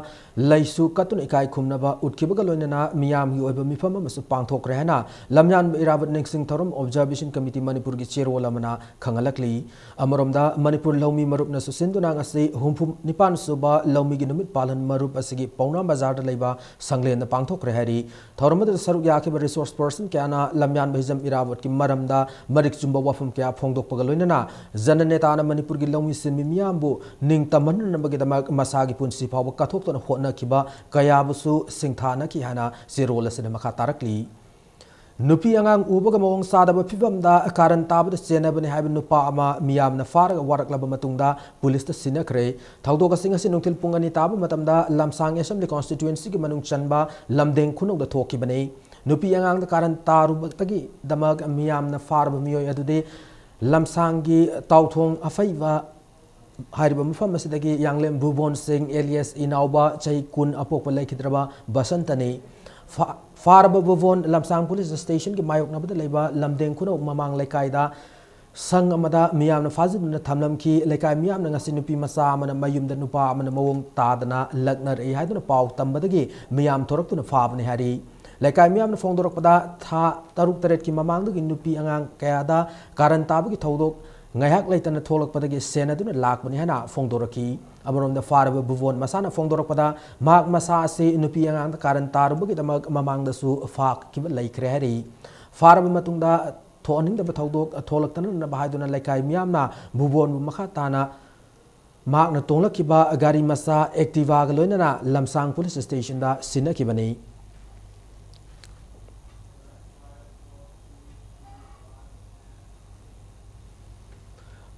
ꯂꯩꯁꯨ ꯀꯠꯇꯨꯅ ꯏꯀꯥꯏ ꯈꯨꯝꯅꯕ ꯎꯠꯈꯤꯕꯒ ꯂꯣꯏꯅꯅ ꯃꯤꯌꯥꯝꯒꯤ ꯑꯣꯏꯕ ꯃꯤꯐꯝ ꯑꯃꯁꯨ ꯄꯥꯡꯊꯣꯛꯈ꯭ꯔꯦ ꯍꯥꯏꯅ ꯂꯝꯌꯥꯟꯕ ꯏꯔꯥꯕꯣꯠ ꯅꯤꯡꯁꯤꯡ ꯊꯧꯔꯝ ꯑꯣꯕꯖꯥꯔꯕꯦꯁꯟ ꯀꯃꯤꯇꯤ ꯃꯅꯤꯄꯨꯔꯒꯤ ꯆꯦꯔꯣꯜ ꯑꯃꯅ ꯈꯪꯍꯜꯂꯛꯂꯤ꯫ ꯑꯃꯔꯣꯝꯗ ꯃꯅꯤꯄꯨꯔ ꯂꯧꯃꯤ ꯃꯔꯨꯞꯅꯁꯨ ꯁꯤꯟꯗꯨꯅ ꯉꯁꯤ ꯍꯨꯝꯐꯨ ꯅꯤꯄꯥꯟ ꯁꯨꯕ ꯂꯧꯃꯤꯒꯤ ꯅꯨꯃꯤꯠ ꯄꯥꯂꯟ ꯃꯔꯨꯞ ꯑꯁꯤꯒꯤ ꯄꯥꯎꯅꯥ ꯕꯖꯥꯔꯗ ꯂꯩꯕ ꯁꯪꯂꯦꯟꯗ ꯄꯥꯡꯊꯣꯛꯈ꯭ꯔꯦ ꯍꯥꯏꯔꯤ꯫ ꯊꯧꯔꯝ ꯑꯗꯨꯗ ꯁꯔꯨꯛ ꯌꯥꯈꯤꯕ ꯔꯤꯁꯣꯔꯁ ꯄꯔꯁꯟ ꯀꯌꯥꯅ ꯂꯝꯌꯥꯟꯕ ꯇꯨꯔꯤꯖꯝ ꯏꯔꯥꯕꯣꯠꯀꯤ ꯃꯔꯝꯗ ꯃꯔꯤꯛ ꯆꯨꯝꯕ ꯋꯥꯐꯝ ꯀꯌꯥ ꯐꯣꯡꯗꯣꯛꯄꯒ ꯂꯣꯏꯅꯅ ꯖꯅꯅꯦꯇꯥꯅ ꯃꯅꯤꯄꯨꯔꯒꯤ ꯂꯧꯃꯤꯁꯤꯡ ꯃꯤꯌꯥꯝꯕꯨ ꯅꯤꯡꯇꯝꯍꯟꯅꯅꯕꯒꯤꯗꯃꯛ ꯃꯁꯥꯒꯤ ꯄꯨꯟꯁꯤ ꯐꯥꯎꯕ ꯀꯠꯊꯣꯛꯇꯨꯅ ꯍꯣꯠꯅꯈꯤꯕ ꯀꯌꯥꯕꯨꯁꯨ ꯁꯤꯡꯊꯥꯅꯈꯤ ꯍꯥꯏꯅ ꯆꯦꯔꯣꯜ ꯑꯁꯤꯗ ꯃꯈꯥ ꯇꯥꯔꯛꯂꯤ꯫ ꯅꯨꯄꯤ ꯑꯉꯥꯡ ꯎꯕꯒ ꯃꯑꯣꯡ ꯆꯥꯗꯕ ꯐꯤꯕꯝꯗ ꯀꯥꯔꯟ ꯇꯥꯕꯗ ꯆꯦꯟꯅꯕꯅꯦ ꯍꯥꯏꯕ ꯅꯨꯄꯥ ꯑꯃ ꯃꯤꯌꯥꯝꯅ ꯐꯥꯔꯒ ꯋꯥꯔꯛꯂꯕ ꯃꯇꯨꯡꯗ ꯄꯨꯂꯤꯁꯇ ꯁꯤꯟꯅꯈ꯭ꯔꯦ꯫ ꯊꯧꯗꯣꯛ ꯑꯁꯤ ꯉꯁꯤ ꯅꯨꯡꯊꯤꯜ ꯄꯨꯡ ꯑꯅꯤ ꯇꯥꯕ ꯃꯇꯝꯗ ꯂꯝꯁꯥꯡ ꯑꯦꯁꯦꯝꯕ꯭ꯂꯤ ꯀꯣꯟꯁꯇꯤꯇ꯭ꯋꯦꯟꯁꯤꯒꯤ ꯃꯅꯨꯡ ꯆꯟꯕ ꯂꯝꯗꯦꯡ ꯈꯨꯅꯧꯗ ꯊꯣꯛꯈꯤꯕꯅꯤ꯫ ꯅꯨꯄꯤ ꯑꯉꯥꯡꯗ ꯀꯥꯔꯟ ꯇꯥꯔꯨꯕꯗꯒꯤꯗꯃꯛ ꯃꯤꯌꯥꯝꯅ ꯐꯥꯔꯕ ꯃꯤꯑꯣꯏ ꯑꯗꯨꯗꯤ ꯂꯝꯁꯥꯡꯒꯤ ꯇꯥꯎꯊꯣꯡ ꯑꯐꯩꯕ ꯍꯥꯏꯔꯤꯕ ꯃꯐꯝ ꯑꯁꯤꯗꯒꯤ ꯌꯥꯡꯂꯦꯝ ꯚꯨꯕꯣꯟ ꯁꯤꯡ alias ꯏꯅꯥꯎꯕ ꯆꯍꯤ ꯀꯨꯟ ꯑꯄꯣꯛꯄ ꯂꯩꯈꯤꯗ꯭ꯔꯕ ꯕꯁꯟꯇꯅꯤ꯫ ꯐꯥ-, ꯐꯥꯔꯕ ꯚꯨꯕꯣꯟ ꯂꯝꯁꯥꯡ ꯄꯨꯂꯤꯁ ꯁ꯭ꯇꯦꯁꯟꯒꯤ ꯃꯥꯌꯣꯛꯅꯕꯗ ꯂꯩꯕ ꯂꯝꯗꯦꯡ ꯈꯨꯅꯧ ꯃꯃꯥꯡ ꯂꯩꯀꯥꯏꯗ ꯁꯪ ꯑꯃꯗ ꯃꯤꯌꯥꯝꯅ ꯐꯥꯖꯤꯟꯗꯨꯅ ꯊꯝꯂꯝꯈꯤ꯫ ꯂꯩꯀꯥꯏ ꯃꯤꯌꯥꯝꯅ ꯉꯁꯤ ꯅꯨꯄꯤ ꯃꯆꯥ ꯑꯃꯅ ꯃꯌꯨꯝꯗ ꯅꯨꯄꯥ ꯑꯃꯅ ꯃꯑꯣꯡ ꯇꯥꯗꯅ ꯂꯛꯅꯔꯛꯏ ꯍꯥꯏꯗꯨꯅ ꯄꯥꯎ ꯇꯝꯕꯗꯒꯤ ꯃꯤꯌꯥꯝ ꯊꯣꯔꯛꯇꯨꯅ ꯐꯥꯕꯅꯤ ꯍꯥꯏꯔꯤ꯫ ꯂꯩꯀꯥꯏ ꯃꯤꯌꯥꯝꯅ ꯐꯣꯡꯗꯣꯔꯛꯄꯗ ꯊꯥ ꯇꯔꯨꯛ ꯇꯔꯦꯠꯀꯤ ꯃꯃꯥꯡꯗꯒꯤ ꯅꯨꯄꯤ ꯑꯉꯥꯡ ꯀꯌꯥꯗ ꯀꯥꯔꯟ ꯇꯥꯕꯒꯤ ꯊꯧꯗꯣꯛ ꯉꯥꯏꯍꯥꯛ ꯂꯩꯇꯅ ꯊꯣꯛꯂꯛꯄꯗꯒꯤ ꯁꯦꯟꯅꯗꯨꯅ ꯂꯥꯛꯄꯅꯤ ꯍꯥꯏꯅ ꯐꯣꯡꯗꯣꯔꯛꯈꯤ꯫ ꯑꯃꯔꯣꯝꯗ ꯐꯥꯔꯕ ꯚꯨꯕꯣꯟ ꯃꯁꯥꯅ ꯐꯣꯡꯗꯣꯔꯛꯄꯗ ꯃꯍꯥꯛ ꯃꯁꯥ ꯑꯁꯤ ꯅꯨꯄꯤ ꯑꯉꯥꯡꯗ ꯀꯥꯔꯟ ꯇꯥꯔꯨꯕꯒꯤꯗꯃꯛ ꯃꯃꯥꯡꯗꯁꯨ ꯐꯥꯈꯤꯕ ꯂꯩꯈ꯭ꯔꯦ ꯍꯥꯏꯔꯤ꯫ ꯐꯥꯔꯕ ꯃꯇꯨꯡꯗ ꯊꯣꯛꯍꯟꯅꯤꯡꯗꯕ ꯊꯧꯗꯣꯛ ꯊꯣꯛꯂꯛꯇꯅꯅꯕ ꯍꯥꯏꯗꯨꯅ ꯂꯩꯀꯥꯏ ꯃꯤꯌꯥꯝꯅ ꯚꯨꯕꯣꯟꯕꯨ ꯃꯈꯥ ꯇꯥꯅ ꯃꯍꯥꯛꯅ ꯇꯣꯡꯂꯛꯈꯤꯕ ꯒꯥꯔꯤ ꯃꯆꯥ Activa ꯒ ꯂꯣꯏꯅꯅ ꯂꯝꯁꯥꯡ ꯄꯨꯂꯤꯁ ꯁ꯭ꯇꯦꯁꯟꯗ ꯁꯤꯟꯅꯈꯤꯕꯅꯤ꯫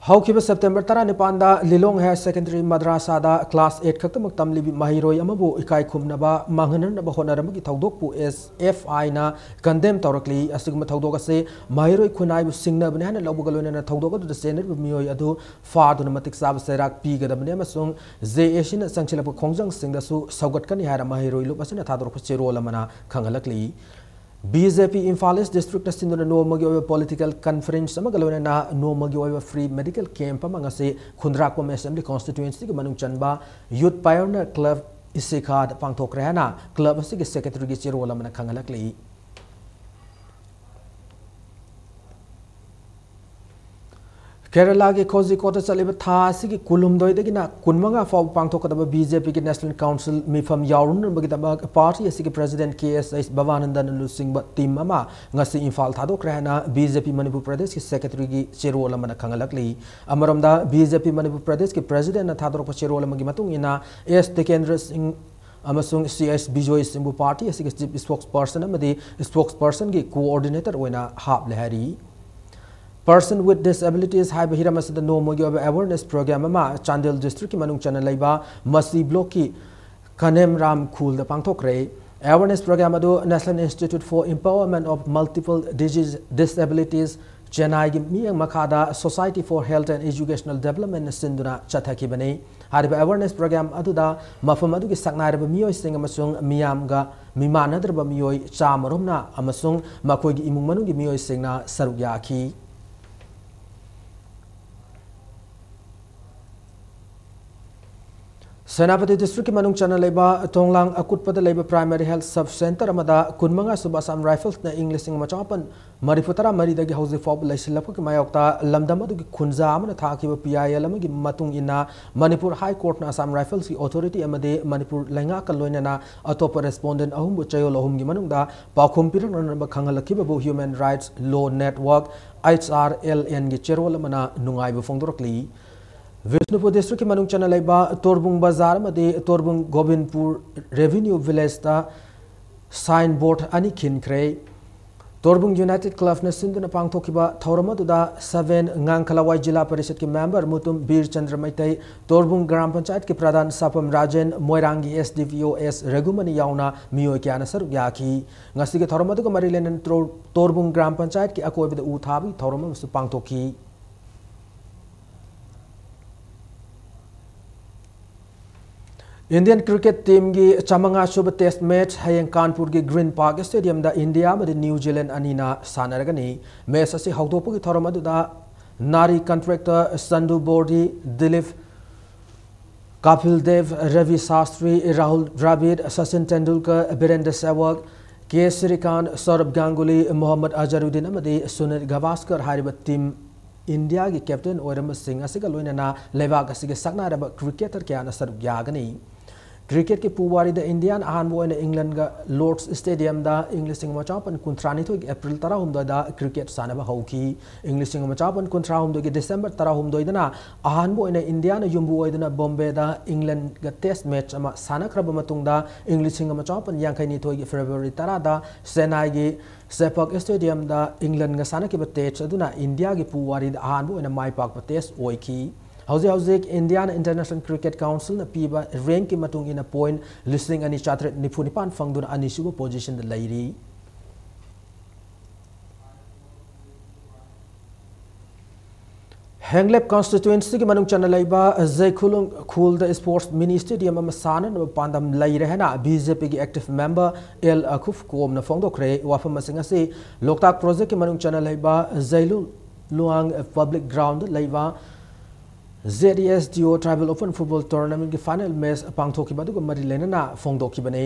ꯍꯧꯈꯤꯕ ꯁꯦꯞꯇꯦꯝꯕꯔ ꯇꯔꯥꯅꯤꯄꯥꯟꯗ ꯂꯤꯂꯣꯡ ꯍꯥꯌꯔ ꯁꯦꯀꯦꯟꯗꯔꯤ ꯃꯗ꯭ꯔꯥꯁꯥꯗ class eight ꯈꯛꯇꯃꯛ ꯇꯝꯂꯤꯕꯤ ꯃꯍꯩꯔꯣꯏ ꯑꯃꯕꯨ ꯏꯀꯥꯏ ꯈꯨꯝꯅꯕ ꯃꯥꯡꯍꯟꯅꯅꯕ ꯍꯣꯠꯅꯔꯝꯕꯒꯤ ꯊꯧꯗꯣꯛꯄꯨ SFI ꯅ condemn ꯇꯧꯔꯛꯂꯤ꯫ ꯑꯁꯤꯒꯨꯝꯕ ꯊꯧꯗꯣꯛ ꯑꯁꯤ ꯃꯍꯩꯔꯣꯏ ꯈꯨꯟꯅꯥꯏꯕꯨ ꯁꯤꯡꯅꯕꯅꯤ ꯍꯥꯏꯅ ꯂꯧꯕꯒ ꯂꯣꯏꯅꯅ ꯊꯧꯗꯣꯛ ꯑꯗꯨꯗ ꯆꯦꯟꯅꯔꯤꯕ ꯃꯤꯑꯣꯏ ꯑꯗꯨ ꯐꯥꯗꯨꯅ ꯃꯇꯤꯛ ꯆꯥꯕ ꯆꯩꯔꯥꯛ ꯄꯤꯒꯗꯕꯅꯤ ꯑꯃꯁꯨꯡ JAC ꯅ ꯆꯪꯁꯤꯜꯂꯛꯄ ꯈꯣꯡꯖꯪꯁꯤꯡꯗꯁꯨ ꯁꯧꯒꯠꯀꯅꯤ ꯍꯥꯏꯅ ꯃꯍꯩꯔꯣꯏ ꯂꯨꯞ ꯑꯁꯤꯅ ꯊꯥꯗꯣꯔꯛꯄ ꯆꯦꯔꯣꯜ ꯑꯃꯅ ꯈꯪꯍꯜꯂꯛꯂꯤ꯫ BJP Imphal East District ꯅ ꯁꯤꯟꯗꯨꯅ ꯅꯣꯡꯃꯒꯤ ꯑꯣꯏꯕ political conference ꯑꯃꯒ ꯂꯣꯏꯅꯅ ꯅꯣꯡꯃꯒꯤ ꯑꯣꯏꯕ free medical camp ꯑꯃ ꯉꯁꯤ ꯈꯨꯟꯗ꯭ꯔꯥꯛꯄꯝ Assembly Constituency ꯒꯤ ꯃꯅꯨꯡ ꯆꯟꯕ Youth Pioneer Club ꯏꯁꯤꯈꯥꯗ ꯄꯥꯡꯊꯣꯛꯈ꯭ꯔꯦ ꯍꯥꯏꯅ club ꯑꯁꯤꯒꯤ secretary ꯒꯤ ꯆꯦꯔꯣꯜ ꯑꯃꯅ ꯈꯪꯍꯜꯂꯛꯂꯤ꯫ ꯀꯦꯔꯂꯥꯒꯤ ꯀꯣꯖꯤꯀꯣꯗ ꯆꯠꯂꯤꯕ ꯊꯥ ꯑꯁꯤꯒꯤ ꯀꯨꯟꯍꯨꯝꯗꯣꯏꯗꯒꯤꯅ ꯀꯨꯟꯃꯉꯥ ꯐꯥꯎꯕ ꯄꯥꯡꯊꯣꯛꯀꯗꯕ ꯕꯤ ꯖꯦ ꯄꯤꯒꯤ National Council ꯃꯤꯐꯝ ꯌꯥꯎꯔꯨꯅꯕꯒꯤꯗꯃꯛ ꯄꯥꯔꯇꯤ ꯑꯁꯤꯒꯤ ꯄ꯭ꯔꯦꯁꯤꯗꯦꯟꯠ ꯀꯦ ꯑꯦꯁ ꯑꯩꯆ ꯚꯕꯥꯅꯟꯗꯟ ꯂꯨꯆꯤꯡꯕ ꯇꯤꯝ ꯑꯃ ꯉꯁꯤ ꯏꯝꯐꯥꯜ ꯊꯥꯗꯣꯛꯈ꯭ꯔꯦ ꯍꯥꯏꯅ ꯕꯤ ꯖꯦ ꯄꯤ ꯃꯅꯤꯄꯨꯔ ꯄ꯭ꯔꯗꯦꯁꯀꯤ ꯁꯦꯀ꯭ꯔꯦꯇꯔꯤꯒꯤ ꯆꯦꯔꯣꯜ ꯑꯃꯅ ꯈꯪꯍꯜꯂꯛꯂꯤ꯫ ꯑꯃꯔꯣꯝꯗ, ꯕꯤ ꯖꯦ ꯄꯤ ꯃꯅꯤꯄꯨꯔ ꯄ꯭ꯔꯗꯦꯁꯀꯤ ꯄ꯭ꯔꯦꯁꯤꯗꯦꯟꯠꯅ ꯊꯥꯗꯣꯔꯛꯄ ꯆꯦꯔꯣꯜ ꯑꯃꯒꯤ ꯃꯇꯨꯡ ꯏꯟꯅ, ꯑꯦꯁ ꯇꯤꯀꯦꯟꯗ꯭ꯔ ꯁꯤꯡ ꯑꯃꯁꯨꯡ ꯁꯤ ꯑꯦꯁ ꯕꯤꯖꯣꯏ ꯁꯤꯡꯕꯨ ꯄꯥꯔꯇꯤ ꯑꯁꯤꯒꯤ ꯆꯤꯐ ꯏꯁꯄꯣꯛꯁ ꯄꯔꯁꯟ ꯑꯃꯗꯤ ꯏꯁꯄꯣꯛꯁ ꯄꯔꯁꯟꯒꯤ ꯀꯣꯑꯣꯔꯗꯤꯅꯦꯇꯔ ꯑꯣꯏꯅ ꯍꯥꯞꯂꯦ ꯍꯥꯏꯔꯤ꯫ Person with Disabilities ꯍꯥꯏꯕ ꯍꯤꯔꯝ ꯑꯁꯤꯗ ꯅꯣꯡꯃꯒꯤ ꯑꯣꯏꯕ ꯑꯦꯋꯦꯔꯅꯦꯁ ꯄ꯭ꯔꯣꯒ꯭ꯔꯥꯝ ꯑꯃ ꯆꯥꯟꯗꯦꯜ ꯗꯤꯁꯇ꯭ꯔꯤꯛꯀꯤ ꯃꯅꯨꯡ ꯆꯟꯅ ꯂꯩꯕ ꯃꯁꯤ ꯕ꯭ꯂꯣꯛꯀꯤ ꯀꯅꯦꯝꯔꯥꯝ ꯈꯨꯜꯗ ꯄꯥꯡꯊꯣꯛꯈ꯭ꯔꯦ꯫ ꯑꯦꯋꯦꯔꯅꯦꯁ ꯄ꯭ꯔꯣꯒ꯭ꯔꯥꯝ ꯑꯗꯨ National Institute for Empowerment of Multiple Disease Disabilities, ꯆꯦꯟꯅꯥꯏꯒꯤ ꯃꯤꯠꯌꯦꯡ ꯃꯈꯥꯗ Society for Health and Educational Developmentꯅ ꯁꯤꯟꯗꯨꯅ ꯆꯠꯊꯈꯤꯕꯅꯤ꯫ ꯍꯥꯏꯔꯤꯕ ꯑꯦꯋꯦꯔꯅꯦꯁ ꯄ꯭ꯔꯣꯒ꯭ꯔꯥꯝ ꯑꯗꯨꯗ ꯃꯐꯝ ꯑꯗꯨꯒꯤ ꯁꯛꯅꯥꯏꯔꯕ ꯃꯤꯑꯣꯏꯁꯤꯡ ꯑꯃꯁꯨꯡ ꯃꯤꯌꯥꯝꯒ ꯃꯤꯃꯥꯟꯅꯗ꯭ꯔꯕ ꯃꯤꯑꯣꯏ ꯆꯥꯝꯃ ꯔꯣꯝꯅ ꯑꯃꯁꯨꯡ ꯃꯈꯣꯏꯒꯤ ꯏꯃꯨꯡ ꯃꯅꯨꯡꯒꯤ ꯃꯤꯑꯣꯏꯁꯤꯡꯅ ꯁꯔꯨꯛ ꯌꯥꯈꯤ꯫ ꯁꯦꯅꯥꯄꯇꯤ ꯗꯤꯁꯇ꯭ꯔꯤꯛꯀꯤ ꯃꯅꯨꯡ ꯆꯟꯅ ꯂꯩꯕ ꯇꯣꯡꯂꯥꯡ ꯑꯀꯨꯠꯄꯗ ꯂꯩꯕ ꯄ꯭ꯔꯥꯏꯃꯥꯔꯤ ꯍꯦꯜꯊ ꯁꯕ ꯁꯦꯟꯇꯔ ꯑꯃꯗ ꯀꯨꯟꯃꯉꯥ ꯁꯨꯕ ꯑꯁꯥꯝ ꯔꯥꯏꯐꯜꯁꯅ ꯏꯪ ꯂꯤꯁꯤꯡ ꯑꯃ ꯆꯃꯥꯄꯟ ꯃꯔꯤꯐꯨ ꯇꯔꯥ ꯃꯔꯤꯗꯒꯤ ꯍꯧꯖꯤꯛ ꯐꯥꯎꯕ ꯂꯩꯁꯤꯜꯂꯛꯄꯒꯤ ꯃꯥꯌꯣꯛꯇ ꯂꯝꯗꯝ ꯑꯗꯨꯒꯤ ꯈꯨꯟꯖꯥ ꯑꯃꯅ ꯊꯥꯈꯤꯕ ꯄꯤ ꯑꯥꯏ ꯑꯦꯜ ꯑꯃꯒꯤ ꯃꯇꯨꯡ ꯏꯟꯅ, ꯃꯅꯤꯄꯨꯔ ꯍꯥꯏ ꯀꯣꯔꯠꯅ ꯑꯁꯥꯝ ꯔꯥꯏꯐꯜꯁꯀꯤ ꯑꯣꯊꯣꯔꯤꯇꯤ ꯑꯃꯗꯤ ꯃꯅꯤꯄꯨꯔ ꯂꯩꯉꯥꯛꯀ ꯂꯣꯏꯅꯅ ꯑꯇꯣꯞꯄ ꯔꯦꯁꯄꯣꯟꯗꯦꯟꯠ ꯑꯍꯨꯝꯕꯨ ꯆꯌꯣꯜ ꯑꯍꯨꯝꯒꯤ ꯃꯅꯨꯡꯗ ꯄꯥꯎꯈꯨꯝ ꯄꯤꯔꯛꯅꯅꯕ ꯈꯪꯍꯜꯂꯛꯈꯤꯕꯕꯨ Human Rights Law Network, H R L ꯑꯦꯟꯒꯤ ꯆꯦꯔꯣꯜ ꯑꯃꯅ ꯅꯨꯡꯉꯥꯏꯕ ꯐꯣꯡꯗꯣꯔꯛꯂꯤ꯫ ꯕꯤꯁꯅꯨꯄꯨꯔ ꯗꯤꯁꯇ꯭ꯔꯤꯛꯀꯤ ꯃꯅꯨꯡ ꯆꯟꯅ ꯂꯩꯕ ꯇꯣꯔꯕꯨꯡ ꯕꯖꯥꯔ ꯑꯃꯗꯤ ꯇꯣꯔꯕꯨꯡ ꯒꯣꯕꯤꯟꯄꯨꯔ ꯔꯦꯚꯤꯅ꯭ꯌꯨ ꯚꯤꯂꯦꯖꯇ ꯁꯥꯏꯟ ꯕꯣꯔꯗ ꯑꯅꯤ ꯈꯤꯟꯈ꯭ꯔꯦ꯫ ꯇꯣꯔꯕꯨꯡ ꯌꯨꯅꯥꯏꯇꯦꯗ ꯀ꯭ꯂꯕꯅ ꯁꯤꯟꯗꯨꯅ ꯄꯥꯡꯊꯣꯛꯈꯤꯕ ꯊꯧꯔꯝ ꯑꯗꯨꯗ ꯁꯚꯦꯟ ꯉꯥꯡꯈꯂꯋꯥꯏ ꯖꯤꯂꯥ ꯄꯔꯤꯁꯠꯀꯤ ꯃꯦꯝꯕꯔ ꯃꯨꯇꯨꯝ ꯕꯤꯔ ꯆꯟꯗ꯭ꯔ ꯃꯩꯇꯩ, ꯇꯣꯔꯕꯨꯡ ꯒ꯭ꯔꯥꯝ ꯄꯟꯆꯥꯌꯠꯀꯤ ꯄ꯭ꯔꯙꯥꯟ ꯁꯥꯄꯝ ꯔꯥꯖꯦꯟ, ꯃꯣꯏꯔꯥꯡꯒꯤ ꯑꯦꯁ ꯗꯤ ꯄꯤ ꯑꯣ ꯑꯦꯁ ꯔꯘꯨꯃꯅꯤ ꯌꯥꯎꯅ ꯃꯤꯑꯣꯏ ꯀꯌꯥꯅ ꯁꯔꯨꯛ ꯌꯥꯈꯤ꯫ ꯉꯁꯤꯒꯤ ꯊꯧꯔꯝ ꯑꯗꯨꯒ ꯃꯔꯤ ꯂꯩꯅꯅ ꯇꯣꯔ-, ꯇꯣꯔꯕꯨꯡ ꯒ꯭ꯔꯥꯝ ꯄꯟꯆꯥꯌꯠꯀꯤ ꯑꯀꯣꯏꯕꯗ ꯎ ꯊꯥꯕꯒꯤ ꯊꯧꯔꯝ ꯑꯃꯁꯨ ꯄꯥꯡꯊꯣꯛꯈꯤ꯫ ꯏꯟꯗꯤꯌꯟ ꯀ꯭ꯔꯤꯀꯦꯠ ꯇꯤꯝꯒꯤ ꯆꯥꯃꯉꯥ ꯁꯨꯕ ꯇꯦꯁ ꯃꯦꯆ ꯍꯌꯦꯡ ꯀꯥꯟꯄꯨꯔꯒꯤ ꯒ꯭ꯔꯤꯟ ꯄꯥꯔꯛ ꯁ꯭ꯇꯦꯗꯤꯌꯝꯗ ꯏꯟꯗꯤꯌꯥ ꯑꯃꯗꯤ ꯅ꯭ꯌꯨ ꯖꯤꯂꯦꯟ ꯑꯅꯤꯅ ꯁꯥꯟꯅꯔꯒꯅꯤ꯫ ꯃꯦꯆ ꯑꯁꯤ ꯍꯧꯗꯣꯛꯄꯒꯤ ꯊꯧꯔꯝ ꯑꯗꯨꯗ ꯅꯥꯔꯤ ꯀꯟꯇ꯭ꯔꯦꯛꯇꯔ ꯁꯟꯗꯨ ꯕꯣꯔꯗꯤ, ꯗꯤꯂꯤꯞ ꯀꯥꯄꯤꯜ ꯗꯦꯕ, ꯔꯕꯤ ꯁꯥꯁꯇ꯭ꯔꯤ, ꯔꯥꯍꯨꯜ ꯗ꯭ꯔꯥꯕꯤꯗ, ꯁꯆꯤꯟ ꯇꯦꯟꯗꯨꯜꯀꯔ, ꯕꯤꯔꯦꯟꯗ꯭ꯔ ꯁꯦꯍꯋꯥꯒ, ꯀꯦ ꯁ꯭ꯔꯤꯀꯥꯟ, ꯁꯧꯔꯚ ꯒꯥꯡꯒꯨꯂꯤ, ꯃꯣꯍꯝꯃꯗ ꯑꯖꯔꯨꯗꯤꯟ ꯑꯃꯗꯤ ꯁꯨꯅꯤꯜ ꯒꯚꯥꯁꯀꯔ ꯍꯥꯏꯔꯤꯕ ꯇꯤꯝ ꯏꯟꯗꯤꯌꯥꯒꯤ ꯀꯦꯞꯇꯦꯟ ꯑꯣꯏꯔꯝꯕꯁꯤꯡ ꯑꯁꯤꯒ ꯂꯣꯏꯅꯅ ꯂꯩꯕꯥꯛ ꯑꯁꯤꯒꯤ ꯁꯛꯅꯥꯏꯔꯕ ꯀ꯭ꯔꯤꯀꯦꯇꯔ ꯀꯌꯥꯅ ꯁꯔꯨꯛ ꯌꯥꯒꯅꯤ꯫ ꯀ꯭ꯔꯤꯀꯦꯠꯀꯤ ꯄꯨꯋꯥꯔꯤꯗ ꯏꯟꯗꯤꯌꯥꯅ ꯑꯍꯥꯟꯕ ꯑꯣꯏꯅ ꯏꯪꯂꯦꯟꯒ ꯂꯣꯔꯗꯁ ꯁ꯭ꯇꯦꯗꯤꯌꯝꯗ ꯏꯪ ꯂꯤꯁꯤꯡ ꯑꯃ ꯆꯥꯃꯥꯄꯟ ꯀꯨꯟꯊ꯭ꯔꯥ ꯅꯤꯊꯣꯏꯒꯤ ꯑꯦꯄ꯭ꯔꯤꯜ ꯇꯔꯥꯍꯨꯝꯗꯣꯏꯗ ꯀ꯭ꯔꯤꯀꯦꯠ ꯁꯥꯟꯅꯕ ꯍꯧꯈꯤ꯫ ꯏꯪ ꯂꯤꯁꯤꯡ ꯑꯃ ꯆꯥꯃꯥꯄꯟ ꯀꯨꯟꯊ꯭ꯔꯥ ꯍꯨꯝꯗꯣꯏꯒꯤ ꯗꯤꯁꯦꯝꯕꯔ ꯇꯔꯥꯍꯨꯝꯗꯣꯏꯗꯅ ꯑꯍꯥꯟꯕ ꯑꯣꯏꯅ ꯏꯟꯗꯤꯌꯥꯅ ꯌꯨꯝꯕꯨ ꯑꯣꯏꯗꯨꯅ ꯕꯣꯝꯕꯦꯗ ꯏꯪꯂꯦꯟꯒ ꯇꯦꯁ ꯃꯦꯆ ꯑꯃ ꯁꯥꯟꯅꯈ꯭ꯔꯕ ꯃꯇꯨꯡꯗ, ꯏꯪ ꯂꯤꯁꯤꯡ ꯑꯃ ꯆꯥꯃꯥꯄꯟ ꯌꯥꯡꯈꯩ ꯅꯤꯊꯣꯏꯒꯤ ꯐꯦꯕ꯭ꯔꯨꯋꯥꯔꯤ ꯇꯔꯥꯗ ꯆꯦꯟꯅꯥꯏꯒꯤ ꯁꯦꯄꯛ ꯁ꯭ꯇꯦꯗꯤꯌꯝꯗ ꯏꯪꯂꯦꯟꯒ ꯁꯥꯟꯅꯈꯤꯕ ꯇꯦꯁ ꯑꯗꯨꯅ ꯏꯟꯗꯤꯌꯥꯒꯤ ꯄꯨꯋꯥꯔꯤꯗ ꯑꯍꯥꯟꯕ ꯑꯣꯏꯅ ꯃꯥꯏ ꯄꯥꯛꯄ ꯇꯦꯁ ꯑꯣꯏꯈꯤ꯫ ꯍꯧꯖꯤꯛ ꯍꯧꯖꯤꯛ ꯏꯟꯗꯤꯌꯥꯅ ꯏꯟꯇꯔꯅꯦꯁꯅꯦꯜ ꯀ꯭ꯔꯤꯀꯦꯠ ꯀꯥꯎꯟꯁꯤꯜꯅ ꯄꯤꯕ ꯔꯦꯡꯛꯀꯤ ꯃꯇꯨꯡ ꯏꯟꯅ ꯄꯣꯏꯟꯠ ꯂꯤꯁꯤꯡ ꯑꯅꯤ ꯆꯥꯇ꯭ꯔꯦꯠ ꯅꯤꯐꯨ ꯅꯤꯄꯥꯟ ꯐꯪꯗꯨꯅ ꯑꯅꯤꯁꯨꯕ ꯄꯣꯖꯤꯁꯟꯗ ꯂꯩꯔꯤ꯫ ꯍꯦꯡꯂꯦꯞ ꯀꯟꯁꯇꯤꯇ꯭ꯋꯦꯟꯁꯤꯒꯤ ꯃꯅꯨꯡ ꯆꯟꯅ ꯂꯩꯕ ꯖꯩꯈꯨꯂꯨꯡ ꯈꯨꯜꯗ ꯁ꯭ꯄꯣꯔꯠꯁ ꯃꯤꯅꯤ ꯁ꯭ꯇꯦꯗꯤꯌꯝ ꯑꯃ ꯁꯥꯅꯅꯕ ꯄꯥꯟꯗꯝ ꯂꯩꯔꯦ ꯍꯥꯏꯅ ꯕꯤ ꯖꯦ ꯄꯤꯒꯤ ꯑꯦꯛꯇꯤꯚ ꯃꯦꯝꯕꯔ ꯑꯦꯜ ꯑꯈꯨꯐ ꯀꯣꯝꯅ ꯐꯣꯡꯗꯣꯛꯈ꯭ꯔꯦ꯫ ꯋꯥꯐꯝ ꯑꯁꯤꯡ ꯑꯁꯤ ꯂꯣꯛꯇꯥꯛ ꯄ꯭ꯔꯣꯖꯦꯛꯀꯤ ꯃꯅꯨꯡ ꯆꯟꯅ ꯂꯩꯕ ꯖꯩꯂꯨ ꯂꯨꯋꯥꯡ ꯄꯕ꯭ꯂꯤꯛ ꯒ꯭ꯔꯥꯎꯟꯗ ꯂꯩꯕ Z E S D O tribal open football ꯇꯣꯔꯅꯥꯃꯦꯟꯠꯀꯤ ꯐꯥꯏꯅꯦꯜ ꯃꯦꯆ ꯄꯥꯡꯊꯣꯛꯈꯤꯕ ꯑꯗꯨꯒ ꯃꯔꯤ ꯂꯩꯅꯅ ꯐꯣꯡꯗꯣꯛꯈꯤꯕꯅꯤ꯫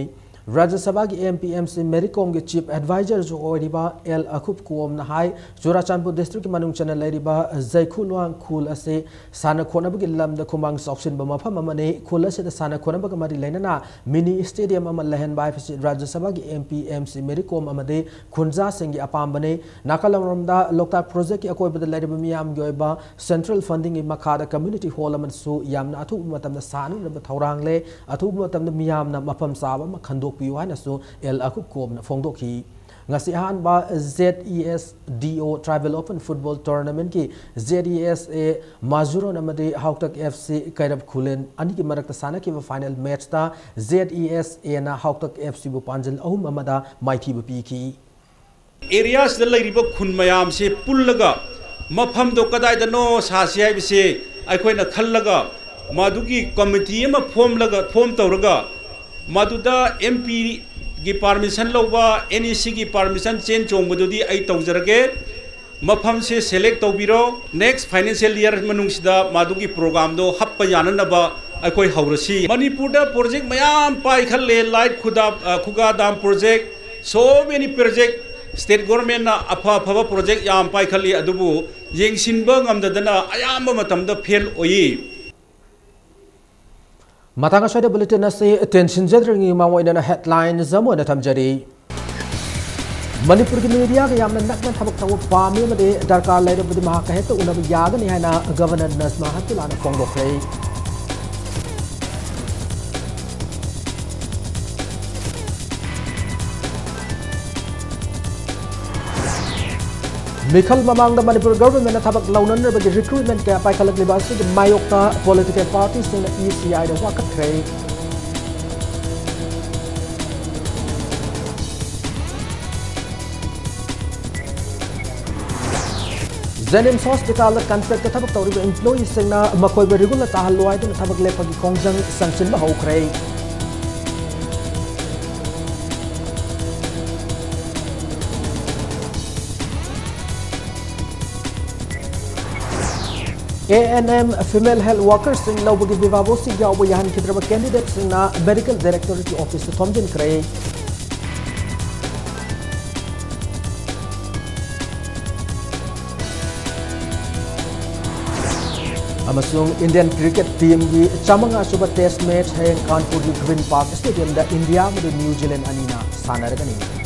ꯔꯥꯖ꯭ꯌ ꯁꯚꯥꯒꯤ M P M C Mary ꯀꯣꯝꯒꯤ chief ꯑꯦꯗꯚꯥꯏꯖꯔꯁꯨ ꯑꯣꯏꯔꯤꯕ ꯑꯦꯜ ꯑꯈꯨꯞ ꯀꯣꯝꯅ ꯍꯥꯏ, ꯆꯨꯔꯥꯆꯥꯟꯄꯨꯔ ꯗꯤꯁꯇ꯭ꯔꯤꯛꯀꯤ ꯃꯅꯨꯡ ꯆꯟꯅ ꯂꯩꯔꯤꯕ ꯖꯩꯈꯨ ꯂꯨꯋꯥꯡ ꯈꯨꯜ ꯑꯁꯤ ꯁꯥꯟꯅ ꯈꯣꯠꯅꯕꯒꯤ ꯂꯝꯗ ꯈꯨꯃꯥꯡ ꯆꯥꯎꯁꯤꯟꯕ ꯃꯐꯝ ꯑꯃꯅꯤ꯫ ꯈꯨꯜ ꯑꯁꯤꯗ ꯁꯥꯟꯅ ꯈꯣꯠꯅꯕꯒ ꯃꯔꯤ ꯂꯩꯅꯅ ꯃꯤꯅꯤ ꯁ꯭ꯇꯦꯗꯤꯌꯝ ꯑꯃ ꯂꯩꯍꯟꯕ ꯍꯥꯏꯕꯁꯤ ꯔꯥꯖ꯭ꯌ ꯁꯚꯥꯒꯤ M P M C Mary ꯀꯣꯝ ꯑꯃꯗꯤ ꯈꯨꯟꯖꯥꯁꯤꯡꯒꯤ ꯑꯄꯥꯝꯕꯅꯤ꯫ ꯅꯥꯀꯜ ꯑꯃꯔꯣꯝꯗ ꯂꯣꯛꯇꯥꯛ ꯄ꯭ꯔꯣꯖꯦꯛꯀꯤ ꯑꯀꯣꯏꯕꯗ ꯂꯩꯔꯤꯕ ꯃꯤꯌꯥꯝꯒꯤ ꯑꯣꯏꯕ ꯁꯦꯟꯇ꯭ꯔꯦꯜ ꯐꯟꯗꯤꯡꯒꯤ ꯃꯈꯥꯗ ꯀꯝꯃ꯭ꯌꯨꯅꯤꯇꯤ ꯍꯣꯜ ꯑꯃꯁꯨ ꯌꯥꯝꯅ ꯑꯊꯨꯕ ꯃꯇꯝꯗ ꯁꯥꯅꯅꯕ ꯊꯧꯔꯥꯡ ꯂꯩ꯫ ꯑꯊꯨꯕ ꯃꯇꯝꯗ ꯃꯤꯌꯥꯝꯅ ꯃꯐꯝ ꯆꯥꯕ ꯑꯃ ꯈꯟꯗꯣꯛꯄꯤꯌꯨ ꯍꯥꯏꯅꯁꯨ ꯑꯦꯜ ꯑꯀꯨꯞ ꯀꯣꯝꯅ ꯐꯣꯡꯗꯣꯛꯈꯤ꯫ ꯉꯁꯤ ꯑꯍꯥꯟꯕ Z E S D O tribal open football ꯇꯣꯔꯅꯥꯃꯦꯟꯠꯀꯤ ꯖꯦꯠ ꯏ ꯑꯦꯁ ꯑꯦ ꯃꯥꯖꯨꯔꯣꯟ ꯑꯃꯗꯤ ꯍꯥꯎꯇꯛ ꯑꯦꯐ ꯁꯤ ꯀꯩꯔꯞ ꯈꯨꯂꯦꯟ ꯑꯅꯤꯒꯤ ꯃꯔꯛꯇ ꯁꯥꯟꯅꯈꯤꯕ ꯐꯥꯏꯅꯦꯜ ꯃꯦꯆꯇ ꯖꯦꯠ ꯏ ꯑꯦꯁ ꯑꯦꯅ ꯍꯥꯎꯇꯛ ꯑꯦꯐ ꯁꯤꯕꯨ ꯄꯥꯟꯖꯜ ꯑꯍꯨꯝ ꯑꯃꯗ ꯃꯥꯏꯊꯤꯕ ꯄꯤꯈꯤ꯫ ꯑꯦꯔꯤꯌꯥꯁꯤꯗ ꯂꯩꯔꯤꯕ ꯈꯨꯟ ꯃꯌꯥꯝꯁꯦ ꯄꯨꯜꯂꯒ ꯃꯐꯝꯗꯣ ꯀꯗꯥꯏꯗꯅꯣ ꯁꯥꯁꯤ ꯍꯥꯏꯕꯁꯦ ꯑꯩꯈꯣꯏꯅ ꯈꯜꯂꯒ ꯃꯗꯨꯒꯤ ꯀꯃꯤꯇꯤ ꯑꯃ ꯐꯣꯝꯂꯒ, ꯐꯣꯝ ꯇꯧꯔꯒ ꯃꯗꯨꯗ ꯑꯦꯝ ꯄꯤꯒꯤ ꯄꯥꯔꯃꯤꯁꯟ ꯂꯧꯕ, ꯑꯦꯟ ꯏ ꯁꯤꯒꯤ ꯄꯥꯔꯃꯤꯁꯟ ꯆꯦꯟ ꯆꯣꯡꯕꯗꯨꯗꯤ ꯑꯩ ꯇꯧꯖꯔꯒꯦ꯫ ꯃꯐꯝꯁꯦ ꯁꯦꯂꯦꯛ ꯇꯧꯕꯤꯔꯣ꯫ ꯅꯦꯛꯁ ꯐꯥꯏꯅꯥꯟꯁꯤꯌꯦꯜ ꯏꯌꯥꯔ ꯃꯅꯨꯡꯁꯤꯗ ꯃꯗꯨꯒꯤ ꯄ꯭ꯔꯣꯒ꯭ꯔꯥꯝꯗꯣ ꯍꯥꯞꯄ ꯌꯥꯅꯅꯕ ꯑꯩꯈꯣꯏ ꯍꯧꯔꯁꯤ꯫ ꯃꯅꯤꯄꯨꯔꯗ ꯄ꯭ꯔꯣꯖꯦꯛ ꯃꯌꯥꯝ ꯄꯥꯏꯈꯠꯂꯦ, ꯂꯥꯏꯠ ꯈꯨꯗꯥ-, ꯑ, ꯈꯨꯒꯥ dam project, so many project, state ꯒꯣꯔꯃꯦꯟꯅ ꯑꯐ ꯑꯐꯕ ꯄ꯭ꯔꯣꯖꯦꯛ ꯌꯥꯝ ꯄꯥꯏꯈꯠꯂꯤ, ꯑꯗꯨꯕꯨ ꯌꯦꯡꯁꯤꯟꯕ ꯉꯝꯗꯗꯅ ꯑꯌꯥꯝꯕ ꯃꯇꯝꯗ ꯐꯦꯜ ꯑꯣꯏꯌꯦ꯫ ꯃꯇꯥꯡ ꯑꯁ꯭ꯋꯥꯏꯗ ꯕꯨꯂꯦꯇꯤꯟ ꯑꯁꯤ ꯇꯦꯟꯁꯤꯟꯖꯗ꯭ꯔꯤꯉꯩ ꯃꯃꯥꯡ ꯑꯣꯏꯅ ꯍꯦꯗꯂꯥꯏꯟꯁ ꯑꯃ ꯑꯣꯏꯅ ꯊꯝꯖꯔꯤ꯫ ꯃꯅꯤꯄꯨꯔꯒꯤ ꯃꯤꯗꯤꯌꯥꯒ ꯌꯥꯝꯅ ꯅꯛꯅ ꯊꯕꯛ ꯇꯧꯕ ꯄꯥꯝꯃꯤ ꯑꯃꯗꯤ ꯗꯔꯀꯥꯔ ꯂꯩꯔꯕꯗꯤ ꯃꯍꯥꯛꯀ ꯍꯦꯛꯇ ꯎꯅꯕ ꯌꯥꯒꯅꯤ ꯍꯥꯏꯅ ꯒꯕꯔꯅꯔ ꯅꯖꯃꯥ ꯍꯦꯞꯇꯨꯂꯥꯅ ꯐꯣꯡꯗꯣꯛꯈ꯭ꯔꯦ꯫ ꯃꯤꯈꯜ ꯃꯃꯥꯡꯗ ꯃꯅꯤꯄꯨꯔ ꯒꯚꯔꯟꯃꯦꯟꯠꯅ ꯊꯕꯛ ꯂꯧꯅꯅꯕꯒꯤ ꯔꯤꯀ꯭ꯔꯨꯠꯃꯦꯟꯠ ꯀꯌꯥ ꯄꯥꯏꯈꯠꯂꯛꯂꯤꯕ ꯑꯁꯤꯒꯤ ꯃꯥꯌꯣꯛꯇ ꯄꯣꯂꯤꯇꯤꯀꯦꯜ ꯄꯥꯔꯇꯤꯁꯤꯡꯅ ꯏ ꯁꯤ ꯑꯥꯏꯗ ꯋꯥꯀꯠꯈ꯭ꯔꯦ꯫ ꯖꯦꯅꯤꯝꯁ ꯍꯣꯁꯄꯤꯇꯥꯜꯗ ꯀꯟꯇ꯭ꯔꯦꯛꯇ ꯊꯕꯛ ꯇꯧꯔꯤꯕ ꯏꯝꯄ꯭ꯂꯣꯌꯤꯁꯤꯡꯅ ꯃꯈꯣꯏꯕꯨ ꯔꯤꯒꯨꯂꯔ ꯇꯥꯍꯜꯂꯨ ꯍꯥꯏꯗꯨꯅ ꯊꯕꯛ ꯂꯦꯞꯄꯒꯤ ꯈꯣꯡꯖꯪ ꯆꯪꯁꯤꯟꯕ ꯍꯧꯈ꯭ꯔꯦ꯫ A N M female health ꯋꯥꯔꯀꯔꯁꯤꯡ ꯂꯧꯕꯒꯤ ꯚꯤꯚꯥ ꯚꯣꯁꯇ ꯌꯥꯎꯕ ꯌꯥꯍꯟꯈꯤꯗ꯭ꯔꯕ ꯀꯦꯟꯗꯤꯗꯦꯠꯁꯤꯡꯅ ꯃꯦꯗꯤꯀꯦꯜ ꯗꯥꯏꯔꯦꯛꯇꯣꯔꯦꯠꯀꯤ ꯑꯣꯐꯤꯁꯇ ꯊꯣꯝꯖꯤꯟꯈ꯭ꯔꯦ꯫ ꯑꯃꯁꯨꯡ ꯏꯟꯗꯤꯌꯟ ꯀ꯭ꯔꯤꯀꯦꯠ ꯇꯤꯝꯒꯤ ꯆꯥꯃꯉꯥ ꯁꯨꯕ ꯇꯦꯁ ꯃꯦꯆ ꯍꯌꯦꯡ ꯀꯥꯟꯄꯨꯔꯒꯤ ꯒ꯭ꯔꯤꯟ ꯄꯥꯔꯛ ꯁ꯭ꯇꯦꯗꯤꯌꯝꯗ ꯏꯟꯗꯤꯌꯥ ꯑꯃꯗꯤ ꯅ꯭ꯌꯨ ꯖꯤꯂꯦꯟ ꯑꯅꯤꯅ ꯁꯥꯟꯅꯔꯒꯅꯤ꯫